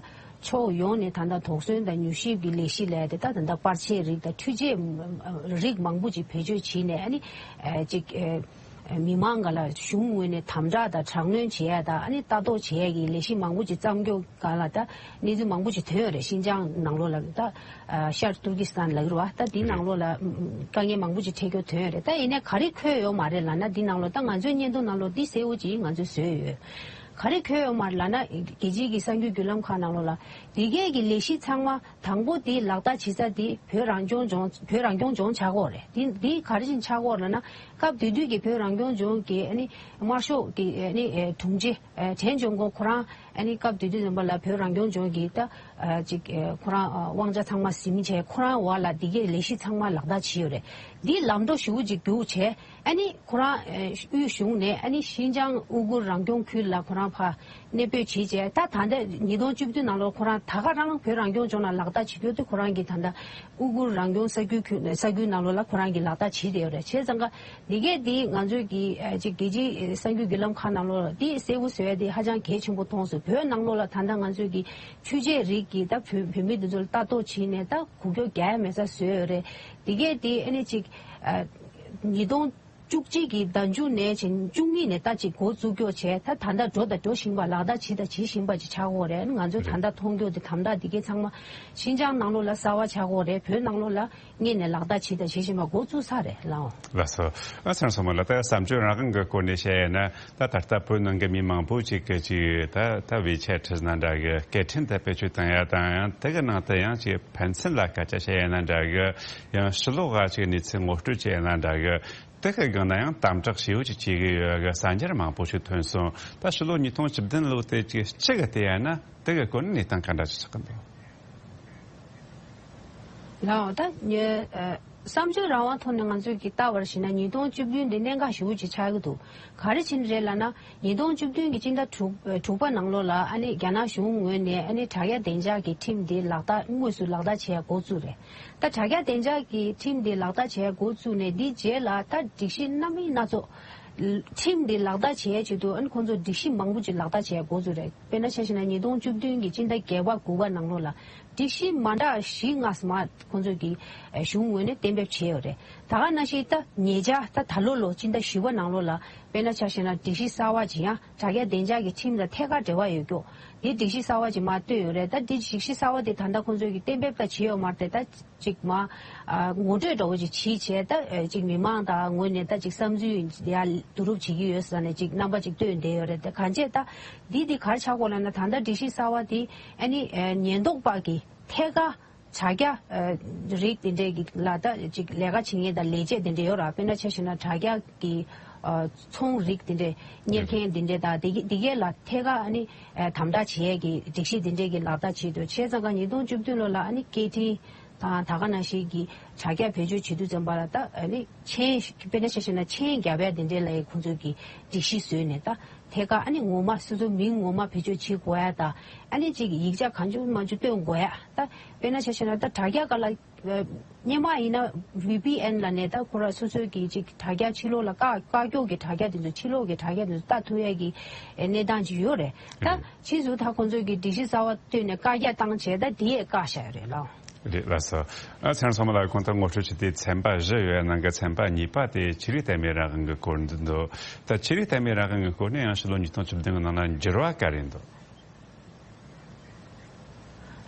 ཕྱོགས་ཡོངས་ནས་ད་ལྟ་དོགས་ཟོན་དང་མྱུལ་ཞིབ་ཀྱི་ལས་གཞི་ལས་དེ་ད་ད་ལྟ་པར་ཆས་རིགས་དང་འཕྲུལ་ཆས་རིགས་མང་པོ་ཅིག་བེད་སྤྱོད་བྱས་ནས་ཨ་ནི་ཨེ་ཅིག་ཨེ། མི་མང་སྒང་ལ་གཞུང་ངོས་ནས་དམ་དྲག་དང་དྲག་གནོན་བྱེད་ཡ་དང་ཨ་ནི་ལྟ་རྟོག་བྱེད་ཡ་གི་ལས་གཞི་མང་པོ་ཅིག་བརྩམས་རྒྱུ་སྒང་ལ་ད་གནས་ཚུལ་མང་པོ་ཅིག་ཐོན་ཡོད་རེད། ཤིན་ཅང་ནང་ལོགས་ལ་ད་ཨ་ཤར་ཏུར་ཀི་སི་ཐན་ལབ་ཀྱི་རེད་བ། ད་འདི་ནང་ལོགས་ལ་ཨམ་དཀའ་ངལ་མང་པོ་ཅིག་འཕྲད་རྒྱུ་ཐོན་ཡོད་རེད། ད་ཡིན་ནའི་ག་རེ་འཁོད་ཡོད་མ་རེད་ལབ་ན། འདི་ནང་ལོགས་ད་ང་ཚོའི་སྙན་ཐོ་ནང་ལོགས་འདི་གསལ་བོ་ཅིག་ང་ཚོས་བཟོས་ཡོད། ག་རེ་འཁོད་ཡོད་མ་རེད་ལབ་ན། རྒྱལ་སྤྱིའི་གི་གསར་འགྱུར་བརྒྱུད་ལམ་ཁག་ནང་ལོགས་ལ་འདི་གའི་གི་ལས་གཞི་ཚང་མ། དང་པོ་དེ་ལག་བསྟར་བྱེད་ས་དེ་བོད་རང་སྐྱོང་ལྗོངས། བོད་རང་སྐྱོང་ལྗོངས་ཆགས་ཀྱི་ཡོད་རེད། དེ་འདི་ག་རེ་བཞིན་ཆགས་ཀྱི་ཡོད་རེད་ལབ་ན། སྐབས་དེ་དུས་ཀྱི་བོད་རང་སྐྱོང་ལྗོངས་ཀྱི་ཨ་ནི་དམར་ཤོག་གི་ཨ་ནི་ཨེ་དྲུང་ཆེ་ཨེ་ཕྲན་ལྗོངས་མགོན་ཁོ་རང་ཨ་ནི་སྐབས་དེ་དུས་ཙམ་པ་ལ་བོད་རང་སྐྱོང་ལྗོངས་ཀྱི་ད་ཨ་ཅིག་ཨེ་ཁོ་རང་ཨ་དབང་ཆ་ཚང་མ་ཟིན་བྱས་ཁོ་རང་འོག་ལ་འདི་གའི་ལས་གཞི་ཚང་མ་ལག་བསྟར་བྱས་ཡོད་རེད། འདི་ལམ་འགྲོ་ཞེ་པོ་ཅིག་རྒྱུགས་བྱས། ཨ་ནི་ཁོ་རང་ཨེ་དབུས་གཞུང་ནས་ཨ་ནི་ཤིན་ཅང་ཨུ་གུར་རང་སྐྱོང་ཁུལ་ལ་ཁོ་རང་ཕར་གནས་སྤོས་བྱས་རྗེས། ད་ད་ལྟ་ཉིས་སྟོང་བཅུ་བདུན་ནང་ལོགས་ཁོ་རང་ད་ག་རང་བོད་རང་སྐྱོང་ལྗོངས་ལ་ལག་བསྟར་བྱེད་རྒྱུ་དེ་ཁོ་རང་གིས་ད་ལྟ་ཨུ་གུར་རང་སྐྱོང་ས་ཁུལ་ཁུལ་ས་ཁུལ་ནང་ལོགས་ལ་ཁོ་རང་གིས་ལག་བསྟར་བྱེད་བསྡད་ཡོད་རེད། བྱས་ཙང་ཀ་འདི་གས་འདི་ང་ཚོས་ཀྱི་ཨ་ཅིག་རྒྱལ་སྤྱིའི་གསར་འགྱུར་བརྒྱུད་ལམ་ཁག་ནང་ལོགས་ལ་འདི་གསལ་པོ་བཟོ་ཡ་དེ་ཧ་ཅང་གལ་ཆེན་པོ་མཐོང་སོང་། བོད་ནང་ལོགས་ལ་ད་ལྟ་ང་ཚོས་ཀྱི་འཕྲུལ་ཆས་རིགས་ཀྱིས་ད་བོད་བོད་མི་འདི་ཚོར་ལྟ་རྟོག་བྱས་ནས་ད་གུག་ཀྱོག་རྒྱག་ཡ་མེད་ས་བཟོས་ཡོད་རེད། འདི་གས་འདི་ཨ་ནི་ཅིག་ཨ་ཉིས་སྟོང་བཅུ་གཅིག་གི་ཟླ་མཇུག་ནས་བྱས་བཅུ་གཉིས་ནས་ད་ཅིག་འགོ་བཙུགས་ཀྱོག་བྱས། ད་ད་ལྟ་འགྲོ་དང་འགྲོ་བཞིན་པ་ལག་བསྟར་བྱེད་དང་བྱེད་བཞིན་པ་ཅིག་ཆགས་ཀྱི་ཡོད་རེད། ང་ཚོས་ད་ལྟ་མཐོང་རྒྱུ་དེ་དམ་དྲག་འདི་གའི་ཚང་མ་ཤིན་ཅང་ནང་ལོགས་ལ་གསར་པ་ཆགས་ཀྱི་ཡོད་རེད། བོད་ནང་ལོགས་ལ་སྔོན་ནས་ལག་བསྟར་བྱེད་དང་བྱེད་བཞིན་པ་འགོ་བཙུགས་ཚར་རེད་ལགས། ལགས་སོ། ཨ་ཚང་སོ་མ་ལ་ད་བསམ་སྤྱོད་རང་དབང་གི་སྐོར་ནས་བཤད་ཡ་ན། ད་ད་ལྟ་བོད་ནང་གི་མི་མང་པོ་ཅིག་གིས་ཅིག་ད་ད་ཝེ་ཆེ་ཊི་ནང་འདྲ་གི་སྐད་འཕྲིན་དེ་བེད་སྤྱོད་བཏང་ཡ་དང་། ཡང་དེ་གི་ནང་དུ་ཡང་ཅིག་ཕན་ཚུན་ལ་སྐད་ཆ་བཤད་ཡ་ན་འདྲ་གི། ཡང་ཕྱི་ལོགས་ག་ཅིག་གནས་ཚུལ་ངོ་སྤྲོད་བྱེད་ཡ་ན་འདྲ་གི། དེ་གི་སྒང་ན་ཡང་དམ་དྲག་ཞེ་པོ་ཅིག་བྱེད་ཀྱི་ཡོད་གི་གསར་འགྱུར་མང་པོ་ཞིག་ཐོན་སོང་། ད་ཕྱི་ལོ་ཉིས་སྟོང་བཅུ་བདུན་ལོ་དེ་ཅིག་སྤྱི་གི་བལྟས་ཡ་ན་དེ་གི་སྐོར་ནས་གནས་སྟངས་ག་འདྲ་ཅིག་ཆགས་ཀྱི་འདུག་ལགས། ད་ཉེ་ཨ་ བསམ་བརྗོད་རང་དབང་ཐོག་ནས་ང་ཚོས་ཀྱི་ལྟ་བར་བྱས་ན་ཉིས་སྟོང་བཅུ་བདུན་འདི་གནད་འགག་ཞེ་པོ་ཅིག་ཆགས་ཀྱི་འདུག་ག་རེ་བྱས་ནས་རེད་ལབ་ན། ཉིས་སྟོང་བཅུ་བདུན་གྱི་སྤྱི་ཟླ་དྲུག་དྲུག་པ་ནང་ལོགས་ལ་ཨ་ནི་རྒྱ་ནག་གཞུང་ངོས་ནས་ཨ་ནི་དྲ་རྒྱ་བདེ་འཇགས་ཀྱི་ཁྲིམས་འདི་ལག་བསྟར་དངོས་སུ་ལག་བསྟར་བྱས་འགོ་བཙུགས་རེད། ད་དྲ་རྒྱ་བདེ་འཇགས་ཀྱི་ཁྲིམས་འདི་ལག་བསྟར་བྱས་འགོ་བཙུགས་ནས་འདི་རྗེས་ལ་ད་སྒྲིག་གཞི་སྣ་མིན་སྣ་ཚོགས། ཁྲིམས་འདི་ལག་བསྟར་བྱས་ཆེད་དུ་ཨ་ནི་ཁོང་ཚོ་སྒྲིག་གཞི་མང་པོ་ཅིག་ལག་བསྟར་བྱས་འགོ་བཙུགས་རེད། དཔེར་ན་ཆ་བཞག་ན་ཉིས་སྟོང་བཅུ་བདུན་གྱི་སྤྱི་ཟླ་བརྒྱད་པ་དགུ་པ་ནང་ལོགས་ལ་སྒྲིག་གཞི་མ་འདྲ་བཞི་ལྔ་ཙམ་ཁོང་ཚོས་ཀྱི་གཞུང་ངོས་ནས་གཏན་འབེབས་བྱས་ཡོད་རེད། ད་ག་ནང་བཞིན་ད་ཉེ་ཆར་ད་ད་ལོ་ལོ་སྤྱི་ཟླ་བཞི་པ་ནང་ལོགས་ལ་དཔེར་ན་ཆ་བཞག་ན་སྒྲིག་གཞི་གསར་བ་ཅིག་ཡང་དྲ་རྒྱ་བདེ་འཇགས་ཀྱི་ཁྲིམས་དང་ཐད་ཀར་འབྲེལ་བ་ཡོད་རྒྱུ། འདི་སྒྲིག་གཞི་གསར་བ་ཅིག་མར་བཏོན་ཡོད་རེད། ད་འདི་སྒྲིག་གཞི་གསར་བ་དེ་ད་ལྟ་ཁོང་ཚོས་ཀྱི་གཏན་འབེབས་ད་བྱས་ཡོད་མ་རེད། ད་ཅིག་མ་ཨ་ངོ་སྤྲོད་འདྲ་བོ་ཅིག་བྱས་བྱས་ད་ཨ་ཅིག་མི་མང་དང་ངོས་ནས་ད་ཅིག་བསམ་ཚུལ་ཡ་བསྡུ་རུབ་བྱེད་ཀྱི་ཡོད་ཟེར་ནས་ཅིག་རྣམ་པ་ཅིག་བཏོན་བསྡད་ཡོད་རེད། ད་གང་བྱས་ད་འདི་འདི་ག་རེ་ཆགས་ཀྱི་ཡོད་ལབ་ན། ད་ལྟ་སྒྲིག་གཞི་གསར་བ་དེ་ཨ་ནི་ཨ་ཉེན་རྟོག་པ་གི་ཐད་ཀར་དྲ་རྒྱ་ཨ་རིགས་དེ་འདྲས་ཀྱི་ལ་ད་ཅིག་ལས་ཀ་བྱེད་མཁན་དང་ལས་བྱེད་དེ་འདྲས་ཡོད་ར། དཔེར་ན་ཆ་བཞག་ན་དྲ་རྒྱ་གི་ཨ་ཚོང་རིགས་དེ་འདྲས་གཉེར་མཁན་དེ་འདྲས་དང་དེ་གི་དེ་གའི་ལ་ཐད་ཀར་ཨ་ནི་ཨ་དམ་དྲག་བྱེད་ཡས་ཀྱི་སྒྲིག་གཞི་དེ་འདྲས་ཀྱི་ལག་བསྟར་བྱས་འདུག་བྱས་ཙང་ཀ་ཉིས་སྟོང་བཅུ་བདུན་ལོ་ལ་ཨ་ནི་སྐད་འཕྲིན་དང་ད་ག་ནང་བཞིན་གྱི་དྲ་རྒྱ་བེད་སྤྱོད་བྱེད་དུས་ཙམ་པ་ལ་ད་ཨ་ནི་མཆན་དཔེར་ན་ཆ་བཞག་ན་མཆན་རྒྱབ་ཡ་དེ་འདྲས་ལ་ཡི་ཁོང་ཚོས་ཀྱི་སྒྲིག་གཞི་བཟོས་ནས་ད་ཐད་ཀར་ཨ་ནི་ངོ་མ་སོ་སོའི་མིང་ངོ་མ་བེད་སྤྱོད་བྱེད་དགོས་ཡ་ད་ཨ་ནི་ཅིག་ཡིག་ཆ་གང་བྱུང་མང་བྱུང་སྟོན་དགོས་ཡ་ད་དཔེར་ན་ཆ་བཞག་ན་ད་དྲ་རྒྱ་སྒང་ལ། སྔོན་མ་ཡིན་ན་ཝི་པི་ཨེན་ལབ་ནས་ད་ཁོ་ར་སོ་སོའི་གི་ཅིག་དྲ་རྒྱ་ཕྱི་ལོགས་ལ་བཀག་བཀག་ཀྱོག་གི་དྲ་རྒྱ་དེ་ཚོ་ཕྱི་ལོགས་ཀྱི་དྲ་རྒྱ་དེ་ཚོ་ལྟ་ཐུབ་ཡས་ཀྱི་གནས་སྟངས་ཅིག་ཡོད་རེད། ད་ཕྱིས་སུ་ད་ཁོང་ཚོས་ཀྱི་སྒྲིག་གཞི་གསར་བ་བཏོན་ནས་བཀག་རྒྱ་བཏང་བྱས་ད་དེ་ཡས་བཀག་བཞག་ཡོད་རེད་ལགས། རེད་ལགས་སོ། ཨ་ཚེ་རིང་ཚང་མ་ལ་ཁོང་ད་ངོ་སྤྲོད་བྱས་ཏེ་ཚན་པ་བཞི་ཡོད་ཡ་ནང་གི་ཚན་པ་གཉིས་པ་དེ་ཆོས་རིག་དད་མོས་རང་དབང་གི་སྐོར་འདི་འདུག་ད་ཆོས་རིག་དད་མོས་རང་དབང་གི་སྐོར་ནས་ཡང་ཕྱི་ལོ་ཉིས་སྟོང་བཅུ་བདུན་གི་ནང་ན་འགྱུར་བ་ག་རེ་འདུག་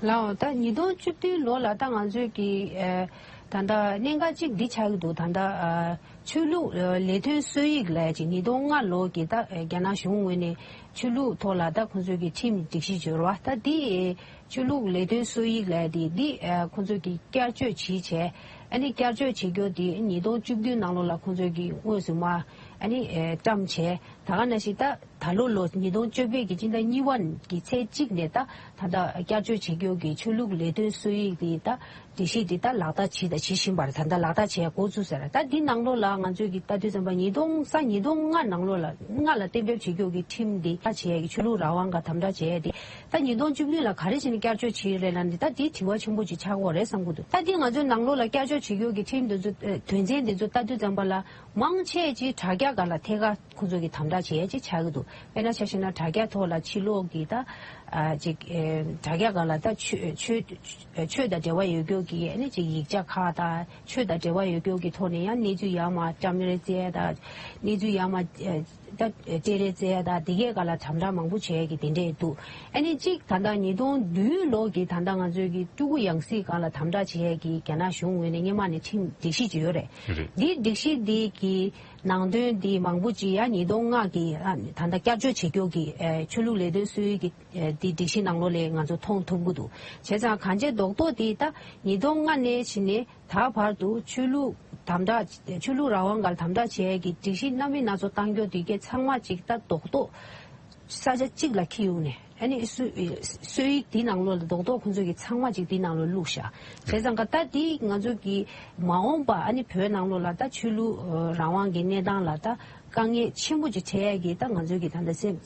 ལའོ། ད་ཉིས་སྟོང་བཅུ་བདུན་ལོ་ལ་ད་ང་ཚོས་ཀྱི་ཨ་ད་ལྟ་གནད་འགག་ཅིག་འདི་ཆགས་ཀྱི་འདུག་ད་ལྟ་ཨ་ཆོས་ལུགས་ཨ་ལས་དོན་སྲོལ་ཡིག་ལབ་ཡ་ཅིག་ཉིས་སྟོང་ལྔ་ལོ་གི་ད་ཨ་རྒྱ་ནག་གཞུང་ངོས་ནས་ཆོས་ལུགས་ཐོག་ལ་ད་ཁོང་ཚོས་ཀྱི་ཁྲིམས་སྒྲིག་གཞི་འབྱོར་བ་ད་འདི་ཨ་ཆོས་ལུགས་ལས་དོན་སྲོལ་ཡིག་ལབ་ཡ་འདི་འདི་ཨ་ཁོང་ཚོས་ཀྱི་བསྐྱར་བཅོས་བྱས་བྱས་ཨ་ནི་བསྐྱར་བཅོས་བྱེད་རྒྱུ་འདི་ཉིས་སྟོང་བཅུ་བདུན་ནང་ལོ་ལ་ཁོང་ཚོས་ཀྱི་དངོས་སུ་མ་ཨ་ནི་ཨ་བཀྲམ་བྱས་ད་ག་ནང་བཞིན་ད། ད་ལོ་ལོ་ཉིས་སྟོང་བཅོ་བརྒྱད་ཀྱི་སྤྱི་ཟླ་གཉིས་པ་གི་ཚེས་གཅིག་ནས་ད་ད་ལྟ་བསྐྱར་བཅོས་བྱེད་རྒྱུ་གི་ཆོས་ལུགས་ལས་དོན་སྲོལ་ཡིག་དེ་ད་སྒྲིག་གཞི་དེ་ད་ལག་བསྟར་བྱས་དང་བྱེད་བཞིན་པ་རེད། ད་ལྟ་ལག་བསྟར་བྱས་འགོ་ཚུགས་ཟེར། ད་འདི་ནང་ལོགས་ལ་ང་ཚོས་ཀྱི་ལྟ་དུས་ཙམ་པ་ཉིས་སྟོང་ས་ཉིས་སྟོང་ལྔ་ནང་ལོགས་ལ་ལྔ་ལ་གཏན་འབེབས་བྱེད་རྒྱུ་གི་ཁྲིམས་དེ་ད་བྱས་ཀྱི་ཆོས་ལུགས་རང་དབང་ག་དམ་དྲག་བྱས་དེ་ད་ཉིས་སྟོང་བཅུ་བདུན་ལ་ག་རེ་བྱས་ནས་བསྐྱར་བཅོས་བྱས་རེད་ལབ་ནས་ད་འདི་དྲི་བ་ཆེན་པོ་ཅིག་ཆགས་ཀྱི་ཡོད་རེད་བསམ་གྱི་འདུག་ད་འདི་ང་ཚོའི་ནང་ལོགས་ལ་བསྐྱར་བཅོས་བྱེད་རྒྱུ་གི་ཁྲིམས་དེ་ཚོ་དོན་ཚན་དེ་ཚོ་ལྟ་དུས་ཙམ་པ་ལ། མང་ཆེ་ཅིག་དྲ་རྒྱ་སྒང་ལ་ཐད་ཀར་ཁོང་ཚོ་གི་དམ་དྲག་བྱེད་ཡས་ཅིག་ཆགས་ཀྱི་འདུག་དཔེར་ན་ཆ་བཞག་ན་དྲ་རྒྱ་ཐོག་ལ་ཕྱི་ལོགས་ཀྱི་ད་ཨ་ཅིག་ཨེ་དྲ་རྒྱ་སྒང་ལ་ད་ཆོས་ཆོས་ཆོས་དང་འབྲེལ་བ་ཡོད་རྒྱུ་གི་ཨ་ནི་ཅིག་ཡིག་ཆ་ཁག་དང་ཆོས་དང་འབྲེལ་བ་ཡོད་རྒྱུ་གི་ཐོག་ནས་ཡང་གནས་ཚུལ་ཡར་མར་བཀྲམ་རེས་བྱེད་ཡས་དང་གནས་ཚུལ་ཡར་མར་ཨེ་ད་སྤྲད་རེས་བྱེད་ཡས་དང་དེ་གའི་སྒང་ལ་དམ་དྲག་མང་པོ་བྱེད་ཡས་ཀྱི་དེ་འདྲས་འདུག་ཨ་ནི་གཅིག་ད་ལྟ་ཉིས་སྟོང་བདུན་ལོ་གི་ད་ལྟ་ང་ཚོའི་གི་སྤྲུལ་སྐུ་ཡང་སྲིད་སྒང་ལ་དམ་དྲག་བྱེད་ཡས་ཀྱི་རྒྱ་ནག་གཞུང་ངོས་ནས་སྔོན་མ་ནས་ཁྲིམས་སྒྲིག་གཞི་ཅིག་ཡོད་རེད། རེད། འདི་སྒྲིག་གཞི་འདི་གི་ནང་དོན་འདི་མང་པོ་ཅིག་ཡང་ཉིས་སྟོང་ལྔ་གི་ཨ་ད་ལྟ་བསྐྱར་བཅོས་བྱེད་རྒྱུ་གི་ཨ་ཆོས་ལུགས་ལས་དོན་སྲོལ་ཡིག་གི་ཨ་འདི་སྒྲིག་གཞི་ནང་ལོགས་ལ་ང་ཚོ་མཐོང་ཐུབ་ཀྱི་འདུག་བྱས་ཙང་གང་ཅི་རྡོག་རྡོག་འདི་ད་ཉིས་སྟོང་ལྔ་ནས་ཕྱིན་ནས་ད་བར་དུ་ཆོས་ལུགས་དམ་དྲག་ཆོས་ལུགས་རང་དབང་སྒང་དམ་དྲག་བྱས་ཀྱི་སྒྲིག་གཞི་སྣ་མིན་སྣ་ཚོགས་གཏང་རྒྱུ་དེ་གའི་ཚང་མ་ཅིག་ད་རྡོག་རྡོག་ས་ཆ་གཅིག་ལ་འཁྱེར་ཡོང་ནས་ཨ་ནི་སྲོལ་སྲོལ་ཡིག་འདི་ནང་ལོགས་ལ་རྡོག་རྡོག་ཁོང་ཚོས་ཀྱི་ཚང་མ་ཅིག་འདི་ནང་ལོགས་བླུགས་བཞག་བྱས་ཙང་ཀ་ད་འདི་ང་ཚོ་གི་མ་འོངས་པ་ཨ་ནི་བོད་ནང་ལོགས་ལ་ད་ཆོས་ལུགས་རང་དབང་གི་གནས་སྟངས་ལ་ད་དཀའ་ངལ་ཆེན་པོ་ཅིག་འཕྲད་ཡས་ཀྱི་ད་ང་ཚོས་ཀྱི་ད་ལྟ་སེམས་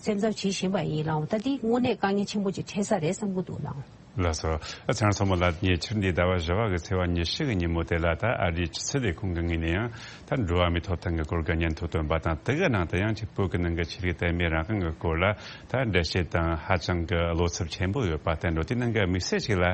སེམས་འཚབ་བྱེད་བཞིན་པ་ཡིན་ལགས། ད་འདི་དངོས་གནས་དཀའ་ངལ་ཆེན་པོ་ཅིག་འཕྲད་ས་རེད་བསམ་གྱི་འདུག་ལགས། ལགས་སོ། ཨ་ཚེ་རིང་ཚང་མ་ལ་ཉེ་ཆར་འདི་ཟླ་བ་བཞི་པ་གི་ཚེས་པ་ཉི་ཤུ་གི་ཉིན་མོ་དེ་ལ་ད་ཨ་རིའི་ཕྱི་སྲིད་ལས་ཁུངས་ཀྱི་ངོས་ནས་ཡང་ད་འགྲོ་བ་མིའི་ཐོབ་ཐང་གི་སྐོར་གྱི་སྙན་ཐོ་བཏོན་པ་དང་། དེ་གི་ནང་དུ་ཡང་ཅིག་བོད་ཀྱི་ནང་གི་ཆོས་ལུགས་དད་མོས་རང་དབང་གི་སྐོར་ལ་ད་འགྲེལ་བཤད་དང་ཧ་ཅང་གི་བློ་འཚབ་ཆེན་པོ་ཡོད་པ་བསྟན་འགྲོ་དེ་ནང་གི་དམིགས་བསལ་ཞིག་ལ་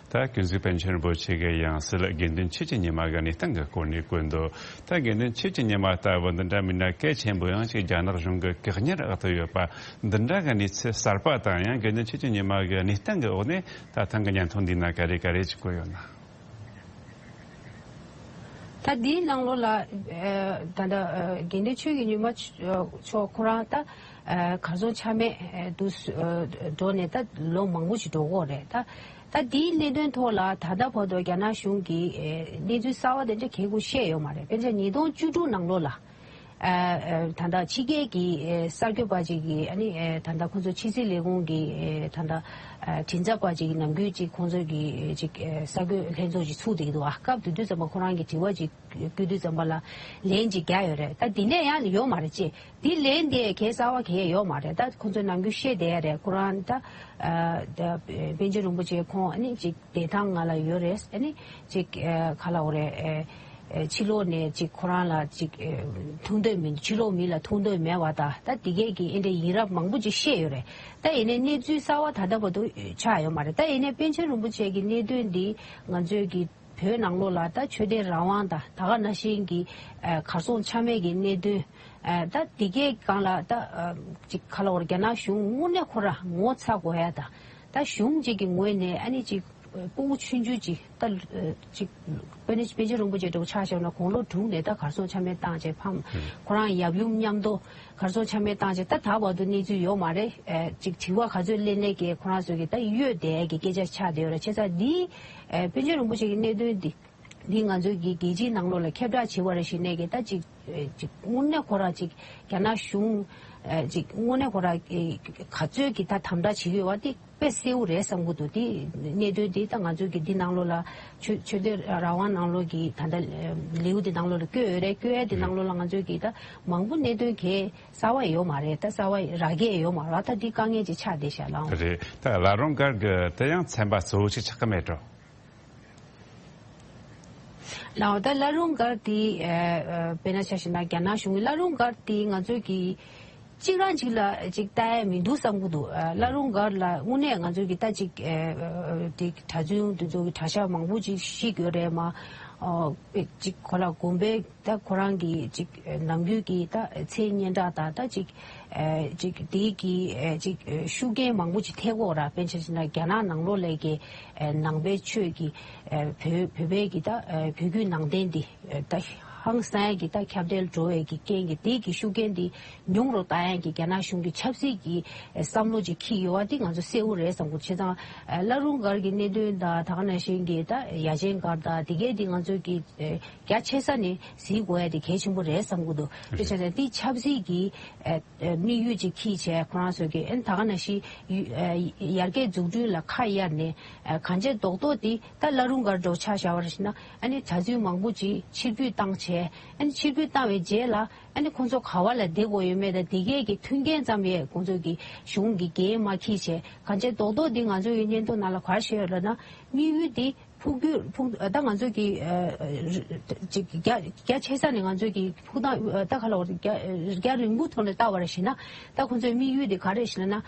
ད་ཀུན་གཟིགས་པཎ་ཆེན་རིན་པོ་ཆེ་གི་ཡང་སྲིད་དགེ་འདུན་ཆོས་ཀྱི་ཉི་མ་གི་གནས་སྟངས་ཀྱི་སྐོར་ནས་བཀོད་འདུག་ད་དགེ་འདུན་ཆོས་ཀྱི་ཉི་མ་ལྟ་བུ་འདི་འདྲ་མིན་ན་གལ་ཆེན་པོ་ཡང་ཅིག་རྒྱ་ནག་གཞུང་གི་བཀག་ཉར་འོག་ཏུ་ཡོད་པ་འདི་འདྲ་གི་གནས་ཚུལ་གསར་པ་དང་། ཡང་དགེ་འདུན་ཆོས་ཀྱི་ཉི་མ་གི་གནས་སྟངས་ཀྱི་འོག་ནས་ད་ཐེངས་ཀྱི་སྙན་ཐོ་འདི་ན་ག་རེ་ག་རེ་ཅིག་བཀོད་ཡོད་ན། ད་འདིའི་ནང་ལོགས་ལ་ཨ་ད་ལྟ་ཨ་དགེ་འདུན་ཆོས་ཀྱི་ཉི་མ་མཆོག་ཁོ་རང་ད་ཨ་གར་སོང་ཆ་མེད་ཨ་དུ་ཨ་འགྲོ་ནས་ད་ལོ་མང་པོ་ཞིག་འགྲོ་གི་ཡོད་རེད། ད་ད་འདིའི་གནད་དོན་ཐོག་ལ་ད་ལྟ་བར་དུ་རྒྱ་ནག་གཞུང་གིས་ཨ་གནས་ཚུལ་གསར་བ་དེ་འདྲ་གང་ཡང་བཤད་ཡོད་མ་རེད། དཔེར་ན་ཉིས་སྟོང་བཅུ་དྲུག་ནང་ལོགས་ལ། ཨ་ཨ་ད་ལྟ་ཕྱི་རྒྱལ་གྱི་ཨ་གསར་འགོད་པ་ཅིག་གིས་ཨ་ནི་ཨ་ད་ལྟ་ཁོང་ཚོ་ཕྱི་སྲིད་ལས་ཁུངས་ཀྱི་ཨ་ད་ལྟ་ཨ་མགྲིན་ཚབ་པ་ཅིག་གིས་ནམ་རྒྱུན་ཅིག་ཁོང་ཚོ་གི་ཅིག་ཨ་གསར་འགོད་ལྷན་ཚོགས་ཅིག་ཚུགས་བསྡད་ཀྱི་འདུག་ཨ་སྐབས་དེ་དུས་ཙམ་པ་ཁོ་རང་གི་དྲི་བ་ཅིག་བསྐུལ་དུས་ཙམ་པ་ལ་ལན་ཅིག་རྒྱག་ཡོད་རེད། ད་འདི་ནས་ཡང་ཡོད་མ་རེད་ཅེས། འདི་ལན་དེ་གས་གསར་བ་གས་ཡོད་མ་རེད། ད་ཁོང་ཚོས་ནམ་རྒྱུན་བཤད་བསྡད་ཡ་རེད། ཁོ་རང་ད་ཨ་ད་པཎ་ཆེན་རིན་པོ་ཆེ་ཁོང་ཨ་ནི་ཅིག་བདེ་ཐང་ང་ལ་ཡོད་རེད། ཨ་ནི་ཅིག་ཨ་ག་ལབ་དགོས་རེད། ཨ་ཨ་ཕྱི་ལོགས་ནས་ཅིག་ཁོ་རང་ལ་ཅིག་ཨ་ཐུག་འདོད་མི་འདུག་ཕྱི་ལོགས་མི་ལ་ཐུག་འདོད་མེད་པ་དང་། ད་འདི་གས་ཀྱི་ཨེ་འདྲའི་ཡིན་རབས་མང་པོ་ཅིག་བཤད་ཡོད་རེད། ད་ཡིན་ནའི་གནས་ཚུལ་གསར་བ་ད་ལྟ་བར་དུ་ཆགས་ཡོད་མ་རེད། ད་ཡིན་ནའི་པཎ་ཆེན་རིན་པོ་ཆེ་གི་གནད་དོན་འདི་ང་ཚོའི་གི་བོད་ནང་ལོགས་ལ་ད་ཆོས་དད་རང་དབང་དང་ད་ག་ནང་བཞིན་གྱི་ཨ་གར་སོང་ཆ་མེད་ཀྱི་གནད་དོན། ཨ་ད་འདི་གའི་སྒང་ལ་ད་ཨ་ཅིག་ག་ལབ་དགོས་རེད། རྒྱ་ནག་གཞུང་དངོས་གནས་ཁོ་རང་ངོ་ཚ་དགོས་ཡ་དང་། ད་གཞུང་གཅིག་གི་ངོས་ནས་ཨ་ནི་ཅིག་སྤུ་གུ་ཆུང་ཆུང་ཅིག་ད་ཅིག་པཎ་ཆེན་རིན་པོ་ཆེ་འདྲ་བོ་ཆ་བཞག་ན་དགུང་ལོ་དྲུག་ནས་ད་གར་སོང་ཆ་མེད་བཏང་བྱས་ཕ་མ་ཁོ་རང་ཡབ་ཡུམ་མཉམ་དུ་གར་སོང་ཆ་མེད་བཏང་བྱས། ད་ད་བར་དུ་གནས་ཚུལ་ཡོད་མ་རེད། ཨ་ཅིག་དྲི་བ་ག་ཚོད་སླེབས་སླེབས་ཀྱི་ཁོ་རང་ཚོ་གི་ད་གཡོལ་བསྡད་ཀྱི་སྐད་ཆ་ཆགས་བསྡད་ཡོད་རེད། བྱས་ཙང་འདི་ཨ་པཎ་ཆེན་རིན་པོ་ཆེ་གི་གནད་དོན་འདི་འདི་ང་ཚོའི་གི་རྒྱལ་སྤྱིའི་ནང་ལོགས་ལ་ཁྱབ་བསྒྲགས་བྱེད་པ་རེད་ཞུས་ནས་གི་ད་ཅིག་ཨ་ཅིག་དངོས་གནས་ཁོ་རང་ཅིག་རྒྱ་ནག་གཞུང་ཨ་ཅིག་དངོས་གནས་ཁོ་རང་གི་ག་ཚོད་ཀྱི་ད་དམ་དྲག་བྱེད་ཀྱི་ཡོད་པ་དེ་དཔེ་གསལ་པོ་རེད་བསམ་གྱི་འདུག་དེ་གནད་དོན་དེ་ད་ང་ཚོའི་གི་འདི་ནང་ལོགས་ལ་ཆོས་ཆོས་དད་རང་དབང་ནང་ལོགས་ཀྱི་ད་ལྟ་ལེའུ་དེ་ནང་ལོགས་ལ་བཀོད་ཡོད་རེད། བཀོད་ཡ་དེ་ནང་ལོགས་ལ་ང་ཚོའི་གི་ད་མང་པོ་གནད་དོན་གས་གསར་བ་ཡོད་མ་རེད། ད་གསར་བ་རག་གི་ཡོད་མ་རེད། ད་འདི་དཀའ་ངལ་ཅིག་ཆགས་བསྡད་ཤག་ལགས། རེད། ད་བླ་རུང་སྒར་གི་དེ་ཡང་ཚན་པ་གཙོ་བོ་ཞིག་ཆགས་ཀྱི་མེད་འགྲོ། ལགས། ད་བླ་རུང་སྒར་དེ་ཨ་ཨ་དཔེར་ན་ཆ་བཞག་ན་རྒྱ་ནག་གཞུང་གི་བླ་རུང་སྒར་དེ་ང་ཚོས་ཀྱི་གཅིག་རང་གཅིག་ལ་ཅིག་ལྟ་ཡ་མི་འདུག་བསམ་གྱི་འདུག་ཨ་བླ་རུང་སྒར་ལ་དངོས་གནས་ང་ཚོས་ཀྱི་ད་ཅིག་ཨ་ཨ་དེ་གྲྭ་བཙུན་དེ་ཚོ་གི་གྲྭ་ཤག་མང་པོ་ཅིག་བཤིག་ཡོད་རེད་མ། ཨོ་ཅིག་ཁོ་ལ་དགོན་པའི་ད་ཁོ་རང་གི་ཅིག་ནམ་རྒྱུན་གྱི་ད་མཚན་སྙན་གྲགས་དང་ད་ཅིག་ཨ་ཅིག་དེའི་གི་ཨ་ཅིག་ཤུགས་རྐྱེན་མང་པོ་ཅིག་ཐེབས་ཀྱི་ཡོད་རེད། དཔེར་ན་ཆ་བཞག་ན་རྒྱ་ནག་ནང་ལོགས་ལ་གི་ཨ་ནང་པའི་ཆོས་ཀྱི་ཨ་བོད་བོད་པའི་གི་ད་ཨ་བོད་བརྒྱུད་ནང་བསྟན་འདི་ཨ་ད་ཧང་སང་ཡ་གི་ད་ཁྱབ་གདལ་འགྲོ་བའི་གི་རྐྱེན་གྱིས་དེའི་གི་ཤུགས་རྐྱེན་འདི་ཉུང་རུ་བཏང་ཡ་གི་རྒྱ་ནག་གཞུང་གི་ཆབ་སྲིད་ཀྱི་ཨ་བསམ་བློ་ཅིག་འཁྱེར་ཡོད་པ་འདི་ང་ཚོ་གསལ་པོ་རེད་བསམ་གྱི་འདུག་བྱས་ཙང་ཨ་བླ་རུང་སྒར་གྱི་གནད་དོན་དང་ད་ག་ནང་བཞིན་གྱི་ད་ཡ་ཆེན་སྒར་དང་དེ་གའི་འདི་ང་ཚོ་གི་ཨ་རྒྱ་ཆེ་ས་ནས་གཟིགས་དགོས་ཡ་དེ་གལ་ཆེན་པོ་རེད་བསམ་གྱི་འདུག་དེ་བྱས་ཙང་འདི་ཆབ་སྲིད་ཀྱི་ཨ་ཨ་དམིགས་ཡུལ་ཅིག་འཁྱེར་བྱས་ཁོ་རང་ཚོ་གི་ཨ་ནི་ད་ག་ནང་བཞིན་ཡུ་ཨ་ཡར་རྒྱས་འཛུགས་སྐྲུན་ལ་ཁ་གཡར་ནས་ཨ་གང་བྱས་རྡོག་རྡོག་དེ་ད་བླ་རུང་སྒར་འདྲ་བོ་ཆ་བཞག་པ་རེད་ཟེར་ན། ཨ་ནི་གྲྭ་བཙུན་མང་པོ་ཅིག་ཕྱིར་འབུད་བཏང་བྱས། ཨ་ནི་ཕྱིར་འབུད་བཏང་བའི་རྗེས་ལ་ཨ་ནི་ཁོང་ཚོ་ག་བ་ལ་བསྡད་དགོས་ཡོད་མེད་དང་དེ་གས་ཀྱི་མཐུན་རྐྱེན་ཙམ་ཡས་ཁོང་ཚོ་གི་གཞུང་གི་འགན་མ་འཁྱེར་བྱས། གང་བྱས་རྡོག་རྡོག་འདི་ང་ཚོ་ཡི་སྙན་ཐོ་ནང་ལ་ག་རེ་བཤད་ཡོད་ལབ་ན། དམིགས་ཡུལ་འདི་ཕུགས་རྒྱུད་ཕུགས་ད་ང་ཚོ་གི་ཨ་ཅིག་རྒྱ་རྒྱ་ཆེ་ས་ནས་ང་ཚོ་གི་ཕུགས་ཐང་ད་ག་ལ་བར་རྒྱ་རྒྱ་རིང་པོ་ཐོག་ནས་བལྟ་བ་རེད་ཟེར་ན། ད་ཁོང་ཚོའི་དམིགས་ཡུལ་འདི་ག་རེ་ཟེར་ན།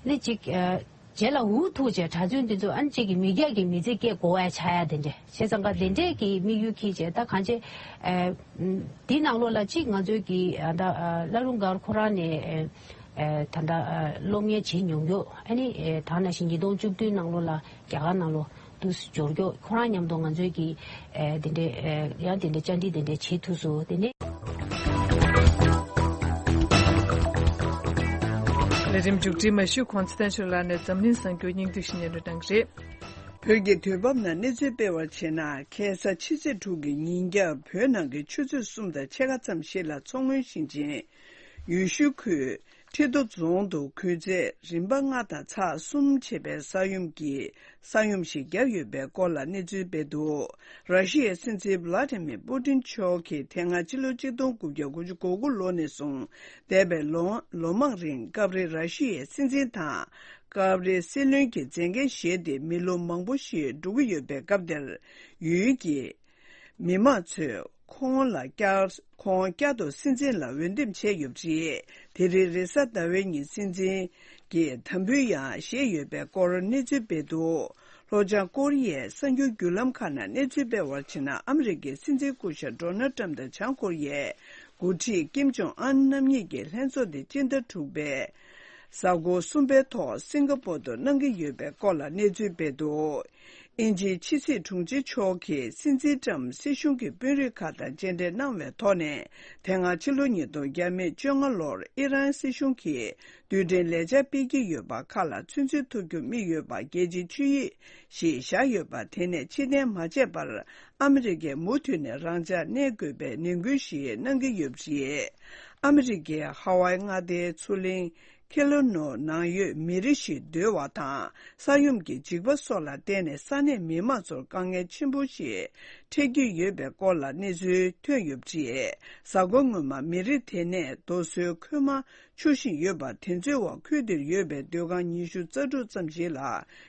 ནི་ཅིག་ཨ། རྗེས་ལ་འུ་ཐུག་བྱས་གྲྭ་བཙུན་འདི་ཚོ་ཨ་ནི་གཅིག་གིས་མི་སྐྱ་གི་མི་ཚེ་སྐྱེལ་དགོས་པ་ཆགས་ཡ་དེ་འདྲ། བྱས་ཙང་ཀ་དེ་འདྲས་ཀྱི་དམིགས་ཡུལ་འཁྱེར་བྱས་ད་གང་བྱས། ཨ། འདི་ནང་ལོགས་ལ་གཅིག་ང་ཚོའི་གི་ཨ་ད་ཨ་བླ་རུང་སྒར་ཁོ་རང་ནས་ཨ་ད་ལྟ་ཨ་སློབ་གཉེར་བྱེད་མྱོང་རྒྱུ་ཨ་ནི་ཨ་ད་ནང་བཞིན་ཉིས་སྟོང་བཅུ་བདུན་ནང་ལོགས་ལ་རྒྱ་གར་ནང་ལོགས་དུ་འབྱོར་རྒྱུ་ཁོ་རང་མཉམ་དུ་ང་ཚོའི་གི་ཨ་དེ་འདྲས་ཨ་ཡང་དེ་འདྲས་བཅར་འདྲི་དེ་འདྲས་བྱེད་ཐུབ་སོང་། དེ་ནས། ལས་རིམ་མཇུག་སྒྲིལ་མ་ཞུས་གོང་ཚེ་བརྟན་ཆོས་ལགས་ནས་འཛམ་གླིང་གསར་འགྱུར་སྙིང་བསྡུས་ཤིག་སྙན་སྒྲོན་གནང་གི་རེད། བོད་ཀྱི་དུས་བབ་ནང་གནས་ཚུལ་སྤེལ་བར་བྱས་ན། ཁ་སང་ཕྱི་ཚེས་དྲུག་གི་ཉིན་རྒྱབ་བོད་ནང་གི་ཆུ་ཚོད་གསུམ་དང་ཕྱེད་ཀ་ཙམ་ཞིག་ལ་མཚོ་སྔོན་ཞིང་ཆེན་ཡུལ་ཤུལ་ཁུལ་ཁྲི་རྡོ་རྫོང་དུ་འགུལ་ཚད་རིམ་པ་ལྔ་དང་ཚེག་གསུམ་བྱས་པའི་ས་ཡོམ་གྱི་ས་ཡོམ་ཞིག་བརྒྱབ་ཡོད་པའི་སྐོར་ལ་གནས་ཚུལ་སྤེལ་འདུག་ར་ཤི་ཡའི་སྲིད་འཛིན་བྷ་ལ་ཏི་མིར་པུ་ཏིན་མཆོག་གིས་དེ་སྔ་ཕྱི་ལོ་ཆིག་སྟོང་དགུ་བརྒྱ་དགུ་བཅུ་གོ་དགུ་ལོ་ནས་བཟུང་འདས་པའི་ལོ་ལོ་མང་རིང་སྐབས་རེ་ར་ཤི་ཡའི་སྲིད་འཛིན་དང་སྐབས་རེ་སྲིད་བློན་གྱི་མཛད་འགན་བཞེས་ཏེ་མི་ལོ་མང་པོ་ཞིག་འགྲོ་གི་ཡོད་པའི་སྐབས་དེར། ཡུལ་གྱི་མི་མང་ཚོས་ཁོང་ལ་བསྐྱར་ཁོང་བསྐྱར་དུ་སྲིད་འཛིན་ལ་འོས་འདེམས་བྱས་ཡོད་པ་རེད། དེ་རིང་རེས་གཟའ་ཟླ་བའི་ཉིན་སྲིད་འཛིན་གྱི་དམ་འབུལ་ཡང་བཞེས་ཡོད་པའི་སྐོར་གནས་ཚུལ་སྤེལ་འདུག་ལྷོ་བྱང་ཀོ་རི་ཡའི་གསར་འགྱུར་བརྒྱུད་ལམ་ཁག་ནང་གནས་ཚུལ་སྤེལ་བར་བྱས་ན། ཨ་མི་རི་ཀའི་སྲིད་འཛིན་སྐུ་ཞབས་ཌོ་ནལ་ཊམ་དང་བྱང་ཀོ་རི་ཡའི་འགོ་ཁྲིད་ཀིམ་ཇོང་ཨན་རྣམ་གཉིས་ཀྱི་ལྷན་ཚོགས་དེ་སྤྱི་ཟླ་དྲུག་པའི་གཟའ་འཁོར་གསུམ་པའི་ཐོག་སིང་ག་པོར་དུ་གནང་གི་ཡོད་པའི་སྐོར་ལ་གནས་ཚུལ་སྤེལ་འདུག་དབྱིན་ཇིའི་ཕྱི་སྲིད་དྲུང་ཆེ་མཆོག་གིས་སྲིད་འཛིན་ཊམ་སྲིད་གཞུང་གི་དཔོན་རིགས་ཁག་དང་མཇལ་འཕྲད་གནང་བའི་ཐོག་ནས། དེ་སྔ་ཕྱི་ལོ་ཉིས་སྟོང་བརྒྱ་མེད་བཅོ་ལྔ་ལོར་ཨི་རན་སྲིད་གཞུང་གིས་རྡུལ་ཕྲན་ལས་འཆར་སྤེལ་གྱི་ཡོད་པ་ཁག་ལ་ཚོད་འཛིན་ཐུབ་རྒྱུ་དམིགས་ཡོད་པ་རྒྱལ་སྤྱིའི་ཆོད་ཡིག་ཞིག་བཞག་ཡོད་པ། དེ་ནས་ཕྱིར་འཐེན་མ་བྱས་པར་ཨ་མི་རི་ཀས་མུ་མཐུད་ནས་རང་འཇགས་གནས་དགོས་པའི་ནན་སྐུལ་ཞིག་གནང་གི་ཡོད་པ་རེད། ཨ་མི་རི་ཀའི་ཧ་ཝའི་མངའ་སྡེའི་མཚོ་གླིང་ཁེ་ལོ་ནོ་ནང་ཡོད་མི་རིགས་ཤིག་བརྡོལ་བ་དང་། ས་ཡོམ་གྱི་འཇིགས་པ་སོགས་ལ་བརྟེན་ནས་ས་གནས་མི་མང་ཚོར་དཀའ་ངལ་ཆེན་པོ་ཞིག་འཕྲད་ཀྱི་ཡོད་པའི་སྐོར་ལ་གནས་ཚུལ་ཐོན་ཡོད་པ་རེད། གཟའ་འཁོར་སྔོན་མ་མི་རིགས་དེ་ནས་རྡོ་སོལ་ཁོལ་མ་འཕྱུར་བཞིན་ཡོད་པ་དེ་ཚོའི་འོག་ཁུལ་དེར་ཡོད་པའི་སྡོད་ཁང་ཉི་ཤུ་རྩ་དྲུག་ཙམ་ཞིག་ལ་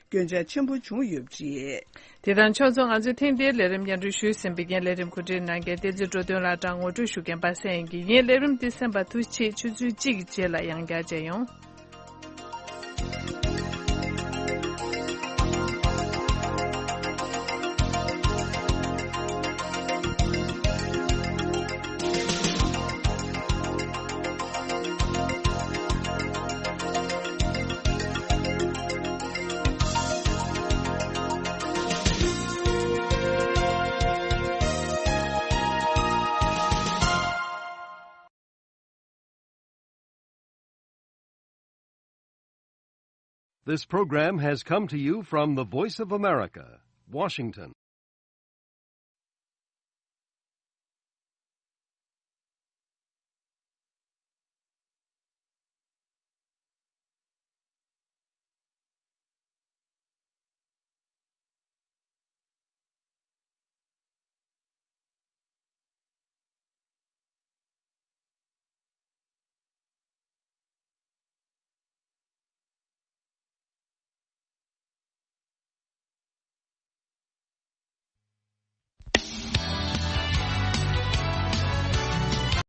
སྐྱོན་ཆག་ཆེན་པོ་བྱུང་ཡོད་པ་རེད། དེ་དང་ཕྱོགས་མཚུངས། ང་ཚོས་ཐེངས་འདིའི་ལས་རིམ་སྙན་སྒྲོན་ཞུས་ཟིན་པའི་རྐྱེན། ལས་རིམ་གོ་སྒྲིག་གནང་མཁན་བསྟན་འཛིན་འགྲོ་དོན་ལགས་དང་ངོ་སྤྲོད་ཞུ་མཁན་པ་སངས་དབྱངས་སྐྱིད་ཡིན། ལས་རིམ་འདི་གསན་པར་ཐུགས་རྗེ་ཆེ། ཆུ་ཚོད་གཅིག་གི་རྗེས་ལ་ཡང་བསྐྱར་མཇལ་ཡོང་། This program has come to you from the Voice of America, Washington.